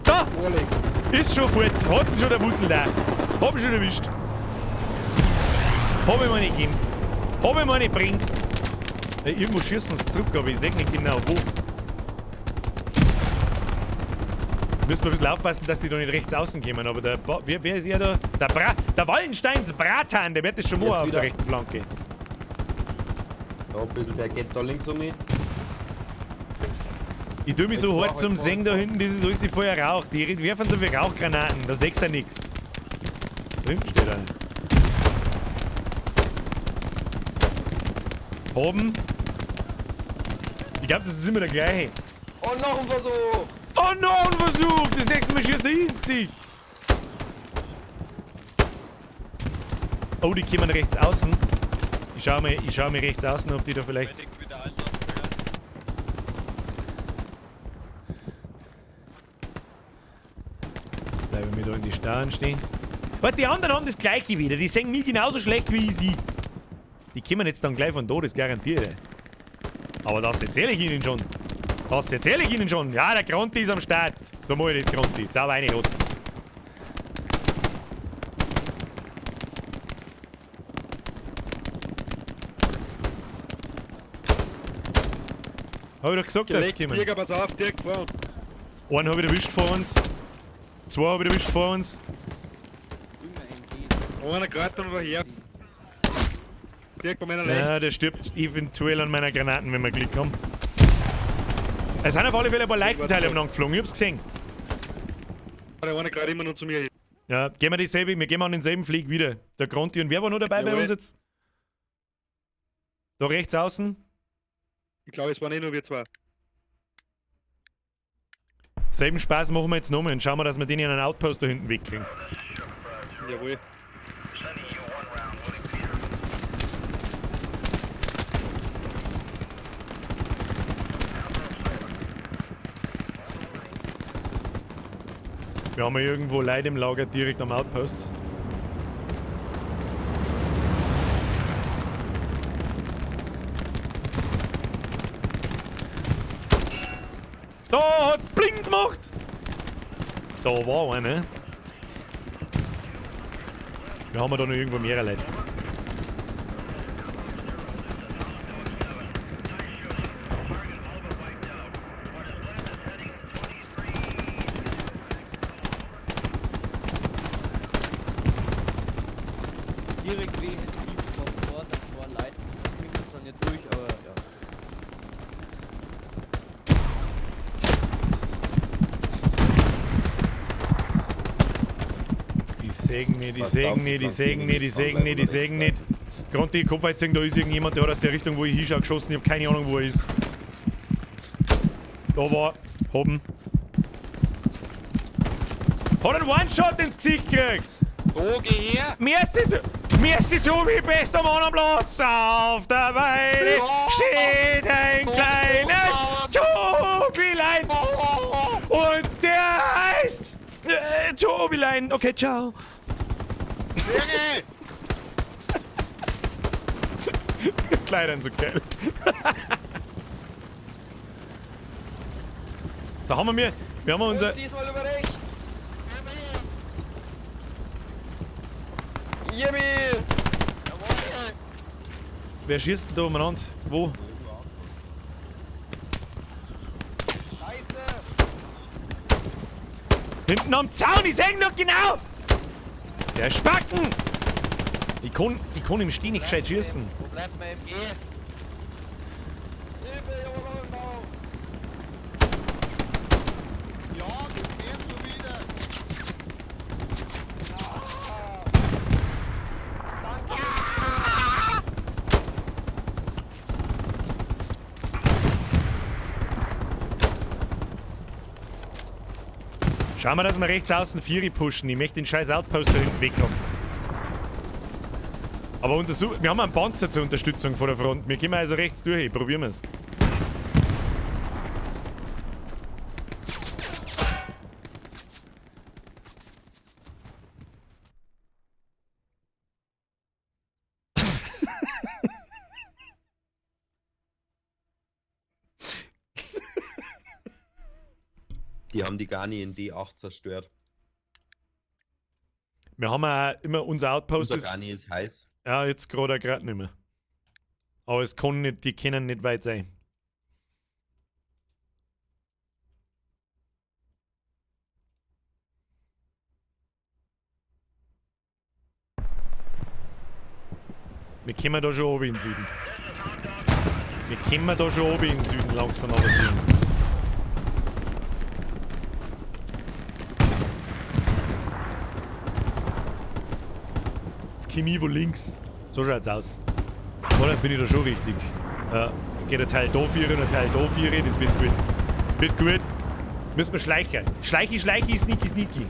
Da! Ist schon fort. Hat ihn schon der Wutzel da. Hab ihn schon erwischt. Hab ich mir nicht gegeben. Hab ich mir nicht bringt. Irgendwo schießen sie zurück, aber ich seh nicht genau wo. Müssen wir ein bisschen aufpassen, dass die da nicht rechts außen kommen, aber der ba wer ist er da? Der Wallensteins Bratan, der wird das schon mal auf der rechten Flanke. Ja, ein bisschen, der geht da links um mich. Ich tue mich so hart zum Singen da hinten, das ist alles voller Rauch. Die werfen so wie Rauchgranaten, da siehst du nichts. Da hinten steht einer. Oben. Ich glaube, das ist immer der gleiche. Und noch ein Versuch! Und noch ein Versuch! Das nächste Mal schießt er ins Gesicht. Oh, die kommen rechts außen. Ich schau mir rechts außen, ob die da vielleicht... Bleiben wir da in die Starren stehen. Warte, die anderen haben das gleiche wieder. Die sehen mich genauso schlecht wie ich sie. Die kommen jetzt dann gleich von da, das garantiere ich. Aber das erzähle ich ihnen schon. Das erzähle ich ihnen schon. Ja, der Gronti ist am Start. So mach ich das, Gronti. Sauber reinrotzen. Hab ich doch gesagt, dass sie kommen. Dirk, pass auf, Dirk, vor uns. Einen hab ich erwischt vor uns. Zwei hab ich erwischt vor uns. Einer gerade noch daher. Dirk, bei meiner Leiche. Ja, der stirbt eventuell an meiner Granaten, wenn wir Glück haben. Es sind auf alle Fälle ein paar Leichenteile umeinander geflogen, ich hab's gesehen. Der eine gerade immer noch zu mir hin. Ja, gehen wir dieselbe, wir gehen an denselben Flieg wieder. Der Gronti und wer war noch dabei bei uns jetzt? Da rechts außen? Ich glaube, es waren eh nur wir zwei. Selben Spaß machen wir jetzt nochmal und schauen wir, dass wir den in einen Outpost da hinten wegkriegen. Jawohl. Wir haben hier irgendwo Leute im Lager direkt am Outpost. Da hat's bling gemacht! Da war einer. Wir haben da noch irgendwo mehrere Leute. Direkt wegen den Team vom Tor sind zwei Leute. Ich krieg das nicht durch, aber ja. Die sägen nicht, die sägen nicht, die sägen nicht, die sägen nicht, die sägen nicht. Grund die Kopfheizung, da ist irgendjemand, der hat aus der Richtung, wo ich hinschaue, geschossen. Ich hab keine Ahnung, wo er ist. Da war. Hoben. Hat einen One-Shot ins Gesicht gekriegt! Oh, geh her! Merci, merci Tobi, bester Mann am Platz! Auf der Weide steht ein kleines Tobilein! Und der heißt Tobilein. Okay, ciao. Kleidern so geil. So haben wir haben unser. Und diesmal über rechts. Yippie! Wer schießt denn da umeinander? Wo? Scheiße! Hinten am Zaun, ich seh ihn doch genau! Der Spacken! Ich kann im Stehen nicht gescheit schießen. Wo bleibt mein MG? Hilfe, ich hab noch im Bauch! Ja, das geht schon wieder! Schauen wir, dass wir rechts außen Vieri pushen. Ich möchte den scheiß Outpost da hinten wegkommen. Aber wir haben einen Panzer zur Unterstützung vor der Front. Wir gehen also rechts durch. Probieren wir's. Die haben die Garni in D8 zerstört. Wir haben auch immer unser Outpost. Unser Garni ist heiß. Ja, jetzt gerade nicht mehr. Aber es kann nicht, die können nicht weit sein. Wir kommen da schon oben in den Süden. Wir kommen da schon oben in den Süden langsam aber sicher. Jetzt komme ich wo links. So schaut's aus. Oder bin ich da schon richtig? Ja, geht ein Teil da vier und ein Teil da vier, das wird gut. Wird gut. Müssen wir schleichen. Schleichi, schleichi, sneaky, sneaky.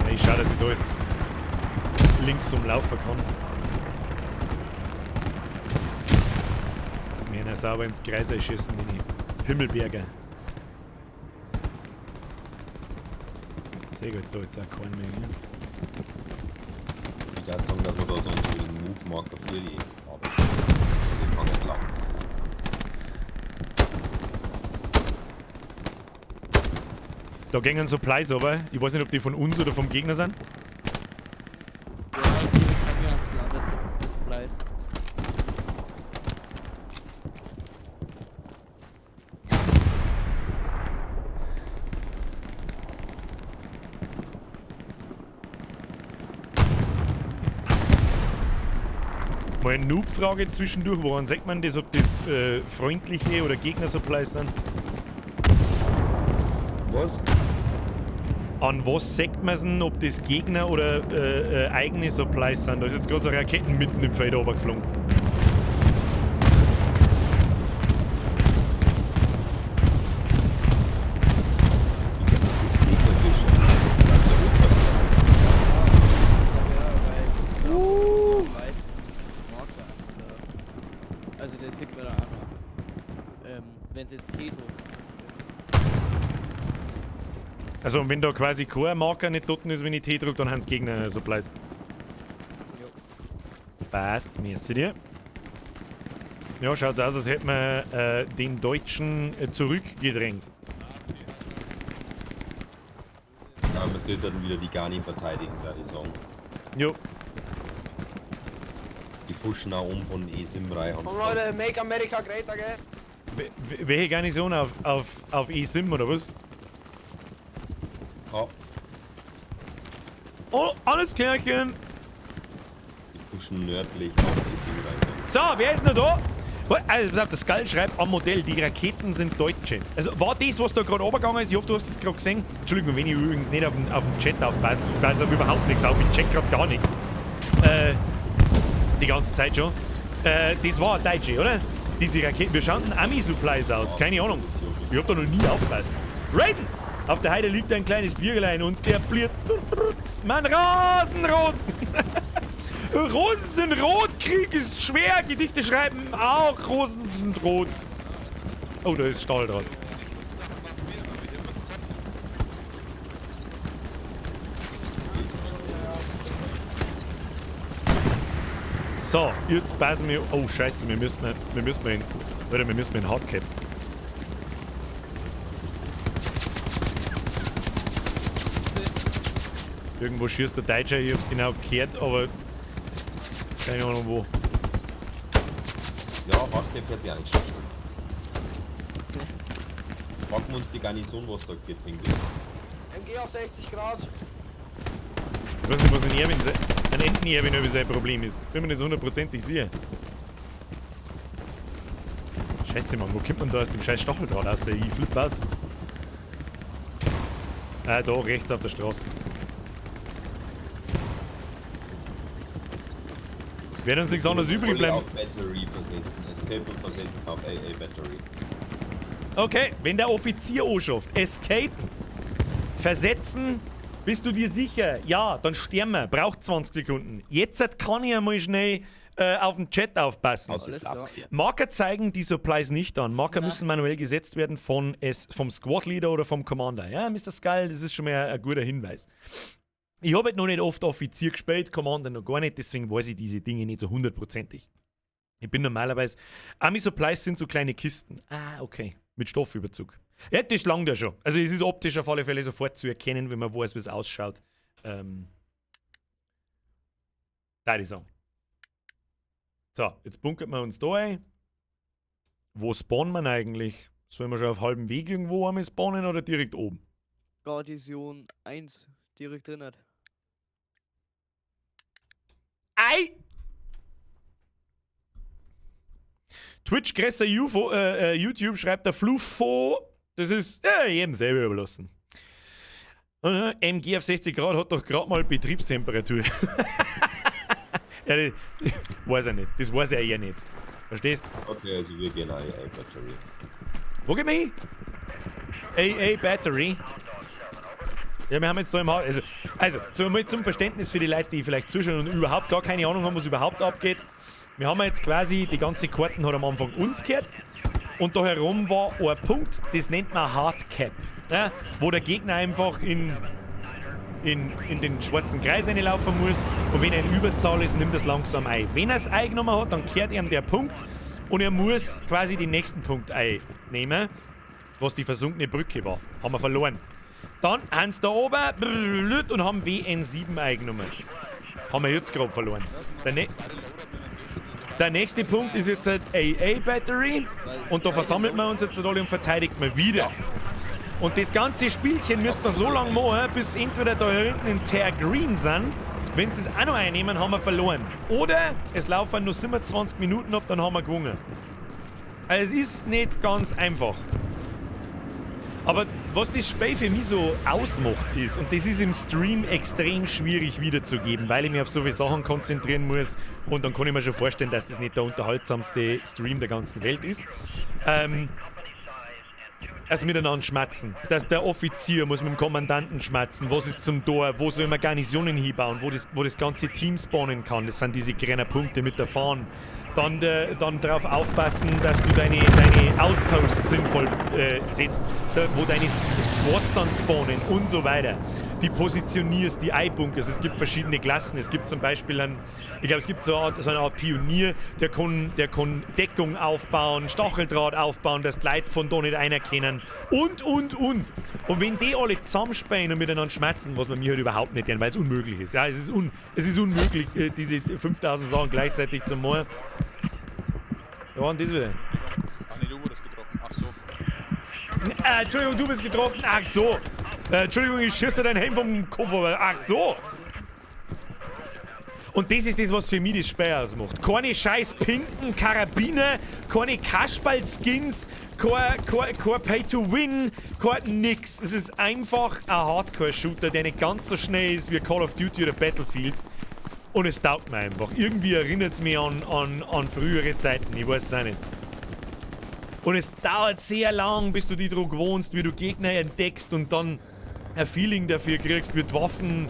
Ja, ich schau, dass ich da jetzt links umlaufen kann. Dass wir ihn sauber ins Kreis einschießen, die Himmelberger. Sehr gut, da jetzt auch keinen mehr. Ne? Ich würde sagen, dass wir da sonst wieder einen Move-Marker für die haben. Den kann nicht lang. Da gingen Supplies aber. Ich weiß nicht, ob die von uns oder vom Gegner sind. Ja, direkt bei mir hat's gelandet, die Supplies. Mal eine Noob-Frage zwischendurch. Woran sagt man das, ob das freundliche oder Gegner-Supplies sind? Was? An was sagt man denn, ob das Gegner oder eigene Supplies sind? Da ist jetzt gerade so Raketen mitten im Feld runtergeflogen. Ich glaube, das ist Gegnergeschäft. Das ist der Marker. Also das sieht man da auch noch. Wenn es jetzt T druckst. Also und wenn da quasi kein Marker nicht dort ist, wenn ich T drücke, dann haben sie Gegner Supplies. Jo. Passt, merci dir. Ja, schaut's aus, als hätten wir den Deutschen zurückgedrängt. Ja, man sollte dann wieder die Garni verteidigen, würde ich sagen. Jo. Die pushen auch um von E7 rein. Komm Leute, make America great again. Welche Garnison auf E7 oder was? Ja. Oh, alles klärchen. Die pushen nördlich auf E7 rein. So, wer ist noch da? Also, pass auf, der Skull schreibt am Modell, die Raketen sind Deutsche. Also war das, was da gerade runtergegangen ist? Ich hoffe, du hast das gerade gesehen. Entschuldigung, wenn ich übrigens nicht auf den Chat aufpasse. Ich passe auf überhaupt nichts auf, ich check gerade gar nichts. Die ganze Zeit schon. Das war ein Deutsche, oder? Diese Raketen. Wir schauen Ami-Supplies aus, keine Ahnung. Ich hab da noch nie aufgepasst. Raiden! Auf der Heide liegt ein kleines Bierlein und der bliert. Mann, Rasenrot! Rosen sind rot, Krieg ist schwer, Gedichte schreiben auch, Rosen sind rot. Oh, da ist Stahl dran. So, jetzt passen wir. Oh, scheiße, wir müssen in. Alter, wir müssen in Hardcap. Irgendwo schießt der Deutsche, ich hab's genau gehört, aber keine Ahnung wo. Ja, Hardcap hört sich auch nicht schlecht an. Packen wir uns die Garnison, was da geht, hingeht. MG auf 60 Grad. Ich weiß nicht, was in Erwin an Enten Erwin über sein Problem ist. Bin mir nicht so hundertprozentig sicher. Scheiße, Mann, wo kommt man da aus dem scheiß Stacheldraht raus? Ich flipp aus. Ah, da rechts auf der Straße. Wird uns nichts anderes übrig bleiben. Auf Battery versetzen. Escape und versetzen auf AA Battery. Okay, wenn der Offizier anschafft, Escape, versetzen, bist du dir sicher? Ja, dann sterben wir. Braucht 20 Sekunden. Jetzt kann ich einmal schnell auf den Chat aufpassen. Alles klar. Marker zeigen die Supplies nicht an. Marker müssen manuell gesetzt werden vom Squad Leader oder vom Commander. Ja, Mr. Skull, das ist schon mal ein guter Hinweis. Ich habe halt noch nicht oft Offizier gespielt, Commander noch gar nicht, deswegen weiß ich diese Dinge nicht so hundertprozentig. Ich bin normalerweise. Army Supplies sind so kleine Kisten. Ah, okay. Mit Stoffüberzug. Ja, das langt ja schon. Also es ist optisch auf alle Fälle sofort zu erkennen, wenn man weiß, wie es ausschaut. Da ich sagen. So, jetzt bunkert man uns da ein. Wo spawnen wir eigentlich? Sollen wir schon auf halbem Weg irgendwo einmal spawnen oder direkt oben? Garnison 1, direkt drin hat. Ei! Twitch größer UFO, YouTube schreibt der Fluffo. Das ist jedem selber überlassen. MG auf 60 Grad hat doch gerade mal Betriebstemperatur. Ja, das weiß er nicht. Das weiß er ja nicht. Verstehst? Okay, also wir gehen AA Battery. Wo gehen wir hin? AA Battery. Ja, wir haben jetzt da im Haus. Also so mal zum Verständnis für die Leute, die vielleicht zuschauen und überhaupt gar keine Ahnung haben, was überhaupt abgeht. Wir haben jetzt quasi, die ganze Karten hat am Anfang uns gehört. Und da herum war ein Punkt, das nennt man Hardcap. Ja, wo der Gegner einfach in den schwarzen Kreis reinlaufen muss. Und wenn er in Überzahl ist, nimmt er es langsam ein. Wenn er es eingenommen hat, dann kehrt ihm der Punkt und er muss quasi den nächsten Punkt einnehmen, was die versunkene Brücke war. Haben wir verloren. Dann haben sie da oben und haben WN7 eingenommen. Haben wir jetzt gerade verloren. Der nächste Punkt ist jetzt halt AA Battery und da versammelt man uns jetzt alle und verteidigt man wieder. Und das ganze Spielchen müsste man so lange machen, bis entweder da hinten in Teer Green sind. Wenn sie das auch noch einnehmen, haben wir verloren. Oder es laufen nur 27 Minuten ab, dann haben wir gewonnen. Also es ist nicht ganz einfach. Aber was das Spiel für mich so ausmacht ist, und das ist im Stream extrem schwierig wiederzugeben, weil ich mich auf so viele Sachen konzentrieren muss und dann kann ich mir schon vorstellen, dass das nicht der unterhaltsamste Stream der ganzen Welt ist. Also miteinander schmatzen. Der Offizier muss mit dem Kommandanten schmatzen. Was ist zum Tor? Wo soll man Garnisonen hinbauen? Wo das ganze Team spawnen kann. Das sind diese kleinen Punkte mit der Fahne. Dann darauf aufpassen, dass du deine Outposts sinnvoll setzt, wo deine Squads dann spawnen und so weiter. Die positionierst, die Einbunkers. Es gibt verschiedene Klassen. Es gibt zum Beispiel einen, ich glaube, es gibt so eine Art Pionier, der kann Deckung aufbauen, Stacheldraht aufbauen, dass die Leute von da nicht einerkennen und. Und wenn die alle zusammenspielen und miteinander schmerzen, was man mir halt überhaupt nicht tun, weil es unmöglich ist. Ja, es ist unmöglich, diese 5000 Sachen gleichzeitig zu machen. Ja, und das wieder. Ach nee, du wurdest getroffen. Ach so. Entschuldigung, du bist getroffen. Ach so. Entschuldigung, ich schieße dir dein Helm vom Kopf, aber ach so. Und das ist das, was für mich das Spiel ausmacht. Keine scheiß pinken Karabiner, keine Kasperl-Skins, kein Pay-to-Win, kein nix. Es ist einfach ein Hardcore-Shooter, der nicht ganz so schnell ist wie Call of Duty oder Battlefield. Und es taugt mir einfach. Irgendwie erinnert es mich an frühere Zeiten. Ich weiß es auch nicht. Und es dauert sehr lang, bis du dich daran gewohnst, wie du Gegner entdeckst und dann ein Feeling dafür kriegst, mit Waffen,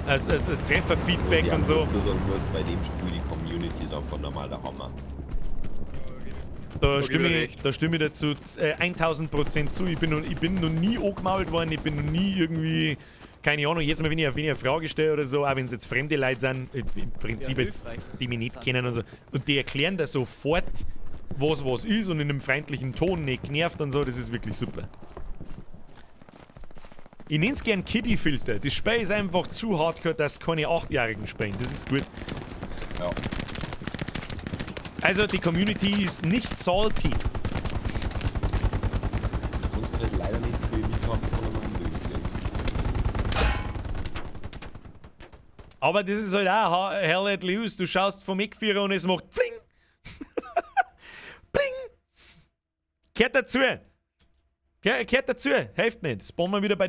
als Trefferfeedback und so. Ich sagen muss, bei dem Spiel, die Community ist einfach normal der Hammer. Da stimme ich dazu 1000% zu. Ich bin noch nie angemault worden, ich bin noch nie irgendwie, keine Ahnung, jedes Mal, wenn ich eine Frage stelle oder so, auch wenn es jetzt fremde Leute sind, im Prinzip ja, jetzt, die mich nicht kennen und so, und die erklären da sofort, was ist und in einem freundlichen Ton, nicht genervt und so, das ist wirklich super. Ich nenne es gern Kiddie-Filter. Das Spiel ist einfach zu hardcore, dass keine 8-Jährigen spielen. Das ist gut. Ja. Also, die Community ist nicht salty. Du kannst halt leider nicht viel mitmachen, sondern unbedingt sehen. Aber das ist halt auch Hell Let Loose. Du schaust vom Eckvierer und es macht Pling! Pling! Kehrt dazu! Kehrt dazu! Hilft nicht. Spawnen wir wieder bei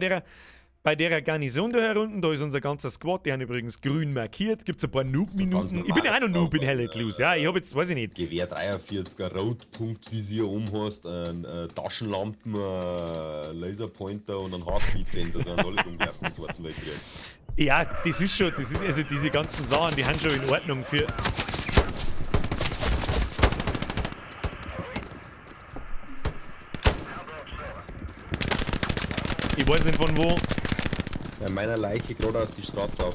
der Garnison da herunten. Da ist unser ganzer Squad. Die haben übrigens grün markiert. Gibt es ein paar Noob-Minuten. Ich bin ja auch noch Noob in Hell Let Loose. Ja, ich hab jetzt, weiß ich nicht. Gewehr 43er, Rotpunktvisier umhast, Taschenlampen, Laserpointer und einen Heartbeat-Sensor. So alle umwerfen im Zweiten Weltkrieg. Ja, das ist schon, also diese ganzen Sachen, die haben schon in Ordnung für. Ich weiß nicht von wo. Bei meiner Leiche gerade aus die Straße auf.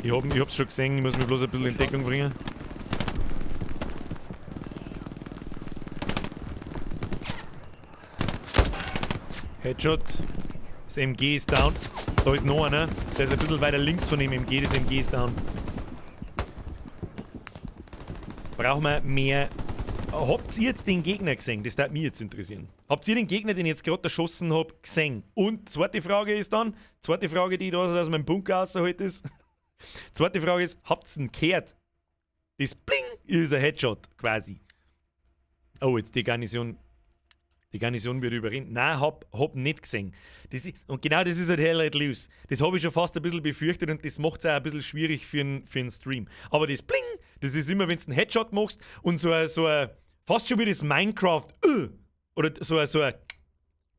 Ich hab's schon gesehen, ich muss mich bloß ein bisschen in Deckung bringen. Headshot. Das MG ist down. Da ist noch einer. Der ist ein bisschen weiter links von dem MG. Das MG ist down. Brauchen wir mehr. Habt ihr jetzt den Gegner gesehen? Das würde mich jetzt interessieren. Habt ihr den Gegner, den ich jetzt gerade erschossen hab, gesehen? Und zweite Frage ist dann, zweite Frage, die ich da aus meinem Bunker rausgeholt ist. Zweite Frage ist, habt ihr ihn gehört? Das Bling ist ein Headshot quasi. Oh, jetzt die Garnison. Die Garnison wird überrennt. Nein, hab nicht gesehen. Und genau das ist halt Hell Let Loose. Das habe ich schon fast ein bisschen befürchtet und das macht es auch ein bisschen schwierig für einen Stream. Aber das Bling, das ist immer, wenn du einen Headshot machst und so ein fast schon wie das Minecraft, oder so ein,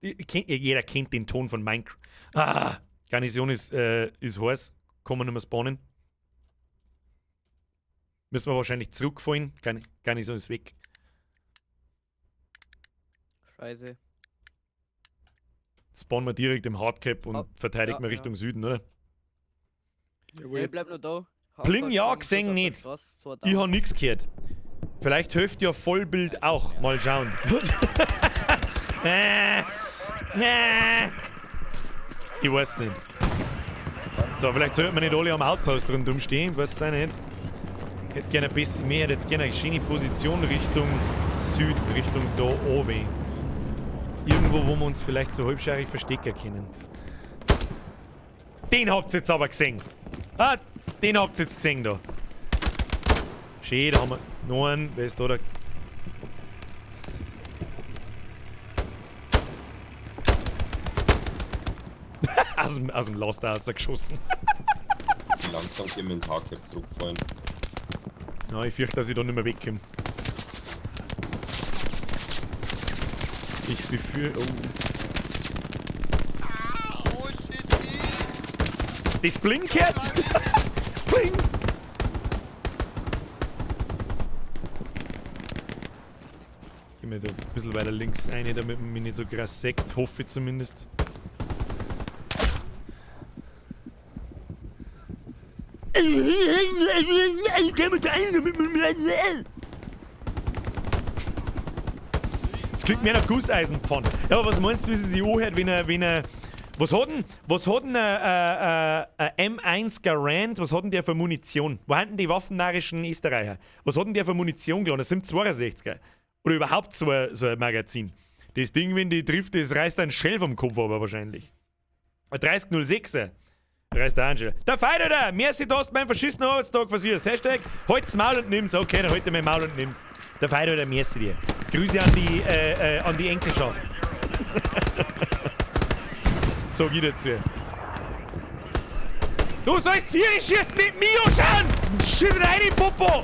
jeder kennt den Ton von Minecraft. Ah, Garnison ist heiß. Kann man nicht mehr spawnen. Müssen wir wahrscheinlich zurückfallen. Garnison ist weg. Scheiße. Spawnen wir direkt im Hardcap und verteidigt wir Richtung Süden, oder? Jawohl. Hey, bleib nur da. Pling, ja, gesehen nicht. Ich hab nix gehört. Vielleicht hilft ja Vollbild auch. Mal schauen. Ich weiß nicht. So, vielleicht sollten wir nicht alle am Outpost rundum stehen. Weiß es auch nicht. Ich hätte gerne ein bisschen mehr, hätte jetzt gerne eine schöne Position Richtung Süd, Richtung da oben. Irgendwo, wo wir uns vielleicht so halbscheirig verstecken können. Den habt ihr jetzt aber gesehen. Ah, den habt ihr jetzt gesehen da. Schön, da haben wir noch einen. Wer ist da der? Aus dem Laster rausgeschossen. Langsam gehen wir ins Hardcap zurückfallen. Ja, ich fürchte, dass ich da nicht mehr wegkomme. Ich befürchte. Oh. Das blinkt jetzt! Bling! Geh mir da ein bisschen weiter links rein, damit man mich nicht so krass sägt. Hoffe ich zumindest. Das klingt mehr nach Gusseisenpfanne. Ja, aber was meinst du, wie sie sich anhört, wenn er. Was hat denn ein M1 Garand, was hat denn der für Munition? Wo haben denn die waffennarrischen Österreicher? Was hat denn der für Munition geladen? Das sind 62er. Oder überhaupt so ein Magazin. Das Ding, wenn die trifft, das reißt einen Shell vom Kopf aber wahrscheinlich. Ein 3006er. Reißt der Angel. Der Feier, Alter! Merci, dass du meinen verschissenen Arbeitstag versierst. Hashtag, halt's Maul und nimm's. Okay, dann halt mein Maul und nimm's. Der Feier, Alter, merci dir. Grüße an die Enkelschaft. Sag ich dazu. Du sollst Viere schießen, nicht mich anschauen! Schieß rein, Popo!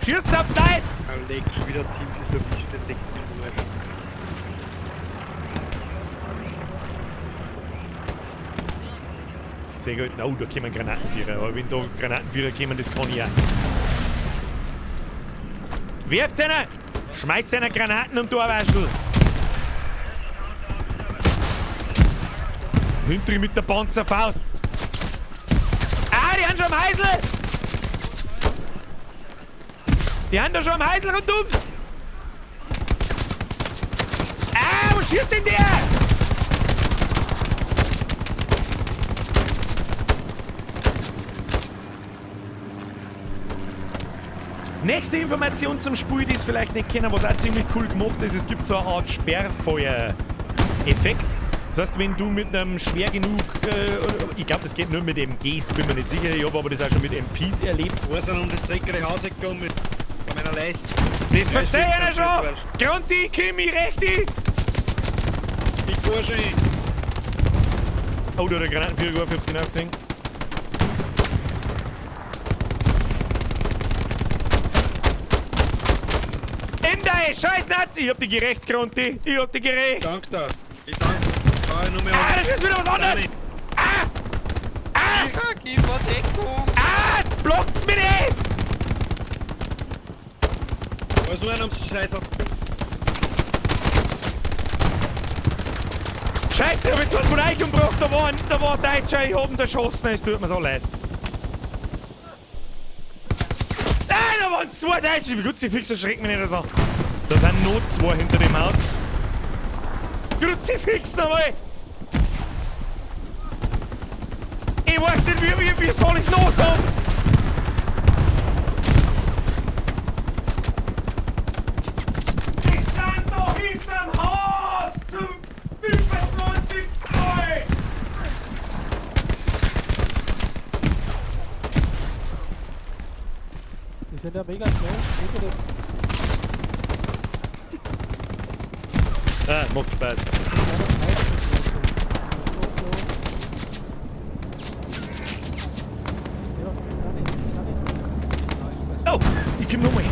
Schießt auf Leid! Leg schon wieder Team erwischt, den deckt mich nur. Sehr gut. Oh, da kommen Granatenvierer. Aber wenn da Granatenvierer kommen, das kann ich auch. Werft einer! Schmeißt einer Granaten um Torwaschel! Hinter mit der Panzerfaust! Ah, die haben schon am Heisel! Die haben da schon am Heisel rundum! Ah, wo schießt denn der? Nächste Information zum Spiel, die es vielleicht nicht kennen, was auch ziemlich cool gemacht ist. Es gibt so eine Art Sperrfeuer-Effekt. Das heißt, wenn du mit einem schwer genug, ich glaube, das geht nur mit MGs, bin mir nicht sicher, ich habe aber das auch schon mit MPs erlebt. Zwei sind um das dreckige Haus gekommen mit meiner Leiche. Das verzeih ich einer schon! Grunti, Kimi, Rechti! Ich geh schon hin. Oh, da hat der Granatenführer geworfen, ich hab's genau gesehen. Ende, scheiß Nazi! Ich hab dich gerecht, Grunti! Ich hab dich gerecht! Danke dir! Ich danke. Ah, das ist wieder was anderes! Ah! Ah! Gib mir Deckung! Ah! Blockt's mir nicht! Was nur einen Scheiß auf. Scheiße, ich hab jetzt einen von euch umgebracht, da war ein Deutscher, ich hab ihn erschossen, es tut mir so leid. Ah, da waren zwei Deutsche! Wie gut, sie fix erschreckt mich nicht so. Da sind noch zwei hinter dem Haus. Kruzifix nochmal! Ich weiß nicht, wie soll ich's noch sagen? Die sind da hinterm Haus zum 25. Mal! Die sind ja mega schnell. Ah, macht Spaß. Oh, ich komm nochmal.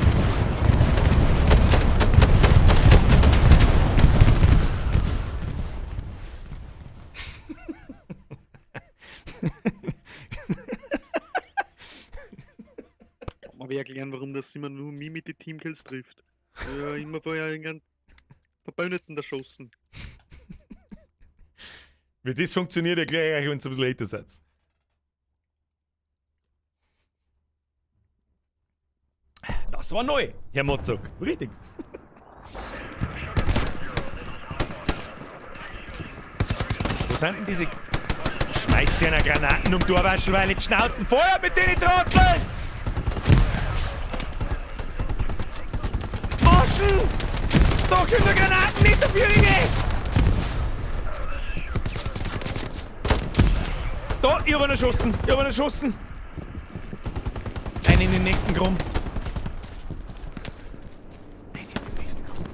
Kann man erklären, warum das immer nur mich mit den Teamkills trifft. Ja, immer vorher irgendeinen Verbündeten erschossen. Wie das funktioniert, erkläre ich euch, wenn ihr ein bisschen älter seid. Das war neu, Herr Motzok. Richtig. Wo sind denn diese... Schmeißt sie einer Granaten um Torwaschel, weil die Schnauzen Feuer mit denen Trotteln! Waschen! Da können Granaten nicht dafür gehen! Da, ich hab einen erschossen! Ich hab einen erschossen! Einen in den nächsten Krumm. Einen in den nächsten Krumm.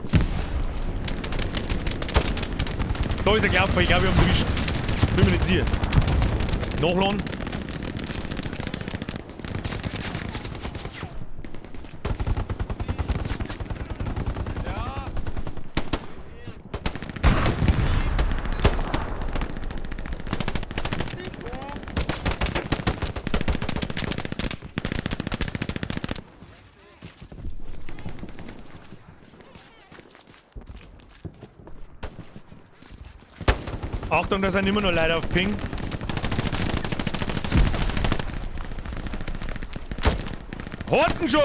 Da ist er gelaufen, ich glaube, wir haben ihn erwischt. Bin mir nicht sicher. Nachladen. Achtung, da sind immer noch Leute auf Ping. Horzen schon!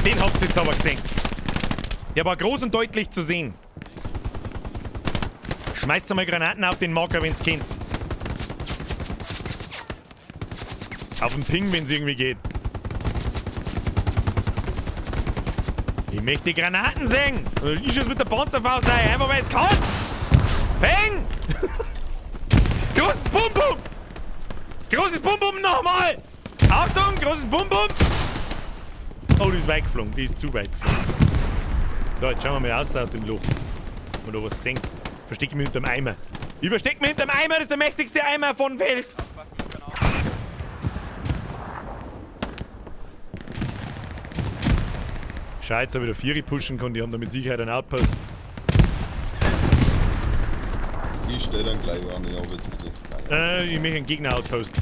Den habt ihr jetzt aber gesehen. Der war groß und deutlich zu sehen. Schmeißt einmal Granaten auf den Marker, wenn's kennt. Auf den Ping, wenn's irgendwie geht. Ich möchte die Granaten sehen! Ich schieß mit der Panzerfaust rein, einfach weil es kann! Peng! Großes Bum Bum! Großes Bum Bum nochmal! Achtung, großes Bum Bum! Oh, die ist weit geflogen, die ist zu weit geflogen. So, jetzt schauen wir mal raus aus dem Loch. Ob man da was sehen. Versteck mich hinterm Eimer. Ich versteck mich hinterm Eimer, das ist der mächtigste Eimer von Welt! Schau, jetzt hab ich wieder Vieri pushen können, die haben da mit Sicherheit einen Outpost. Ich stell dann gleich an, ich hab jetzt ein bisschen frei. Ich möchte einen Gegner-Outpost.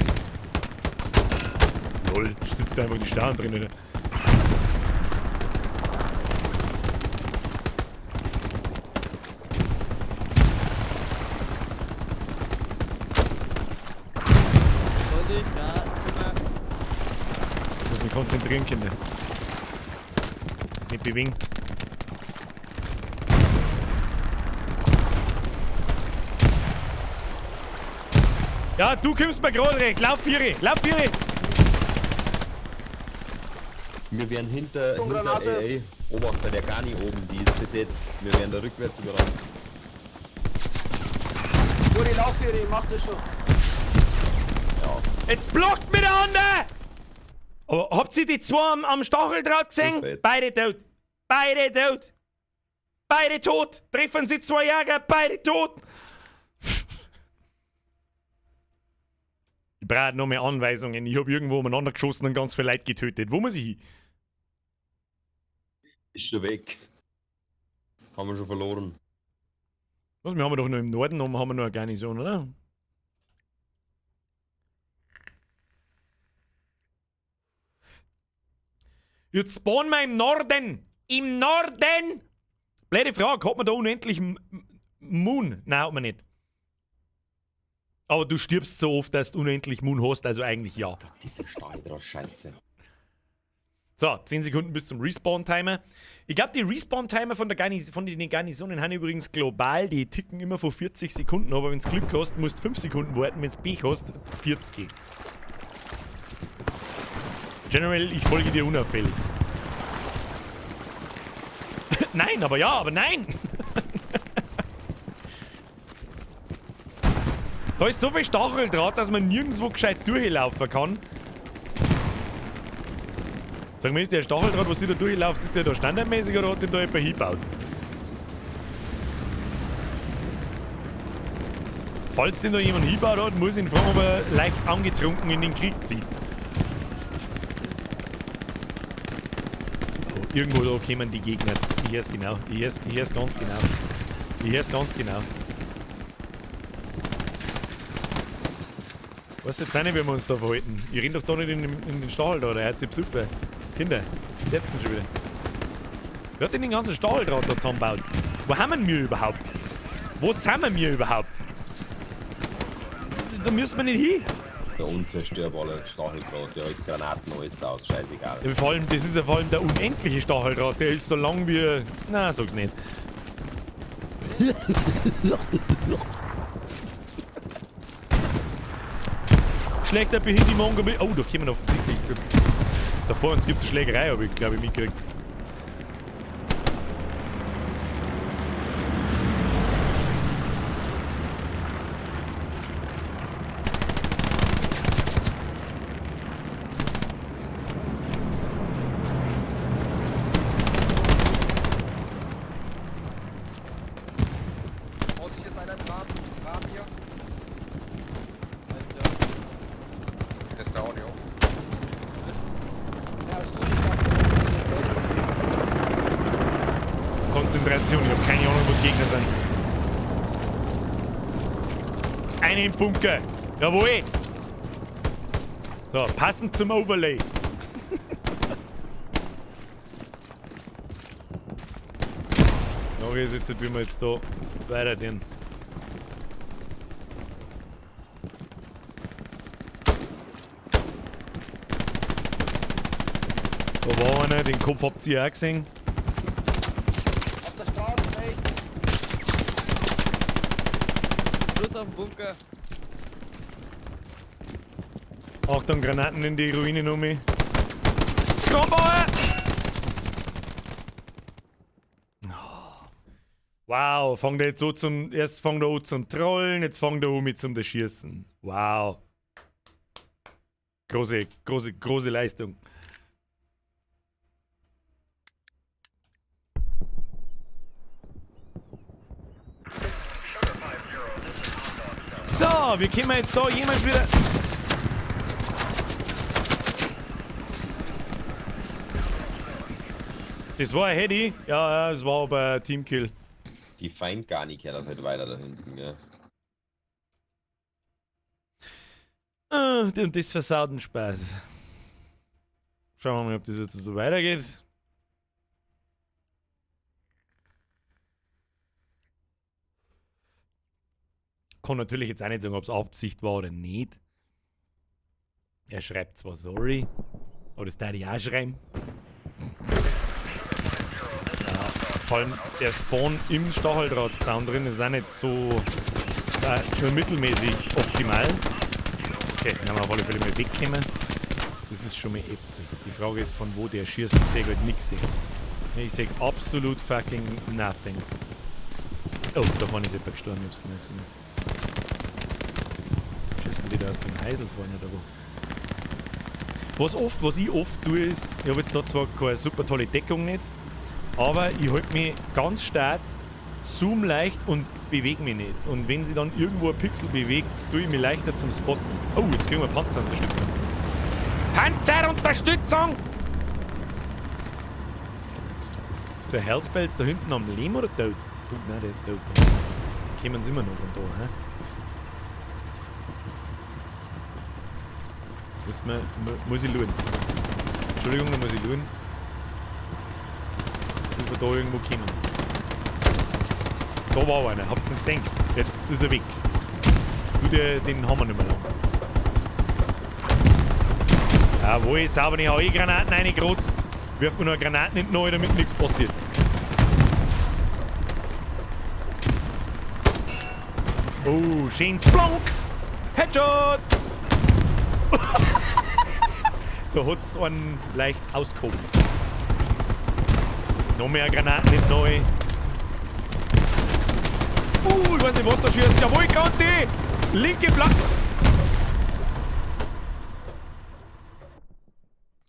Lol, sitzt da einfach die Starren drin, oder? Ich muss mich konzentrieren, Kinder. Nicht bewegen. Ja, du kommst mir gerade recht. Lauf, Vieri! Lauf, Vieri! Wir werden hinter AA, Obacht bei der Garni oben, die ist besetzt. Wir werden da rückwärts überrannt. Uri, lauf, Vieri, mach das schon. Ja. Jetzt blockt miteinander! Aber habt ihr die zwei am Stacheldraht gesehen? Beide tot. Beide tot. Beide tot. Treffen sie zwei Jäger, beide tot. Ich brauche noch mehr Anweisungen. Ich hab irgendwo umeinander geschossen und ganz viele Leute getötet. Wo muss ich hin? Ist schon weg. Haben wir schon verloren. Was, wir haben doch noch im Norden oben haben wir noch eine Garnison, oder? Jetzt spawnen wir im Norden! Im Norden! Blöde Frage, hat man da unendlich Moon? Nein, hat man nicht. Aber du stirbst so oft, dass du unendlich Moon hast, also eigentlich ja. Diese Stahldraht-Scheiße. So, 10 Sekunden bis zum Respawn-Timer. Ich glaub, die Respawn-Timer von den Garnisonen haben übrigens global, die ticken immer von 40 Sekunden, aber wenn's Glück hast, musst du 5 Sekunden warten, wenn's Pech hast, 40. General, ich folge dir unauffällig. Nein, aber ja, aber nein! Da ist so viel Stacheldraht, dass man nirgendwo gescheit durchlaufen kann. Sag mal, ist der Stacheldraht, was sie da durchläuft, ist der da standardmäßig oder hat den da jemand hingebaut? Falls den da jemand hingebaut hat, muss ich ihn fragen, ob er leicht angetrunken in den Krieg zieht. Oh, irgendwo da kommen die Gegner jetzt. Ich hör's genau. Ich hör's ganz genau. Ich hör's ganz genau. Weißt du jetzt auch nicht, wie wir uns da verhalten? Ich renn doch da nicht in den Stacheldraht, der hat sich besoffen. Kinder, jetzt schon wieder. Wer hat denn den ganzen Stacheldraht da zusammengebaut? Wo haben wir überhaupt? Wo sind wir überhaupt? Da müssen wir nicht hin. Der unzerstörbare Stacheldraht, der hält Granaten alles aus, scheißegal. Ja, vor allem, das ist ja vor allem der unendliche Stacheldraht, der ist so lang wie... Na, sag's nicht. Schlägt der Behindi Mongo mit. Oh, da kommen offensichtlich. Da vor uns gibt es eine Schlägerei, habe ich, glaube ich, mitgekriegt. Vorsicht, ist einer dran. Graben hier. Der ist down, jo. Konzentration, ich hab keine Ahnung, wo die Gegner sind. Einen im Bunker. Jawohl. So, passend zum Overlay. Frage ist jetzt, wie wir jetzt da weitergehen. Da war einer, den Kopf habt ihr auch gesehen. Auf der Straße rechts. Schuss auf den Bunker. Achtung, Granaten in die Ruinen um mich. Kronbauer! Wow, fangt er jetzt so zum. Erst fangt er an zum Trollen, jetzt fangt er an mit zum Schießen. Wow. Große, große, große Leistung. So, wir kommen jetzt da jemals wieder. Das war ein Heady. Ja, ja, das war aber ein Teamkill. Die Feindgarni kehrert halt weiter da hinten, gell? Ah, und das versaut den Spaß. Schauen wir mal, ob das jetzt so weitergeht. Kann natürlich jetzt auch nicht sagen, ob's Absicht war oder nicht. Er schreibt zwar sorry, aber das darf ich auch schreiben. Ja, vor allem der Spawn im Stacheldrahtzaun drin ist auch nicht so, ist auch nur mittelmäßig optimal. Okay, dann haben wir auf alle Fälle mal weggekommen. Das ist schon mal äpsig. Die Frage ist, von wo der schießt. Ich sehe halt nix. Ich sehe absolut fucking nothing. Oh, da vorne ist jemand gestorben, ich hab's genau gesehen. Schießen die da aus dem Heisel vorne oder wo? Was ich oft tue, ist, ich hab jetzt da zwar keine super tolle Deckung nicht, aber ich halte mich ganz stark, zoom leicht und bewege mich nicht. Und wenn sie dann irgendwo ein Pixel bewegt, tue ich mich leichter zum Spotten. Oh, jetzt kriegen wir Panzerunterstützung. Panzerunterstützung! Ist der Hellspelz da hinten am Leben oder tot? Oh, nein, der ist tot. Kommen sie immer noch von da, hä? Muss ich schauen. Entschuldigung, da muss ich schauen. Ob wir da irgendwo kommen. Da war einer, habt's nicht gedacht. Jetzt ist er weg. Du, den haben wir nicht mehr lang. Jawohl, sauber, ich hau eh Granaten reingerotzt. Wirft mir nur Granaten in die Neue, damit nichts passiert. Oh, schönes Plonk! Headshot! Da hat's einen leicht ausgehoben. Noch mehr Granaten, nicht neu. Ich weiß nicht, was da schießt. Jawohl, Granti! Linke Flanke!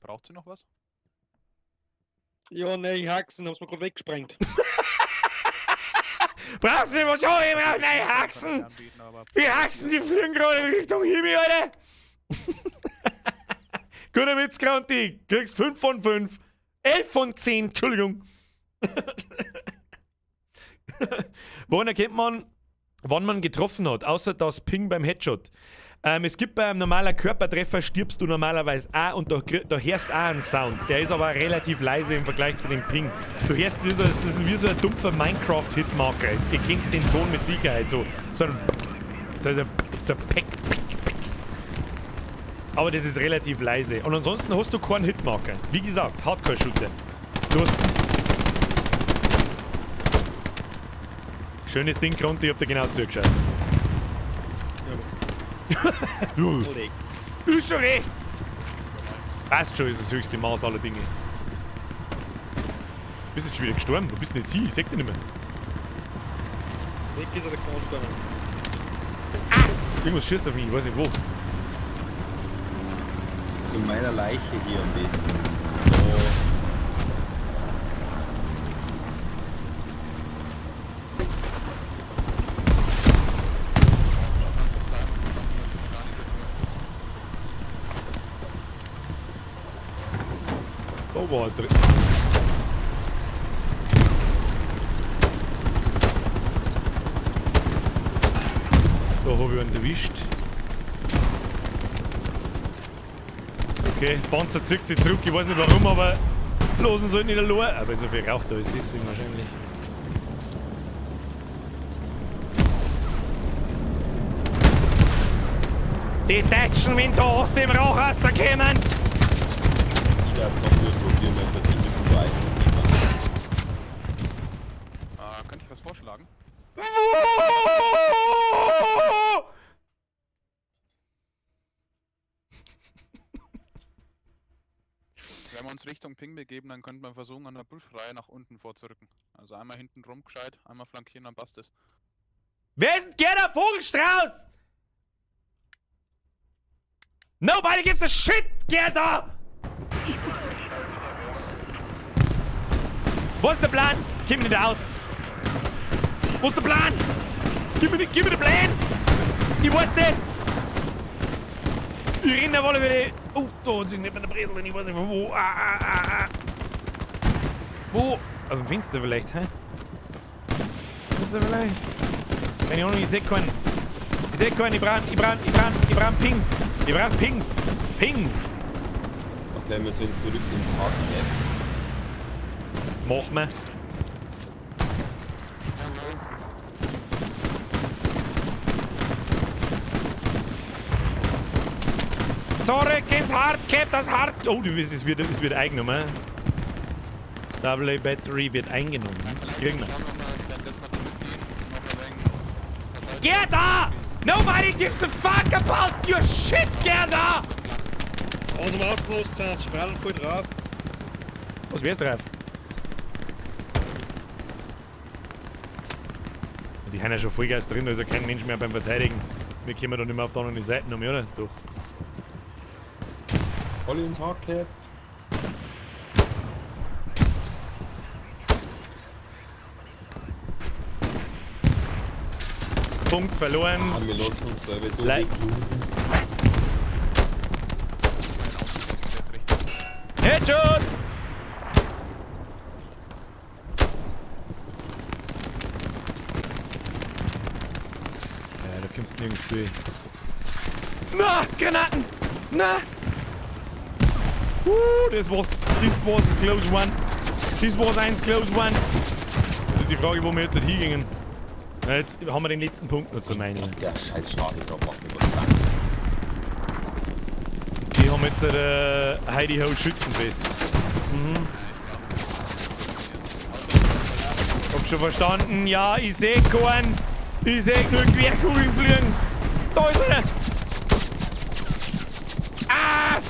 Braucht ihr noch was? Ja, ne, Haxen, hab's mir grad weggesprengt. Brauchst du nicht was? Oh, ich brauch neue Haxen! Die Haxen, die fliegen gerade in Richtung Himmel, Alter! Guter Witz, Granti! Kriegst 5 von 5. 11 von 10, Entschuldigung. Woran erkennt man, wann man getroffen hat, außer das Ping beim Headshot? Es gibt bei einem normalen Körpertreffer, stirbst du normalerweise auch und da hörst auch einen Sound. Der ist aber relativ leise im Vergleich zu dem Ping. Du hörst, wie so, es ist wie so ein dumpfer Minecraft-Hitmarker. Ihr kennt den Ton mit Sicherheit. So, so ein, so, so, so ein Peck, Peck, Peck. Aber das ist relativ leise. Und ansonsten hast du keinen Hitmarker. Wie gesagt, Hardcore-Shooter. Du hast... Schönes Ding, Grunti, ich hab dir genau zugeschaut. Ja. Ist schon recht. Passt schon, ist das höchste Maß aller Dinge. Bist jetzt schon wieder gestorben? Wo bist denn jetzt hin? Ich seh dich nicht mehr. Weg ist er der Grund gegangen. Ah! Irgendwas schießt auf mich, ich weiß nicht wo. Zu meiner Leiche hier am besten. Da war er drin. Da hab ich einen erwischt. Okay, Panzer zieht sich zurück, ich weiß nicht warum, aber losen sollten nicht allein. Aber so viel Rauch da ist, deswegen wahrscheinlich. Die Deutschen, wenn da aus dem Rauch rauskommen! Jeder Zombie probieren wir verdient über Eis. Könnte ich was vorschlagen? Wenn wir uns Richtung Ping begeben, dann könnte man versuchen, an der Buschreihe nach unten vorzurücken. Also einmal hinten rum gescheit, einmal flankieren, dann passt es. Wer ist denn Gerda Vogelstrauß? Nobody gives a shit, Gerda! Wo ist der Plan? Gib mir nicht aus! Wo ist der Plan? Gib mir den Plan! Ich weiß nicht! Ich renne auf alle Fälle. Oh, da sind nicht mehr der Brezel, ich weiß nicht von wo. Ah, ah, ah, ah. Wo? Aus dem Fenster vielleicht, hä? Fenster vielleicht? Keine Ahnung, ich seh keinen. Ich seh keinen, ich brauch Ping. Ich brauch Pings. Pings! Okay, wir sind zurück ins Hardcap. Mach mal. Zurück ins Hardcap, das Hard... Oh, es wird eingenommen. Double A Battery wird eingenommen. Kriegen wir. Gerda! Nobody gives a fuck about your shit, Gerda! Aus dem Outpost sind, strahlen voll drauf. Was wär's drauf? Die haben ja schon Vollgas drin, da ist ja kein Mensch mehr beim Verteidigen. Wir kommen da nicht mehr auf der anderen Seite um, oder? Doch. Alle ins Hardcap. Punkt verloren. Ah, wir lassen uns da so Headshot! Ja, da kommst du nirgends durch. Na, Granaten! Na! This was a close one. This was ein close one. Das ist die Frage, wo wir jetzt hingingen. Na, jetzt haben wir den letzten Punkt noch zu meinen. Der scheiß Schade drauf macht mir was. Die haben jetzt Heidi Ho Schützenfest. Mhm. Hab schon verstanden. Ja, ich seh keinen. Ich seh nur Querkugeln fliegen. Da ist einer. Ah!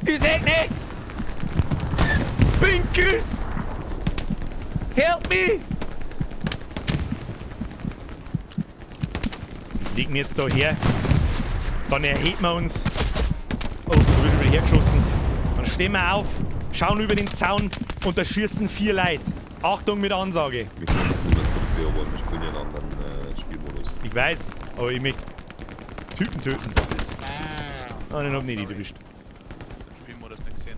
Ich seh nix! Bin Chris! Help me! Liegen jetzt da her. Dann erhebt wir uns. Oh, da wird wieder hergeschossen. Dann stehen wir auf, schauen über den Zaun und da schießen 4 Leute. Achtung mit Ansage. Wir können das nicht mehr zurückbeobachten, wir spielen ja einen anderen Spielmodus. Ich weiß, aber ich möchte Typen töten. Ah, den hab ich nicht erwischt. Den Spielmodus nicht gesehen.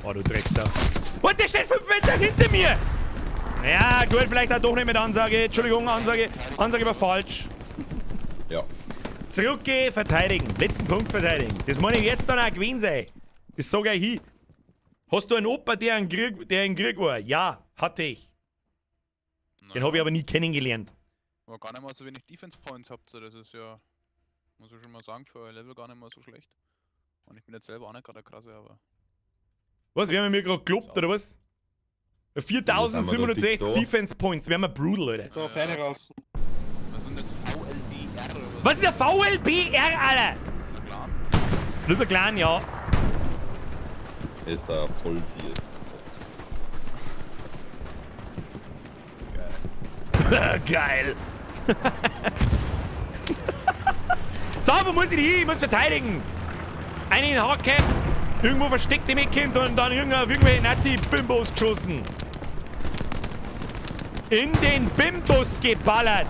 Oh, du Drecksau. Und der steht 5 Meter hinter mir! Ja, gut, vielleicht auch doch nicht mit Ansage. Entschuldigung, Ansage. Ansage war falsch. Ja. Zurückgehen, verteidigen. Letzten Punkt verteidigen. Das muss ich jetzt dann auch gewesen sein. Das sag ich hin. Hast du einen Opa, der im Krieg war? Ja, hatte ich. Den hab ich aber nie kennengelernt. Aber gar nicht mal so wenig Defense Points habt ihr, das ist ja, muss ich schon mal sagen, für euer Level gar nicht mal so schlecht. Und ich bin jetzt selber auch nicht gerade der Krasse, aber. Was, wir haben mir gerade gelobt, oder was? 4760 Defense Points, wir haben wir brutal, Alter. So, Feine raus. Was ist denn das VLBR oder was? Was ist der VLBR, Alter? Das ist ein Clan. Das ist ein Clan, ja. Ist da voll Geil. Geil. So, wo muss ich denn hin? Ich muss verteidigen. Einen in Hardcap, irgendwo versteckt im Eckkind und dann irgendwelche Nazi-Bimbos geschossen. In den Bimbus geballert.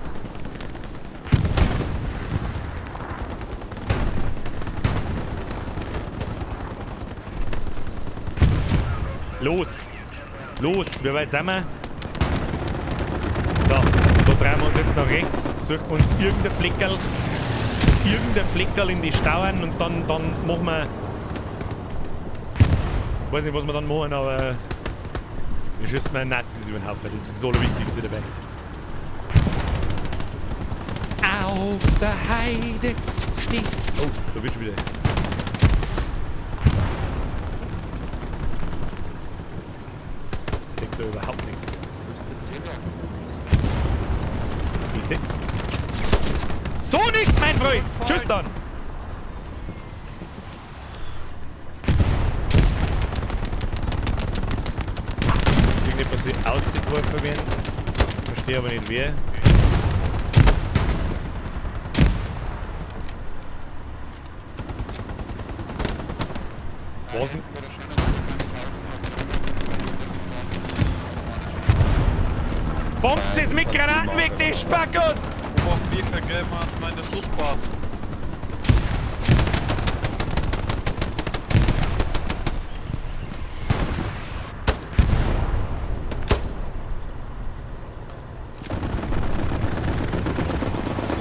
Los. Los, wie weit sind wir? So, da drehen wir uns jetzt nach rechts, suchen uns irgendein Fleckerl. Irgendein Fleckerl in die Stauern und dann machen wir. Ich weiß nicht, was wir dann machen, aber wir schießen mal Nazis über den Haufen. Das ist das Allerwichtigste dabei. Auf der Heide steht. Oh, da wird schon wieder. Ich seh da überhaupt nichts. Ich seh. So nicht, mein Freund! Tschüss dann! Irgendetwas wie ausgeworfen werden. Verstehe aber nicht wer. Das war's. Bombt es mit Granaten weg, die Spackos! Meine Schussbahn.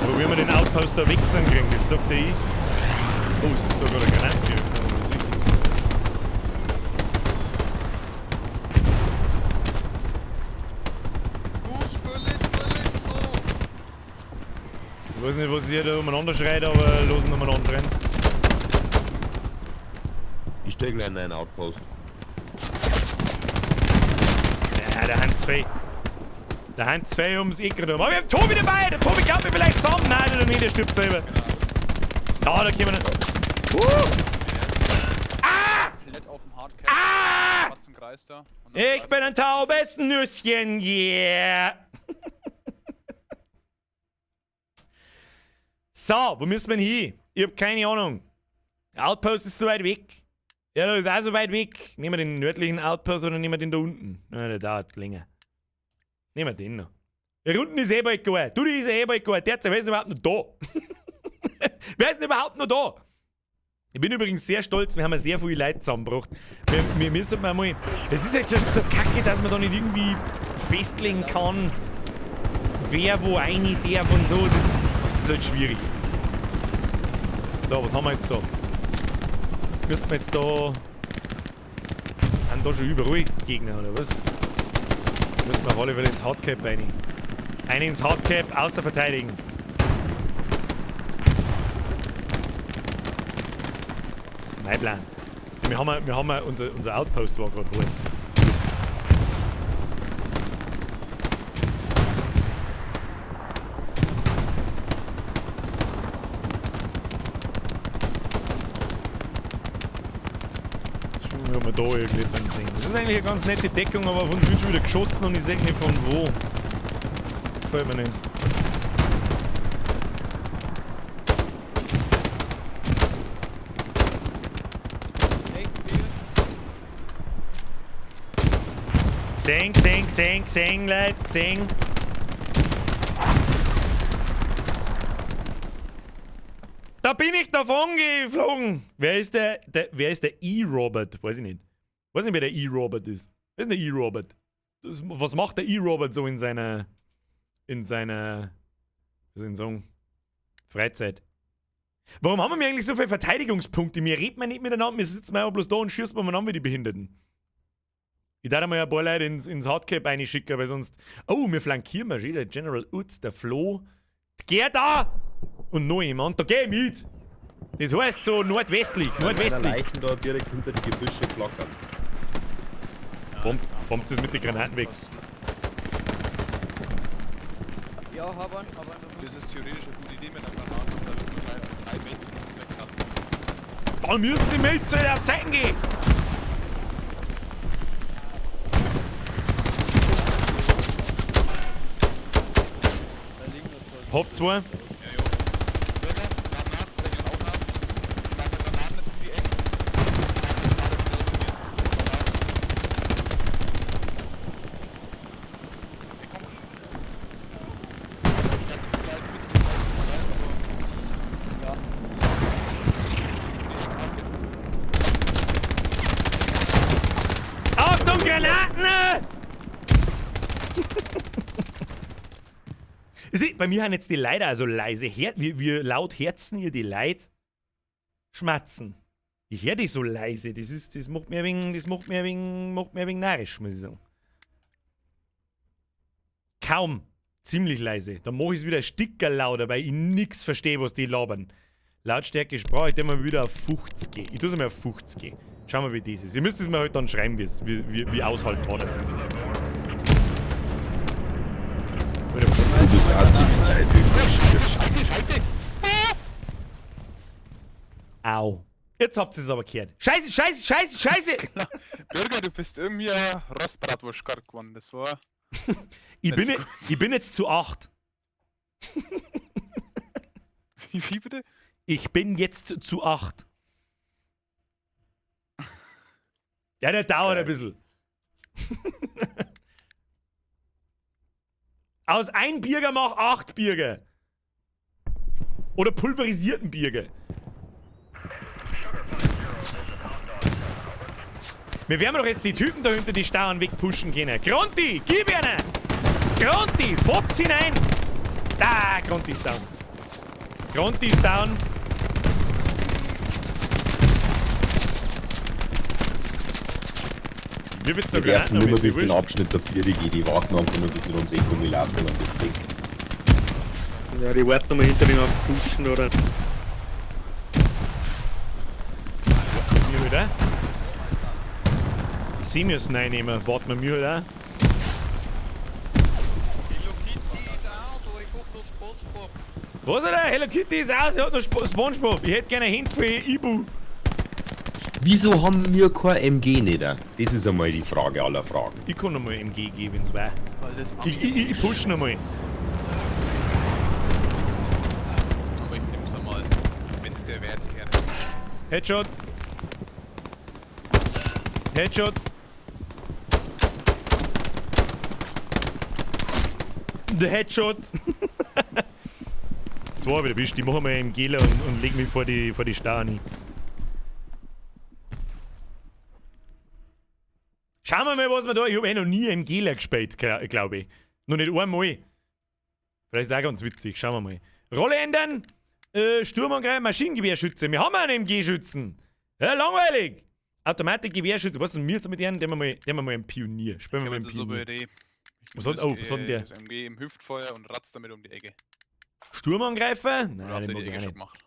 Probieren wir den Outpost da wegzukriegen, das sagt der ich. Oh, es ist da gerade eine Granate geöffnet, oder was ist das? Ich weiß nicht, was ihr da umeinander schreit, aber losen umeinander rein. Ich steh gleich in einen Outpost. Ja, der Hans Fey. Der Hans Fey ums Eck rum. Aber wir haben Tobi dabei! Der Tobi glaubt mir vielleicht zusammen! Nein, der nicht, der stirbt selber. Ja, da können wir nicht. Ah! Ah! Ich bin ein taubes Nüsschen, yeah! So, wo müssen wir denn hin? Ich hab keine Ahnung. Outpost ist so weit weg. Ja, der ist auch so weit weg. Nehmen wir den nördlichen Outpost oder nehmen wir den da unten? Nein, der dauert länger. Nehmen wir den noch. Der unten ist eh bald gegangen. Du, die ist eh bald gegangen. Der, wer ist denn überhaupt noch da? Wer ist denn überhaupt noch da? Ich bin übrigens sehr stolz, wir haben ja sehr viele Leute zusammengebracht. Wir müssen mal. Es ist jetzt schon so kacke, dass man da nicht irgendwie festlegen kann, wer wo rein darf und so. Das ist halt schwierig. So, was haben wir jetzt da? Müssen wir jetzt da. Sind da schon überall Gegner, oder was? Müssen wir auf alle Fälle ins Hardcap rein. Eine ins Hardcap, außer verteidigen. Das ist mein Plan. Wir haben ja unser Outpost war gerade heiß. Jetzt. Gucken wir, ob wir da irgendwie dran sehen. Das ist eigentlich eine ganz nette Deckung, aber auf uns wird schon wieder geschossen und ich sehe nicht von wo. Gefällt mir nicht. Gesehen, gesehen, gesehen, gesehen, Leute, gesehen. Da bin ich davon geflogen. Wer ist der wer ist der E-Robert? Weiß ich nicht. Weiß nicht, wer der E-Robert ist. Wer ist denn der E-Robert? Was macht der E-Robert so in seiner, also in so Freizeit? Warum haben wir eigentlich so viele Verteidigungspunkte? Wir reden nicht miteinander, wir sitzen einfach bloß da und schießen miteinander wie die Behinderten. Ich darf mal ein paar Leute ins Hardcap reinschicken, weil sonst. Oh, wir flankieren mal schon. Der General Utz, der Flo, die Gerda und noch jemand. Da geh ich mit! Das heißt so nordwestlich, nordwestlich. Leichen da direkt hinter die Gebüsche flackern. Bombt es mit den Granaten weg. Ja, hab einen. Das ist theoretisch eine gute Idee mit einer Granate, da wird wahrscheinlich 3 Mates von uns wegkratzen. Da müssen die Mates halt auf Zeiten gehen! Hab zwei. Ja, jo. Bürger, lad nach, oder ich auch nach. Schmeiß eine Granaten jetzt um die Ecke. Schmeiß eine Granate schnell zu mir. Achtung, Granaten! Bei mir haben jetzt die Leute also leise. Wie laut herzen ihr die Leute schmatzen. Ich hör die so leise. Das macht mir ein wenig, das macht mir ein wenig, macht mir ein wenig narrisch, muss ich sagen. Kaum. Ziemlich leise. Dann mach ich's wieder Sticker lauter, weil ich nix verstehe, was die labern. Lautstärke Sprache, ich tu mal wieder auf 50. Ich tu's mal auf 50. Schauen wir, wie das ist. Ihr müsst es mir halt dann schreiben, wie aushaltbar das ist. Du bist auch ziemlich leise. Scheiße, Scheiße! Au. Jetzt habt ihr es aber gehört. Scheiße, Scheiße, Scheiße, Scheiße! Bürger, du bist irgendwie ein Rostbratwurst gerade geworden. Das war. Ich bin jetzt zu 8. Wie bitte? Ich bin jetzt zu 8. Ja, der dauert ein bisschen. Aus ein Bürger mach 8 Bürger. Oder pulverisierten Bürger. Wir werden doch jetzt die Typen da hinter die Stauen wegpushen können. Grunti, gib ihnen! Grunti, fotz hinein! Da, Grunti ist down. Grunti ist down. Mir wird's Wir doch dürfen Granaten, nicht mehr aber ist mir durch den wurscht. Abschnitt der 4 gehen, die warten einfach nur, bis sie ums Eck rumlaufen und dann das Ding. Ja, die warten nochmal hinter mir am Pushen, oder? Mir wieder. Sie müssen einnehmen. Warten wir mir halt auch. Was hat er? Hello Kitty ist aus, er hat noch Spongebob. Ich hätte gerne ein Hint für Ibu. Wieso haben wir kein MG nicht? Das ist einmal die Frage aller Fragen. Ich kann nochmal MG geben, wenn's war. Weil das Ich push nochmal. Aber ich nehm's einmal, wenn's der Wert wäre. Headshot. Headshot. The Headshot. Zwei wieder erwischt. Ich mache mal im Gela und leg mich vor die Stauen hin. Schauen wir mal, was wir da. Ich habe eh noch nie im Gela gespielt, glaube ich. Noch nicht einmal. Vielleicht ist auch ganz witzig. Schauen wir mal. Rolle ändern. Sturmangreifer, Maschinengewehrschütze. Wir haben einen MG-Schützen. Ja, langweilig. Automatik-Gewehrschütze. Was ist denn mir jetzt mit denen? Den wir mal einen Pionier. Spielen wir mal einen Ich hab jetzt eine Pionier. super Idee. Ich Was nehm hat denn der? Das MG im Hüftfeuer und ratz damit um die Ecke. Sturmangreifer? Oder Nein, habt den ihr mag die ich Ecke auch schon nicht. gemacht?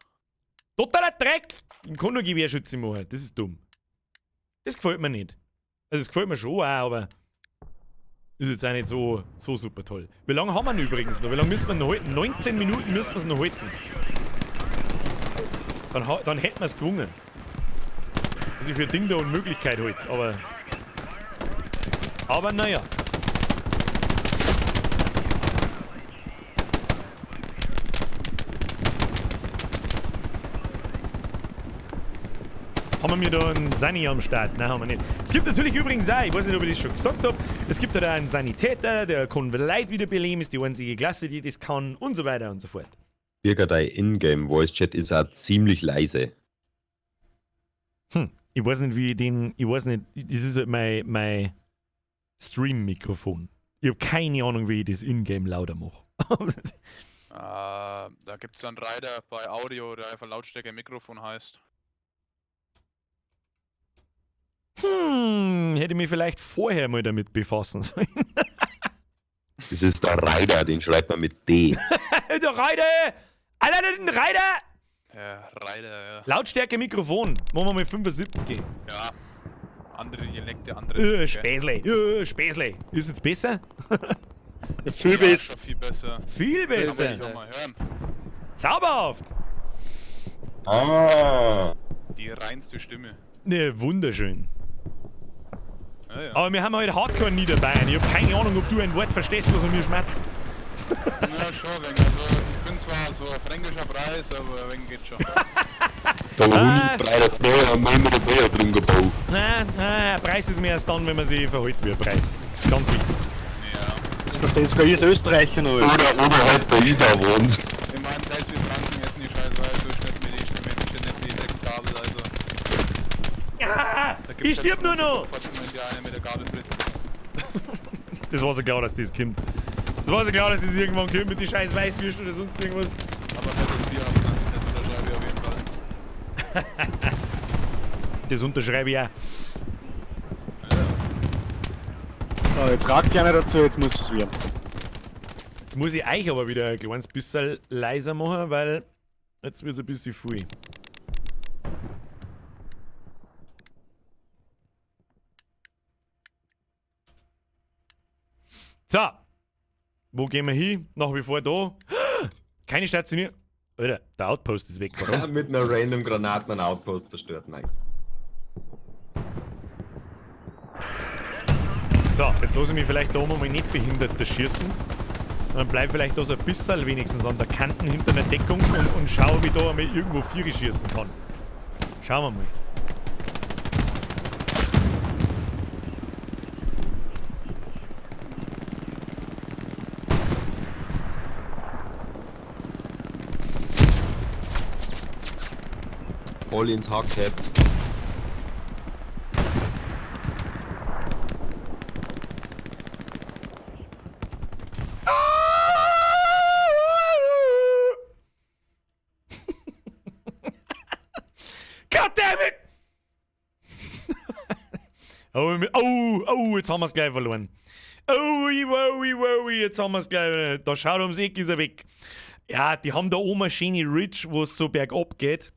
Totaler Dreck! Ich kann nur Gewehrschütze machen. Das ist dumm. Das gefällt mir nicht. Also, es gefällt mir schon auch, aber ist jetzt auch nicht so super toll. Wie lange haben wir denn übrigens noch? Wie lange müssen wir noch halten? 19 Minuten müssen wir es noch halten. Dann hätten wir es gewonnen. Was ich für ein Ding der Unmöglichkeit halt, aber. Aber naja. Haben wir da einen Sani am Start? Nein, haben wir nicht. Es gibt natürlich übrigens auch, ich weiß nicht, ob ich das schon gesagt habe, es gibt da einen Sanitäter, der kann Leute wiederbeleben, ist die einzige Klasse, die das kann und so weiter und so fort. Birger, dein Ingame Voice Chat ist auch ziemlich leise. Ich weiß nicht, wie ich den, ich weiß nicht, das ist halt mein Stream-Mikrofon. Ich habe keine Ahnung, wie ich das Ingame lauter mache. Da gibt es einen Reiter bei Audio, der einfach Lautstärke Mikrofon heißt. Hätte ich mich vielleicht vorher mal damit befassen sollen. Das ist der Reiter, den schreibt man mit D. Der Reiter! Alter, den Reiter! Der Reiter, ja. Lautstärke Mikrofon. Machen wir mal 75. Ja. Andere Dialekte, andere. Späßle. Späßle. Ist jetzt besser? Viel Ja, besser. schon viel besser. Viel besser. Kann man dich auch mal hören. Zauberhaft! Ah! Die reinste Stimme. Ne, wunderschön. Ja, ja. Aber wir haben heute Hardcore nie dabei. Ich hab keine Ahnung, ob du ein Wort verstehst, was an mir schmerzt. Na schon, wegen. Also, ich bin zwar so ein fränkischer Preis, aber wegen geht schon. Der Hund frei der Freude haben wir immer den Feuer drin gebaut. Nein, nein, Preis ist mir erst dann, wenn man sich verhält wie ein Preis. Das ist ganz wichtig. Ja. Das versteht sogar ich als Österreicher noch. Oder halt bei Isar wohnt. Ich meine, selbst wir Franken essen die Scheiße, weil durchschnitt mit die nicht die 6 Gabel, also. Ah, Da gibt's ich stirb halt nur schon noch! so Fotzen, wenn die eine mit der Gabel frisst. Das war so klar, dass das kommt. Das war so klar, dass das irgendwann kommt mit den scheiß Weißwürst oder sonst irgendwas. Aber fettes Bier haben sie, das unterschreibe ich auf jeden Fall. Das unterschreibe ich auch. So, jetzt ragt keiner dazu, jetzt muss es werden. Jetzt muss ich euch aber wieder ein kleines bisschen leiser machen, weil jetzt wird es ein bisschen viel. So. Wo gehen wir hin? Nach wie vor da. Keine Stationierung. Alter, der Outpost ist weg. Warum? Mit einer random Granate einen Outpost zerstört. Nice. So, jetzt lasse ich mich vielleicht da oben mal nicht behindert schießen. Und dann bleib vielleicht da so ein bisschen wenigstens an der Kanten hinter einer Deckung und schau, ob ich da einmal irgendwo Viere schießen kann. Schauen wir mal. All ins Hardcap. God damn it! Oh, oh, jetzt haben wir es gleich verloren. Oh, oh, oh, jetzt haben wir es gleich. Da schaut ums Eck, ist er weg. Ja, die haben da oben eine schöne Ridge, wo es so bergab geht.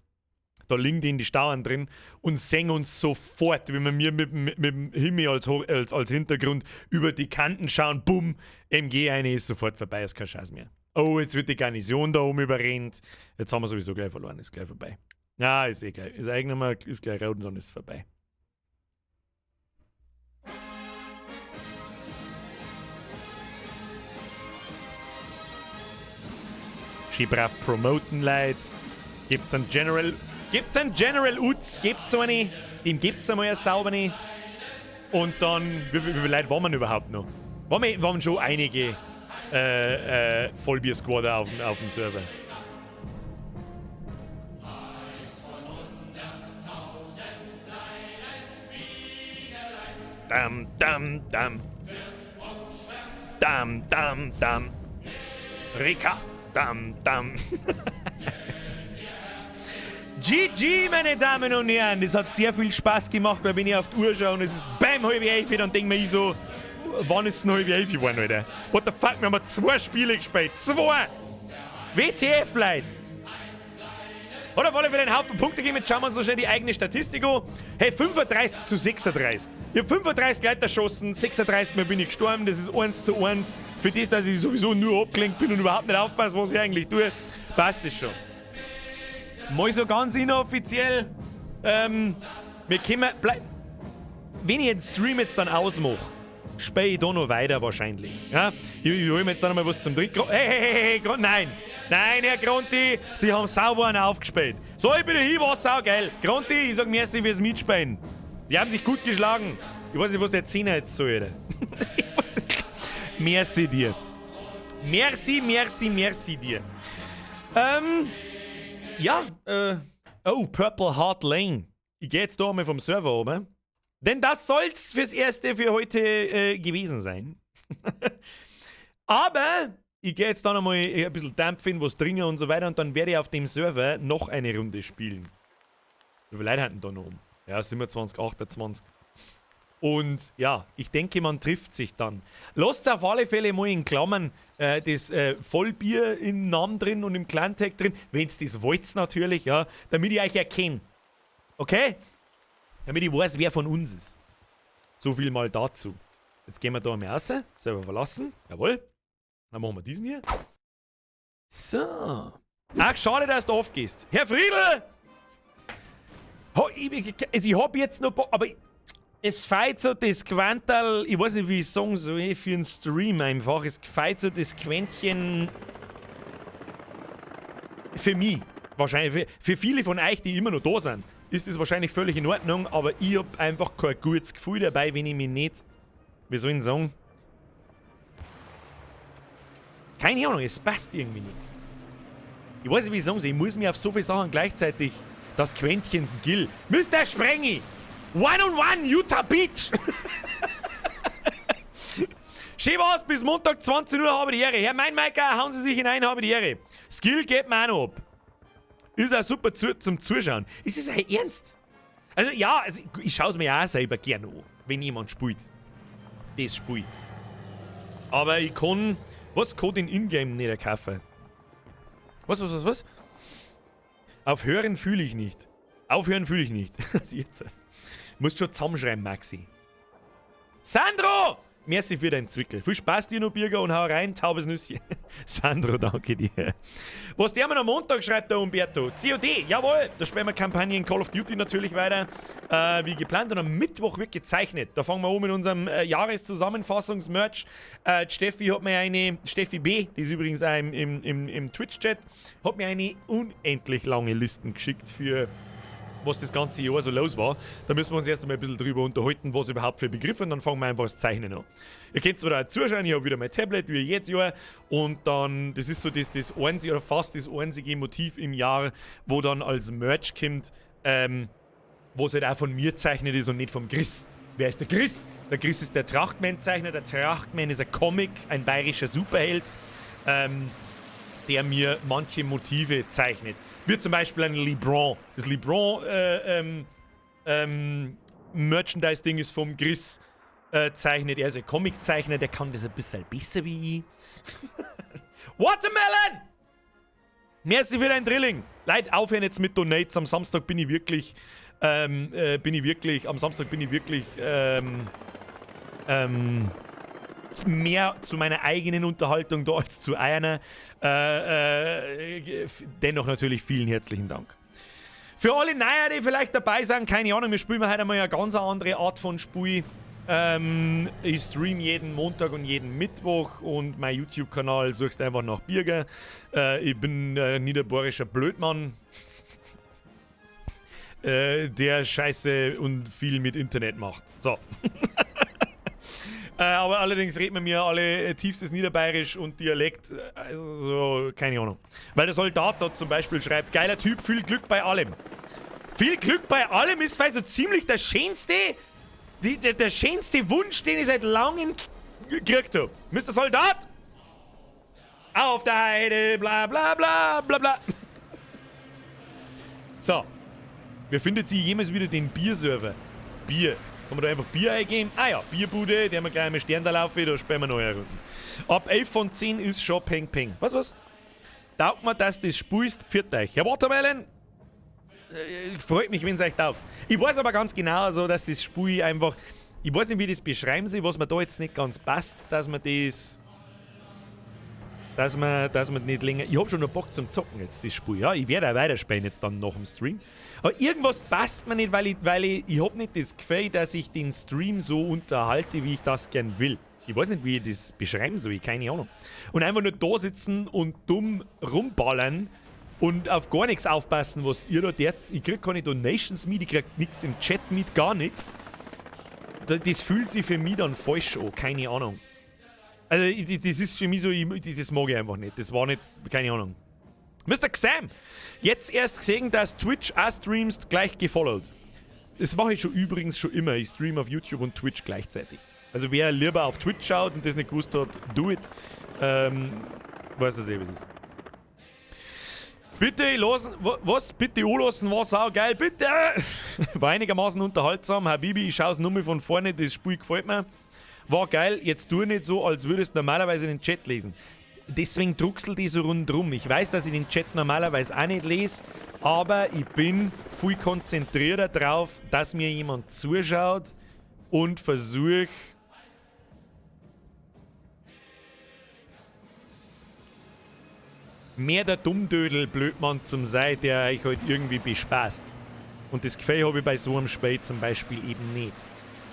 Da liegen die in die Stauern drin und sehen uns sofort, wenn wir mir mit dem Himmel als Hintergrund über die Kanten schauen, bumm, MG eine ist sofort vorbei, ist kein Scheiß mehr. Oh, jetzt wird die Garnison da oben überrennt. Jetzt haben wir sowieso gleich verloren, ist gleich vorbei. Ja, ist eh gleich. Ist eigentlich nochmal, ist gleich rot und dann ist es vorbei. Schön brav promoten, Leute. Gibt's einen General. Gibt's einen General Utz? Gibt's eine? Dem gibt's einmal eine saubere. Und dann, wie viele Leute waren wir denn überhaupt noch? Waren schon einige Vollbier-Squader auf dem Server. Dam, dam, dam. Dam, dam, dam. Rika. Dam, dam. GG, meine Damen und Herren. Das hat sehr viel Spaß gemacht, weil wenn ich auf die Uhr schaue und es ist bam 10:30, dann denke ich mir so, wann ist es noch 10:30 geworden, Alter? What the fuck, wir haben 2 Spiele gespielt. 2! WTF, Leute! Hat auf alle Fälle einen Haufen Punkte gegeben. Jetzt schauen wir uns noch schnell die eigene Statistik an. Hey, 35:36. Ich hab 35 Leute erschossen, 36 Mal bin ich gestorben. Das ist 1:1. Für das, dass ich sowieso nur abgelenkt bin und überhaupt nicht aufpasse, was ich eigentlich tue, passt das schon. Mal so ganz inoffiziell. Wir können. Wenn ich den Stream jetzt dann ausmache, spiele ich da noch weiter wahrscheinlich. Ja? Ich hole mir jetzt dann noch mal was zum Trinken. Hey, hey, hey, hey, nein! Nein, Herr Gronti, Sie haben sauber einen aufgespielt. So, ich bin hier, war saugeil. Gronti, ich sag merci fürs Mitspielen. Sie haben sich gut geschlagen. Ich weiß nicht, was der Zehner jetzt soll, Alter. Merci dir. Merci, merci, merci dir. Ja, oh, Purple Heart Lane. Ich gehe jetzt da mal vom Server oben. Denn das soll's fürs Erste für heute gewesen sein. Aber ich gehe jetzt da nochmal ein bisschen dampfen, was trinken und so weiter und dann werde ich auf dem Server noch eine Runde spielen. Wie viele Leute hatten da noch um? Ja, 27, 28. Und ja, ich denke, man trifft sich dann. Lasst auf alle Fälle mal in Klammern das Vollbier im Namen drin und im Clan-Tag drin, wenn's das wollt natürlich, ja, damit ich euch erkenne. Okay? Damit ich weiß, wer von uns ist. So viel mal dazu. Jetzt gehen wir da einmal raus. Server verlassen. Jawohl. Dann machen wir diesen hier. So. Ach, schade, dass du aufgehst. Herr Friedl! Ho, also ich hab jetzt noch Bock, aber es fehlt so das Quantal, ich weiß nicht, wie ich sagen soll, für einen Stream einfach. Es fehlt so das Quäntchen für mich. Wahrscheinlich, für viele von euch, die immer noch da sind, ist das wahrscheinlich völlig in Ordnung, aber ich hab einfach kein gutes Gefühl dabei, wenn ich mich nicht, wie soll ich denn sagen, keine Ahnung, es passt irgendwie nicht. Ich weiß nicht, wie ich sagen soll, ich muss mir auf so viele Sachen gleichzeitig das Quäntchen Skill. Mr. Sprengi! One on one, Utah Beach! Schön war's, bis Montag 20 Uhr, habe die Ehre. Herr Meinmeiker, hauen Sie sich hinein, habe die Ehre. Skill geht mir auch noch ab. Ist auch super zum Zuschauen. Ist das ein Ernst? Also ja, also ich schaue es mir auch selber gerne an, wenn jemand spielt. Das Spiel. Aber ich kann... Was kann den Ingame nicht kaufen? Was, was, was, was? Auf Hören fühle ich nicht. Aufhören fühle ich nicht. Also jetzt. Musst schon zusammenschreiben, Maxi. Sandro! Merci für deinen Zwickel. Viel Spaß dir noch, Birger, und hau rein, taubes Nüsschen. Sandro, danke dir. Was der am Montag, schreibt der Umberto. COD, jawohl, da spielen wir Kampagnen Call of Duty natürlich weiter, wie geplant. Und am Mittwoch wird gezeichnet. Da fangen wir an mit unserem Jahreszusammenfassungs-Merch. Steffi hat mir eine, Steffi B, die ist übrigens auch im Twitch-Chat, hat mir eine unendlich lange Listen geschickt für was das ganze Jahr so los war. Da müssen wir uns erst einmal ein bisschen drüber unterhalten, was überhaupt für Begriffe, und dann fangen wir einfach das Zeichnen an. Ihr könnt zwar da zuschauen, ich habe wieder mein Tablet, wie jedes Jahr, und dann, das ist so das einzige oder fast das einzige Motiv im Jahr, wo dann als Merch kommt, wo es halt auch von mir gezeichnet ist und nicht vom Chris. Wer ist der Chris? Der Chris ist der Trachtman-Zeichner. Der Trachtman ist ein Comic, ein bayerischer Superheld, der mir manche Motive zeichnet. Wie zum Beispiel ein LeBron. Das LeBron Merchandise-Ding ist vom Chris zeichnet. Er ist ein Comic-Zeichner, der kann das ein bisschen besser wie ich. Watermelon! Merci für dein Drilling. Leute, aufhören jetzt mit Donates. Am Samstag bin ich wirklich, am Samstag bin ich wirklich, mehr zu meiner eigenen Unterhaltung da als zu einer. Dennoch natürlich vielen herzlichen Dank. Für alle Neuer, die vielleicht dabei sind, keine Ahnung, wir spielen heute einmal eine ganz andere Art von Spiel. Ich stream jeden Montag und jeden Mittwoch und mein YouTube-Kanal suchst einfach nach Birger. Ich bin niederbayerischer Blödmann, der Scheiße und viel mit Internet macht. So. Aber allerdings reden wir mir alle tiefstes Niederbayerisch und Dialekt, also keine Ahnung. Weil der Soldat dort zum Beispiel schreibt, geiler Typ, viel Glück bei allem. Viel Glück bei allem ist vielleicht so ziemlich der schönste, der schönste Wunsch, den ich seit langem gekriegt hab. Mister Soldat! Auf der Heide, bla bla bla bla bla. So. Wer findet sie jemals wieder den Bierserver? Bier. Kann man da einfach Bier eingeben? Ah ja, Bierbude, der haben wir gleich einmal Stern da laufen, da spielen wir neue Runden. Ab 11 von 10 ist schon Peng Peng. Was, was? Taugt mir, dass das spulst, pfiat euch. Herr Watermelon, freut mich, wenn's euch taugt. Ich weiß aber ganz genau so, dass das Spiel einfach... Ich weiß nicht, wie ich das beschreiben soll, was mir da jetzt nicht ganz passt, dass man das... Dass wir nicht länger. Ich hab schon noch Bock zum Zocken jetzt, das Spiel. Ja, ich werde auch weiterspielen jetzt dann nach dem Stream. Aber irgendwas passt mir nicht, weil ich hab nicht das Gefühl, dass ich den Stream so unterhalte, wie ich das gern will. Ich weiß nicht, wie ich das beschreiben soll, keine Ahnung. Und einfach nur da sitzen und dumm rumballern und auf gar nichts aufpassen, was ihr da jetzt. Ich krieg keine Donations mit, ich krieg nichts im Chat mit, gar nichts. Das fühlt sich für mich dann falsch an, keine Ahnung. Also, das ist für mich so, das mag ich einfach nicht. Das war nicht, keine Ahnung. Mr. Xam, jetzt erst gesehen, dass Twitch auch streamst, gleich gefollowt. Das mache ich schon übrigens schon immer. Ich streame auf YouTube und Twitch gleichzeitig. Also wer lieber auf Twitch schaut und das nicht gewusst hat, do it. Weiß das eh, wie es ist. Bitte lassen, was? Bitte anlassen, war saugeil, bitte! War einigermaßen unterhaltsam. Habibi, ich schau's nur mal von vorne, das Spiel gefällt mir. War geil, jetzt tu nicht so, als würdest du normalerweise den Chat lesen. Deswegen druckselt die so rundrum. Ich weiß, dass ich den Chat normalerweise auch nicht lese, aber ich bin viel konzentrierter drauf, dass mir jemand zuschaut und versuche, mehr der Dummdödel-Blödmann zum sein, der euch halt irgendwie bespaßt. Und das Gefühl habe ich bei so einem Spiel zum Beispiel eben nicht.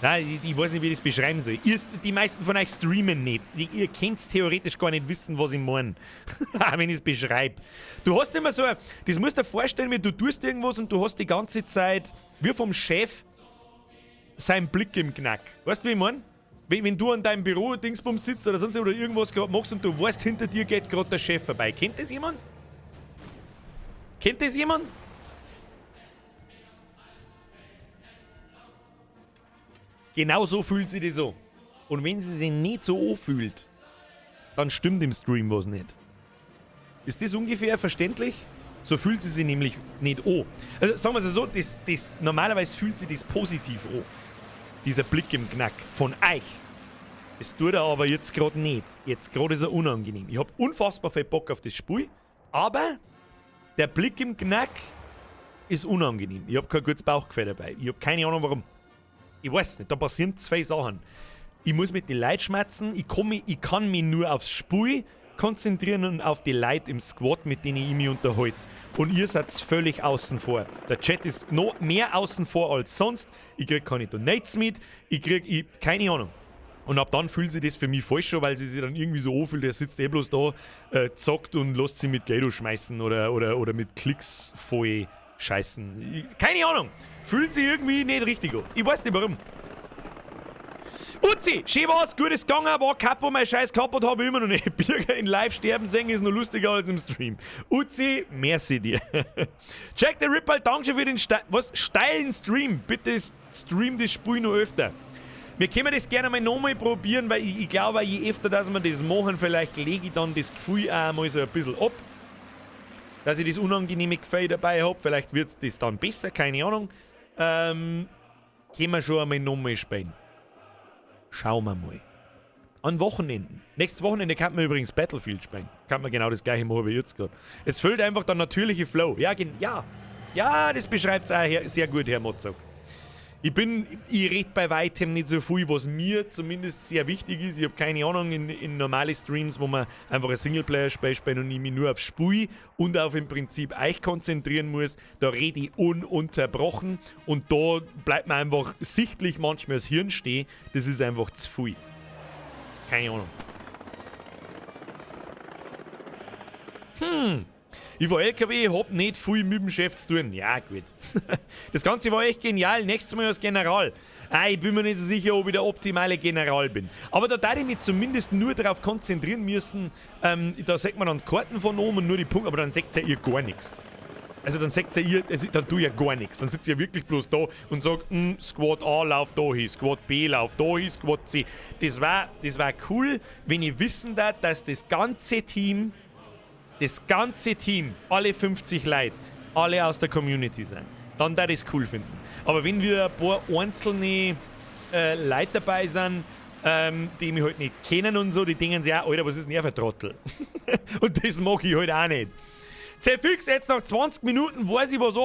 Nein, ich weiß nicht, wie ich das beschreiben soll. Die meisten von euch streamen nicht. Ihr könnt theoretisch gar nicht wissen, was ich meine. Wenn ich es beschreibe. Du hast immer so, das musst du dir vorstellen, wenn du tust irgendwas und du hast die ganze Zeit, wie vom Chef, seinen Blick im Knack. Weißt du, wie ich meine? Wenn du an deinem Büro Dingsbums sitzt oder sonst oder irgendwas gerade machst und du weißt, hinter dir geht gerade der Chef vorbei. Kennt das jemand? Kennt das jemand? Genau so fühlt sie das so. Und wenn sie sich nicht so anfühlt, dann stimmt im Stream was nicht. Ist das ungefähr verständlich? So fühlt sie sich nämlich nicht an. Also sagen wir es so, normalerweise fühlt sie das positiv an. Dieser Blick im Knack von euch. Es tut er aber jetzt gerade nicht. Jetzt gerade ist er unangenehm. Ich hab unfassbar viel Bock auf das Spiel, aber der Blick im Knack ist unangenehm. Ich hab kein gutes Bauchgefühl dabei. Ich hab keine Ahnung warum. Ich weiß nicht, da passieren zwei Sachen. Ich muss mit den Leuten schmerzen, ich kann mich nur aufs Spiel konzentrieren und auf die Leute im Squad, mit denen ich mich unterhalte. Und ihr seid völlig außen vor. Der Chat ist noch mehr außen vor als sonst. Ich krieg keine Donates mit, keine Ahnung. Und ab dann fühlt sich das für mich falsch schon, weil sie sich dann irgendwie so anfühlt, der sitzt eh bloß da, zockt und lässt sie mit Geld schmeißen oder mit Klicks voll scheißen. Keine Ahnung. Fühlt sich irgendwie nicht richtig an. Ich weiß nicht warum. Uzi, schön war's, gutes gegangen, war kaputt, mein scheiß kaputt habe ich immer noch nicht. Birger in live sterben sehen ist noch lustiger als im Stream. Uzi, merci dir. Jack the Ripper, danke für den steilen Stream. Bitte stream das Spiel noch öfter. Wir können das gerne mal nochmal probieren, weil ich glaube, je öfter, dass wir das machen, vielleicht lege ich dann das Gefühl auch mal so ein bisschen ab. Dass ich das unangenehme Gefühl dabei habe. Vielleicht wird das dann besser, keine Ahnung. Können wir schon einmal nochmal spielen. Schauen wir mal. An Wochenenden. Nächstes Wochenende kann man übrigens Battlefield spielen. Kann man genau das gleiche machen wie jetzt gerade. Es fehlt einfach der natürliche Flow. Ja, ja. Ja, das beschreibt es auch sehr gut, Herr Motzok. Ich rede bei weitem nicht so viel, was mir zumindest sehr wichtig ist. Ich habe keine Ahnung, in normale Streams, wo man einfach ein Singleplayer-Spiel spielt und ich mich nur aufs Spiel und auf im Prinzip euch konzentrieren muss, da rede ich ununterbrochen und da bleibt mir einfach sichtlich manchmal das Hirn stehen. Das ist einfach zu viel. Keine Ahnung. Ich war LKW, hab nicht viel mit dem Chef zu tun. Ja, gut. Das Ganze war echt genial. Nächstes Mal als General. Ah, ich bin mir nicht so sicher, ob ich der optimale General bin. Aber da darf ich mich zumindest nur darauf konzentrieren müssen. Da sieht man dann Karten von oben und nur die Punkte, aber dann seht ihr ja gar nichts. Also dann seht ihr, also dann tue ich ja gar nichts. Dann sitzt ihr ja wirklich bloß da und sagt, Squad A lauf da hin, Squad B lauf da hin, Squad C. Das war cool, wenn ich wissen darf, dass das ganze Team, alle 50 Leute, alle aus der Community sind. Dann darf ich es cool finden. Aber wenn wieder ein paar einzelne Leute dabei sind, die mich halt nicht kennen und so, die denken sich auch, Alter, was ist denn er für ein Trottel? Und das mag ich halt auch nicht. Zerfix, jetzt nach 20 Minuten weiß ich, was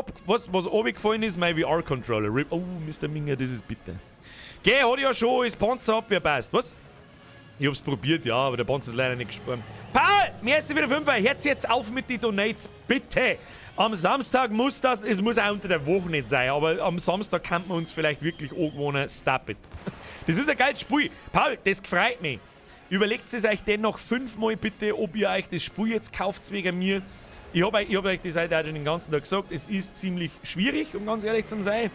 runtergefallen ist, mein VR-Controller. Oh, Mr. Minger, das ist bitter. Geh, hat ja schon, ist Panzerabwehr passt. Was? Ich hab's probiert, ja, aber der Panzer ist leider nicht gestorben. Paul! Merci für den Fünfer. Hört jetzt auf mit den Donates, bitte. Am Samstag muss das, es muss auch unter der Woche nicht sein, aber am Samstag kann man uns vielleicht wirklich angewohnen. Stop it. Das ist ein geiles Spiel. Paul, das freut mich. Überlegt es euch dennoch fünfmal bitte, ob ihr euch das Spiel jetzt kauft wegen mir. Ich hab euch das heute auch schon den ganzen Tag gesagt. Es ist ziemlich schwierig, um ganz ehrlich zu sein.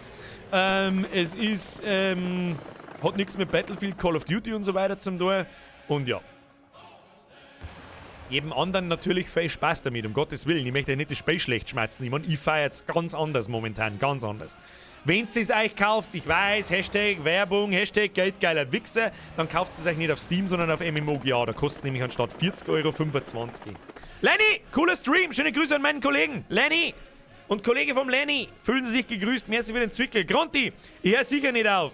Es ist, hat nichts mit Battlefield, Call of Duty und so weiter zum tun. Und ja. Jedem anderen natürlich viel Spaß damit, um Gottes Willen. Ich möchte ja nicht das Spiel schlecht schmatzen. Ich meine, ich feiere jetzt ganz anders momentan, ganz anders. Wenn ihr es euch kauft, ich weiß, #Werbung, #Geldgeiler Wichser, dann kauft es euch nicht auf Steam, sondern auf MMOGA. Da kostet es nämlich anstatt 40 € 25. Lenny, cooler Stream, schöne Grüße an meinen Kollegen. Lenny und Kollege vom Lenny, fühlen Sie sich gegrüßt, merci für den Zwickel. Gronti, ich hör sicher nicht auf.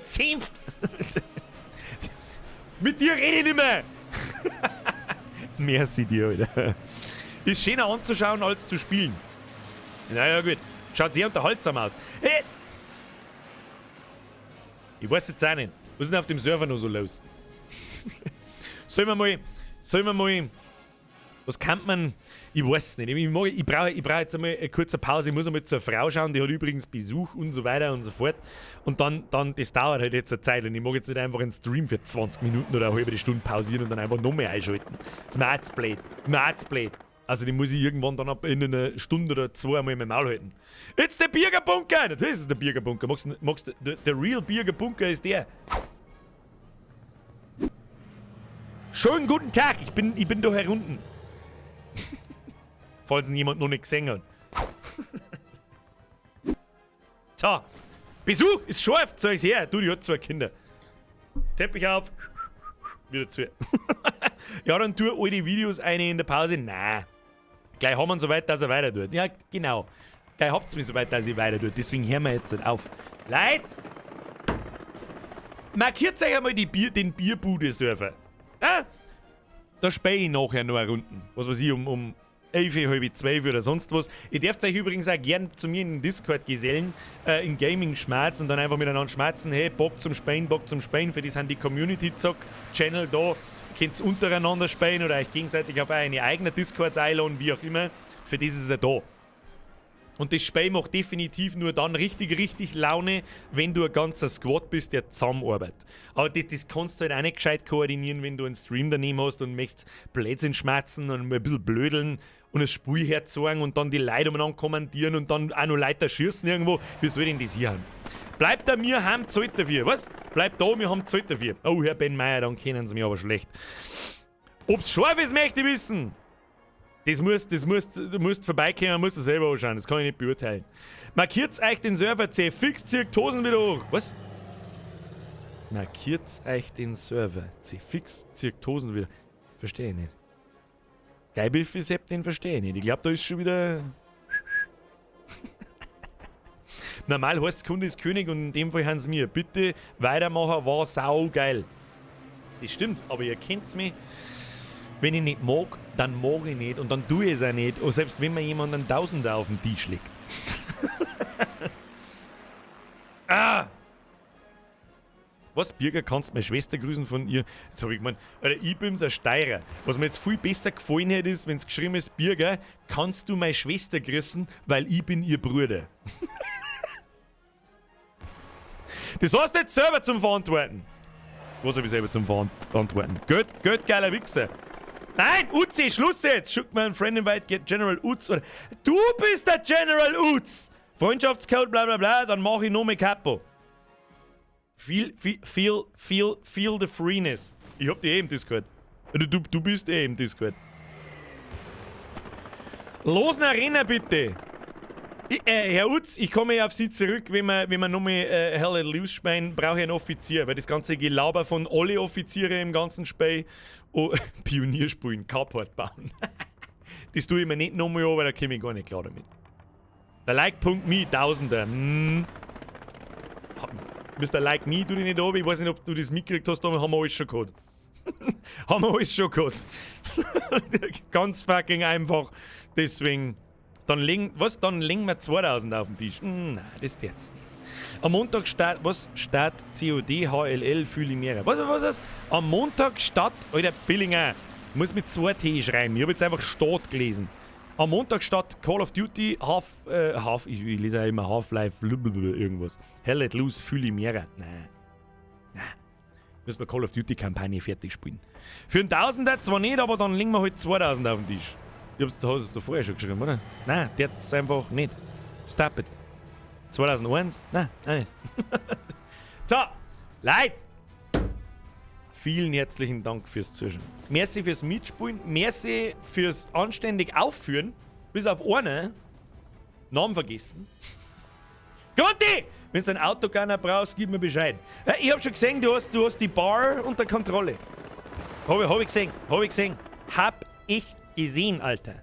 #Senft. Mit dir rede ich nicht mehr. Merci dir, Alter. Ist schöner anzuschauen als zu spielen. Naja, gut. Schaut sehr unterhaltsam aus. Hey! Ich weiß jetzt auch nicht. Was ist denn auf dem Server noch so los? Sollen wir mal. Was kann man. Ich weiß es nicht. Ich brauch jetzt einmal eine kurze Pause. Ich muss einmal zur Frau schauen. Die hat übrigens Besuch und so weiter und so fort. Und dann, das dauert halt jetzt eine Zeit. Und ich mag jetzt nicht einfach einen Stream für 20 Minuten oder eine halbe Stunde pausieren und dann einfach noch mehr einschalten. Das ist mir auch zu blöd. Das ist mir auch zu blöd. Also die muss ich irgendwann dann ab in einer Stunde oder zwei einmal in mein Maul halten. It's the Bürgerbunker! Natürlich ist es der Bürgerbunker. Magst du, the real Bürgerbunker ist der. Schönen guten Tag, ich bin da herunten. Falls ihn jemand noch nicht gesehen hat. So. Besuch ist scharf, zeig's her. Du, die hat zwei Kinder. Teppich auf. Wieder zu. Ja, dann tu alte Videos eine in der Pause. Nein. Gleich haben wir ihn so weit, dass er weiter tut. Ja, genau. Gleich habt's mich so weit, dass ich weiter tut. Deswegen hören wir jetzt nicht auf. Leute! Markiert euch einmal den Bierbude-Server. Ja? Da spiele ich nachher noch eine Runden. Was weiß ich, um 11, halb 12 oder sonst was. Ihr dürft euch übrigens auch gern zu mir in den Discord gesellen, in Gaming Schmerz und dann einfach miteinander schmerzen. Hey, Bock zum Spielen, Bock zum Spielen. Für die sind die Community Zock Channel da. Könnt untereinander spielen oder euch gegenseitig auf eure eigenen Discords einladen, wie auch immer. Für das ist er da. Und das Spiel macht definitiv nur dann richtig, richtig Laune, wenn du ein ganzer Squad bist, der zusammenarbeitet. Aber das kannst du halt auch nicht gescheit koordinieren, wenn du einen Stream daneben hast und möchtest Blödsinn schmatzen und ein bisschen blödeln und das Spiel herzeigen und dann die Leute umeinander kommandieren und dann auch noch Leute schießen irgendwo. Wie soll denn das hier haben? Bleibt da, wir haben Zahlt dafür. Was? Bleibt da, wir haben Zahlt dafür. Oh, Herr Ben Meyer, dann kennen Sie mich aber schlecht. Ob's scharf ist, möchte ich wissen. Das musst vorbeikommen, musst du selber anschauen. Das kann ich nicht beurteilen. Markiert euch den Server C fix, zirkt Hosen wieder hoch. Was? Markiert euch den Server C fix, zirkt Hosen wieder. Verstehe ich nicht. Geil, Sepp, den verstehe ich nicht. Ich glaube, da ist schon wieder. Normal heißt Kunde ist König und in dem Fall haben sie mir. Bitte weitermachen, war sau geil. Das stimmt, aber ihr kennt's mich. Wenn ich nicht mag, dann mag ich nicht und dann tue ich es auch nicht. Und selbst wenn mir jemand einen Tausender auf den Tisch legt. Ah! Was, Birger, kannst meine Schwester grüßen von ihr? Jetzt habe ich gemeint, Alter, ich bin's ein Steirer. Was mir jetzt viel besser gefallen hätte, ist, wenn es geschrieben ist, Birger, kannst du meine Schwester grüßen, weil ich bin ihr Bruder. Das hast du jetzt selber zum Verantworten. Was habe ich selber zum Verantworten? Geld, Geld, geiler Wichser. Nein, Uzi, Schluss jetzt! Schick mir einen Friend Invite, get General Utz. Oder, du bist der General Utz! Freundschaftscode, bla bla bla, dann mach ich noch mehr Capo. Feel, feel, feel, feel, feel the freeness. Ich hab dich eh im Discord. Du bist eh im Discord. Los nach Arena, bitte! Herr Utz, ich komme auf Sie zurück, wenn wir nochmal Hell Let Loose spielen, brauche ich einen Offizier, weil das ganze Gelaber von alle Offiziere im ganzen Spiel, oh, Pionier spielen, Carport bauen. Das tue ich mir nicht nochmal an, weil da komme ich gar nicht klar damit. Der Like.me, Tausender. Mr. Like Me, tu dich nicht an, ich weiß nicht, ob du das mitgekriegt hast, aber haben wir alles schon gehabt. Haben wir alles schon gehabt. Ganz fucking einfach. Deswegen, dann legen, was, dann legen wir 2000 auf den Tisch. Nein, das jetzt nicht. Am Montag start, was? Start COD, HLL, fühle ich mehr. Was, was ist das? Am Montag statt, Alter, Billinger. Muss mit 2 T schreiben. Ich habe jetzt einfach Stadt gelesen. Am Montag statt Call of Duty, Half, ich lese ja immer Half-Life, irgendwas. Hell Let Loose, fühle ich mehr. Nein. Nein. Müssen wir Call of Duty Kampagne fertig spielen. Für einen Tausender zwar nicht, aber dann legen wir halt 2000 auf den Tisch. Ich hab's hast du vorher schon geschrieben, oder? Nein, der hat's einfach nicht. Stop it. 2001? Nein, nein. So, Leute! Vielen herzlichen Dank fürs Zuschauen. Merci fürs Mitspielen, merci fürs anständig Aufführen. Bis auf eine. Namen vergessen. Guti! Wenn du ein Autogunner brauchst, gib mir Bescheid. Ja, ich hab schon gesehen, du hast die Bar unter Kontrolle. Hab ich gesehen, hab ich gesehen. Hab ich gesehen, Alter.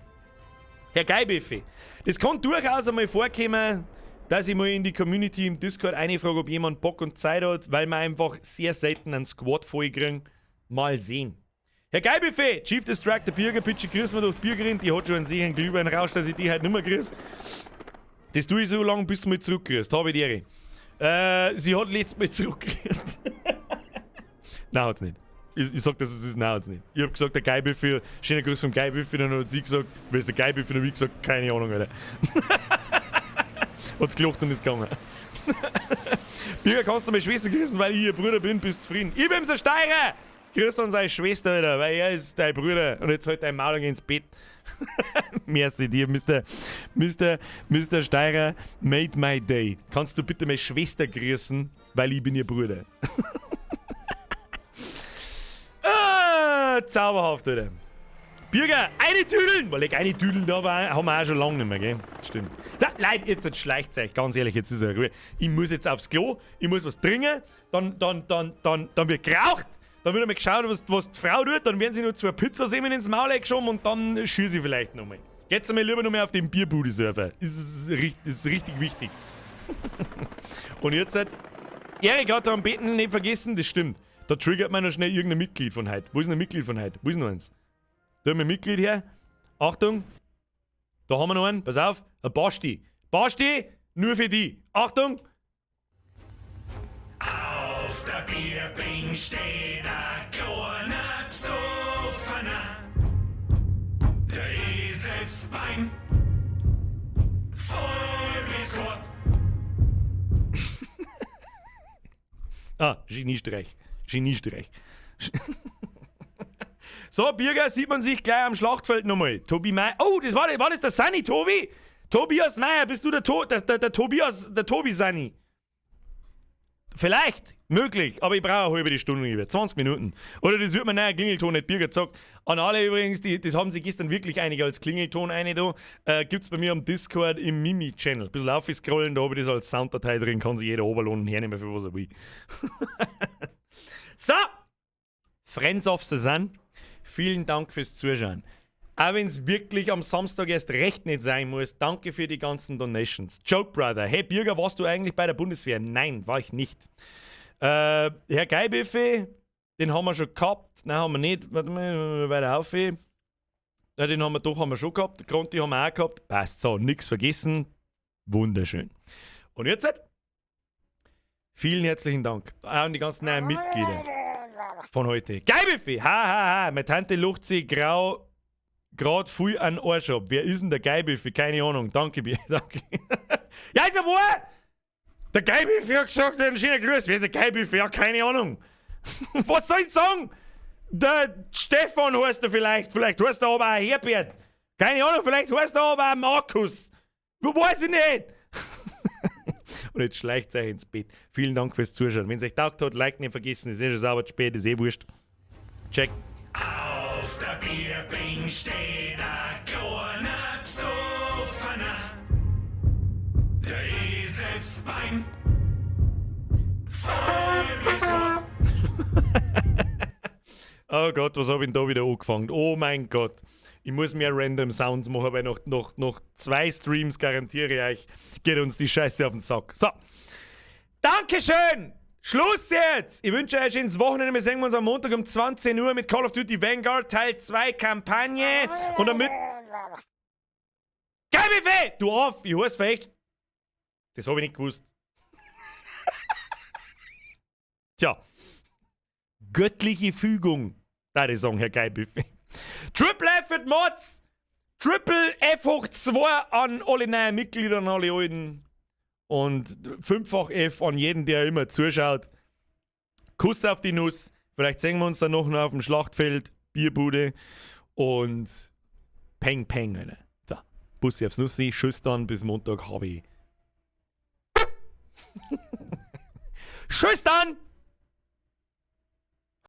Herr Geibiffi, das kann durchaus einmal vorkommen, dass ich mal in die Community im Discord eine frage, ob jemand Bock und Zeit hat, weil wir einfach sehr selten einen Squad voll kriegen. Mal sehen. Herr Geibiffi, Chief Destructor Birger, bitte grüß mir doch die Bürgerin, die hat schon einen sicheren Glühwein-Rausch, dass ich die heute nicht mehr grüß. Das tue ich so lange, bis du mich zurückgrüßt. Habe ich die Ehre. Sie hat letztes Mal zurückgrüßt. Nein, hat's nicht. Ich sag das, was ist, nein, hat's nicht. Ich hab gesagt, der Geibiffi, schöner Gruß vom Geibiffi, dann hat sie gesagt, wer ist der Geibiffi? Dann hab ich gesagt, keine Ahnung, Alter. Hat's gelacht und ist gegangen. Birger, kannst du meine Schwester grüßen, weil ich ihr Bruder bin, bist zufrieden. Ich bin der Steirer! Grüß an seine Schwester, Alter, weil er ist dein Bruder. Und jetzt halt dein Maul und geh ins Bett. Merci dir, Mr. Steirer, made my day. Kannst du bitte meine Schwester grüßen, weil ich bin ihr Bruder. Ah, zauberhaft, Alter. Bürger, eine Tüdeln! Weil ich eine Tüdeln da war, haben wir auch schon lange nicht mehr, gell? Stimmt. So, Leute, jetzt schleicht euch, ganz ehrlich, jetzt ist ja Ruhe. Ich muss jetzt aufs Klo, ich muss was trinken, dann wird geraucht, dann wird einmal geschaut, was die Frau tut, dann werden sie nur zwei Pizzasemmeln ins Maul geschoben und dann schieße ich vielleicht nochmal. Geht's einmal lieber nochmal auf den Bierbude-Server. Das ist richtig wichtig. Und jetzt halt, Erik hat da am Betten nicht vergessen, das stimmt. Da triggert man noch schnell irgendein Mitglied von heute. Wo ist denn ein Mitglied von heute? Wo ist noch eins? Da haben wir ein Mitglied her. Achtung. Da haben wir noch einen. Pass auf. Ein Basti. Basti, nur für die. Achtung. Auf der Bierbing steht ein kleiner Besoffener. Der ist jetzt beim voll bis Gott. Ah, Geniestreich. Geniestreich. So, Birger, sieht man sich gleich am Schlachtfeld nochmal. Tobi Meier. Oh, das war das der Sunny, Tobi? Tobias Meier, bist du der, to der, der, der Tobias, der Tobi Sunny? Vielleicht, möglich, aber ich brauche eine halbe Stunde über 20 Minuten. Oder das wird mir neuer Klingelton nicht Birger gesagt. An alle übrigens, das haben sie gestern wirklich einige als Klingelton eine da. Gibt's bei mir am Discord im Mimi-Channel. Bisschen aufscrollen, da habe ich das als Sounddatei drin, kann sich jeder Oberlohn hernehmen, für was er will. So! Friends of the Sun, vielen Dank fürs Zuschauen. Auch wenn es wirklich am Samstag erst recht nicht sein muss, danke für die ganzen Donations. Joke Brother, hey Birger, warst du eigentlich bei der Bundeswehr? Nein, war ich nicht. Herr Geibiffe, den haben wir schon gehabt. Nein, haben wir nicht. Warte mal, weiter auf. Ja, den haben wir doch haben wir schon gehabt. Gronti haben wir auch gehabt. Passt so, nichts vergessen. Wunderschön. Und jetzt halt, vielen herzlichen Dank. Auch an die ganzen neuen Mitglieder von heute. Geibiffe! Ha, ha, ha! Meine Tante lucht sich grau grad viel an Arsch ab. Wer ist denn der Geibiffe? Keine Ahnung. Danke, danke. Ja, ist ja wahr! Der Geibiffe hat gesagt, einen schönen Gruß. Wer ist der Geibiffe? Ja, keine Ahnung. Was soll ich sagen? Der Stefan heißt er vielleicht. Vielleicht heißt er aber auch Herbert. Keine Ahnung, vielleicht heißt er aber auch Markus. Weiß ich nicht. Und jetzt schleicht euch ins Bett. Vielen Dank fürs Zuschauen. Wenn es euch taugt hat, Like nicht vergessen. Ist eh schon sauber spät, ist eh wurscht. Check. Auf der Bierbing steht ein kleiner Besoffener. Der ist jetzt beim voll bis Gott. Oh Gott, was hab ich denn da wieder angefangen? Oh mein Gott. Ich muss mehr Random Sounds machen, weil noch 2 Streams, garantiere ich euch, geht uns die Scheiße auf den Sack. So. Dankeschön! Schluss jetzt! Ich wünsche euch ein schönes Wochenende. Wir sehen uns am Montag um 20 Uhr mit Call of Duty Vanguard Teil 2 Kampagne. Und damit. Geil, Du auf! Ich heiß vielleicht. Das hab ich nicht gewusst. Tja. Göttliche Fügung, da ich sagen, Herr Geibüffe. Triple F für die Mods! Triple F hoch 2 an alle neuen Mitglieder und alle alten. Und fünffach F an jeden, der immer zuschaut. Kuss auf die Nuss. Vielleicht sehen wir uns dann noch auf dem Schlachtfeld, Bierbude und Peng Peng, Alter. So, Bussi aufs Nussi, Tschüss dann, bis Montag, hab ich. Tschüss dann!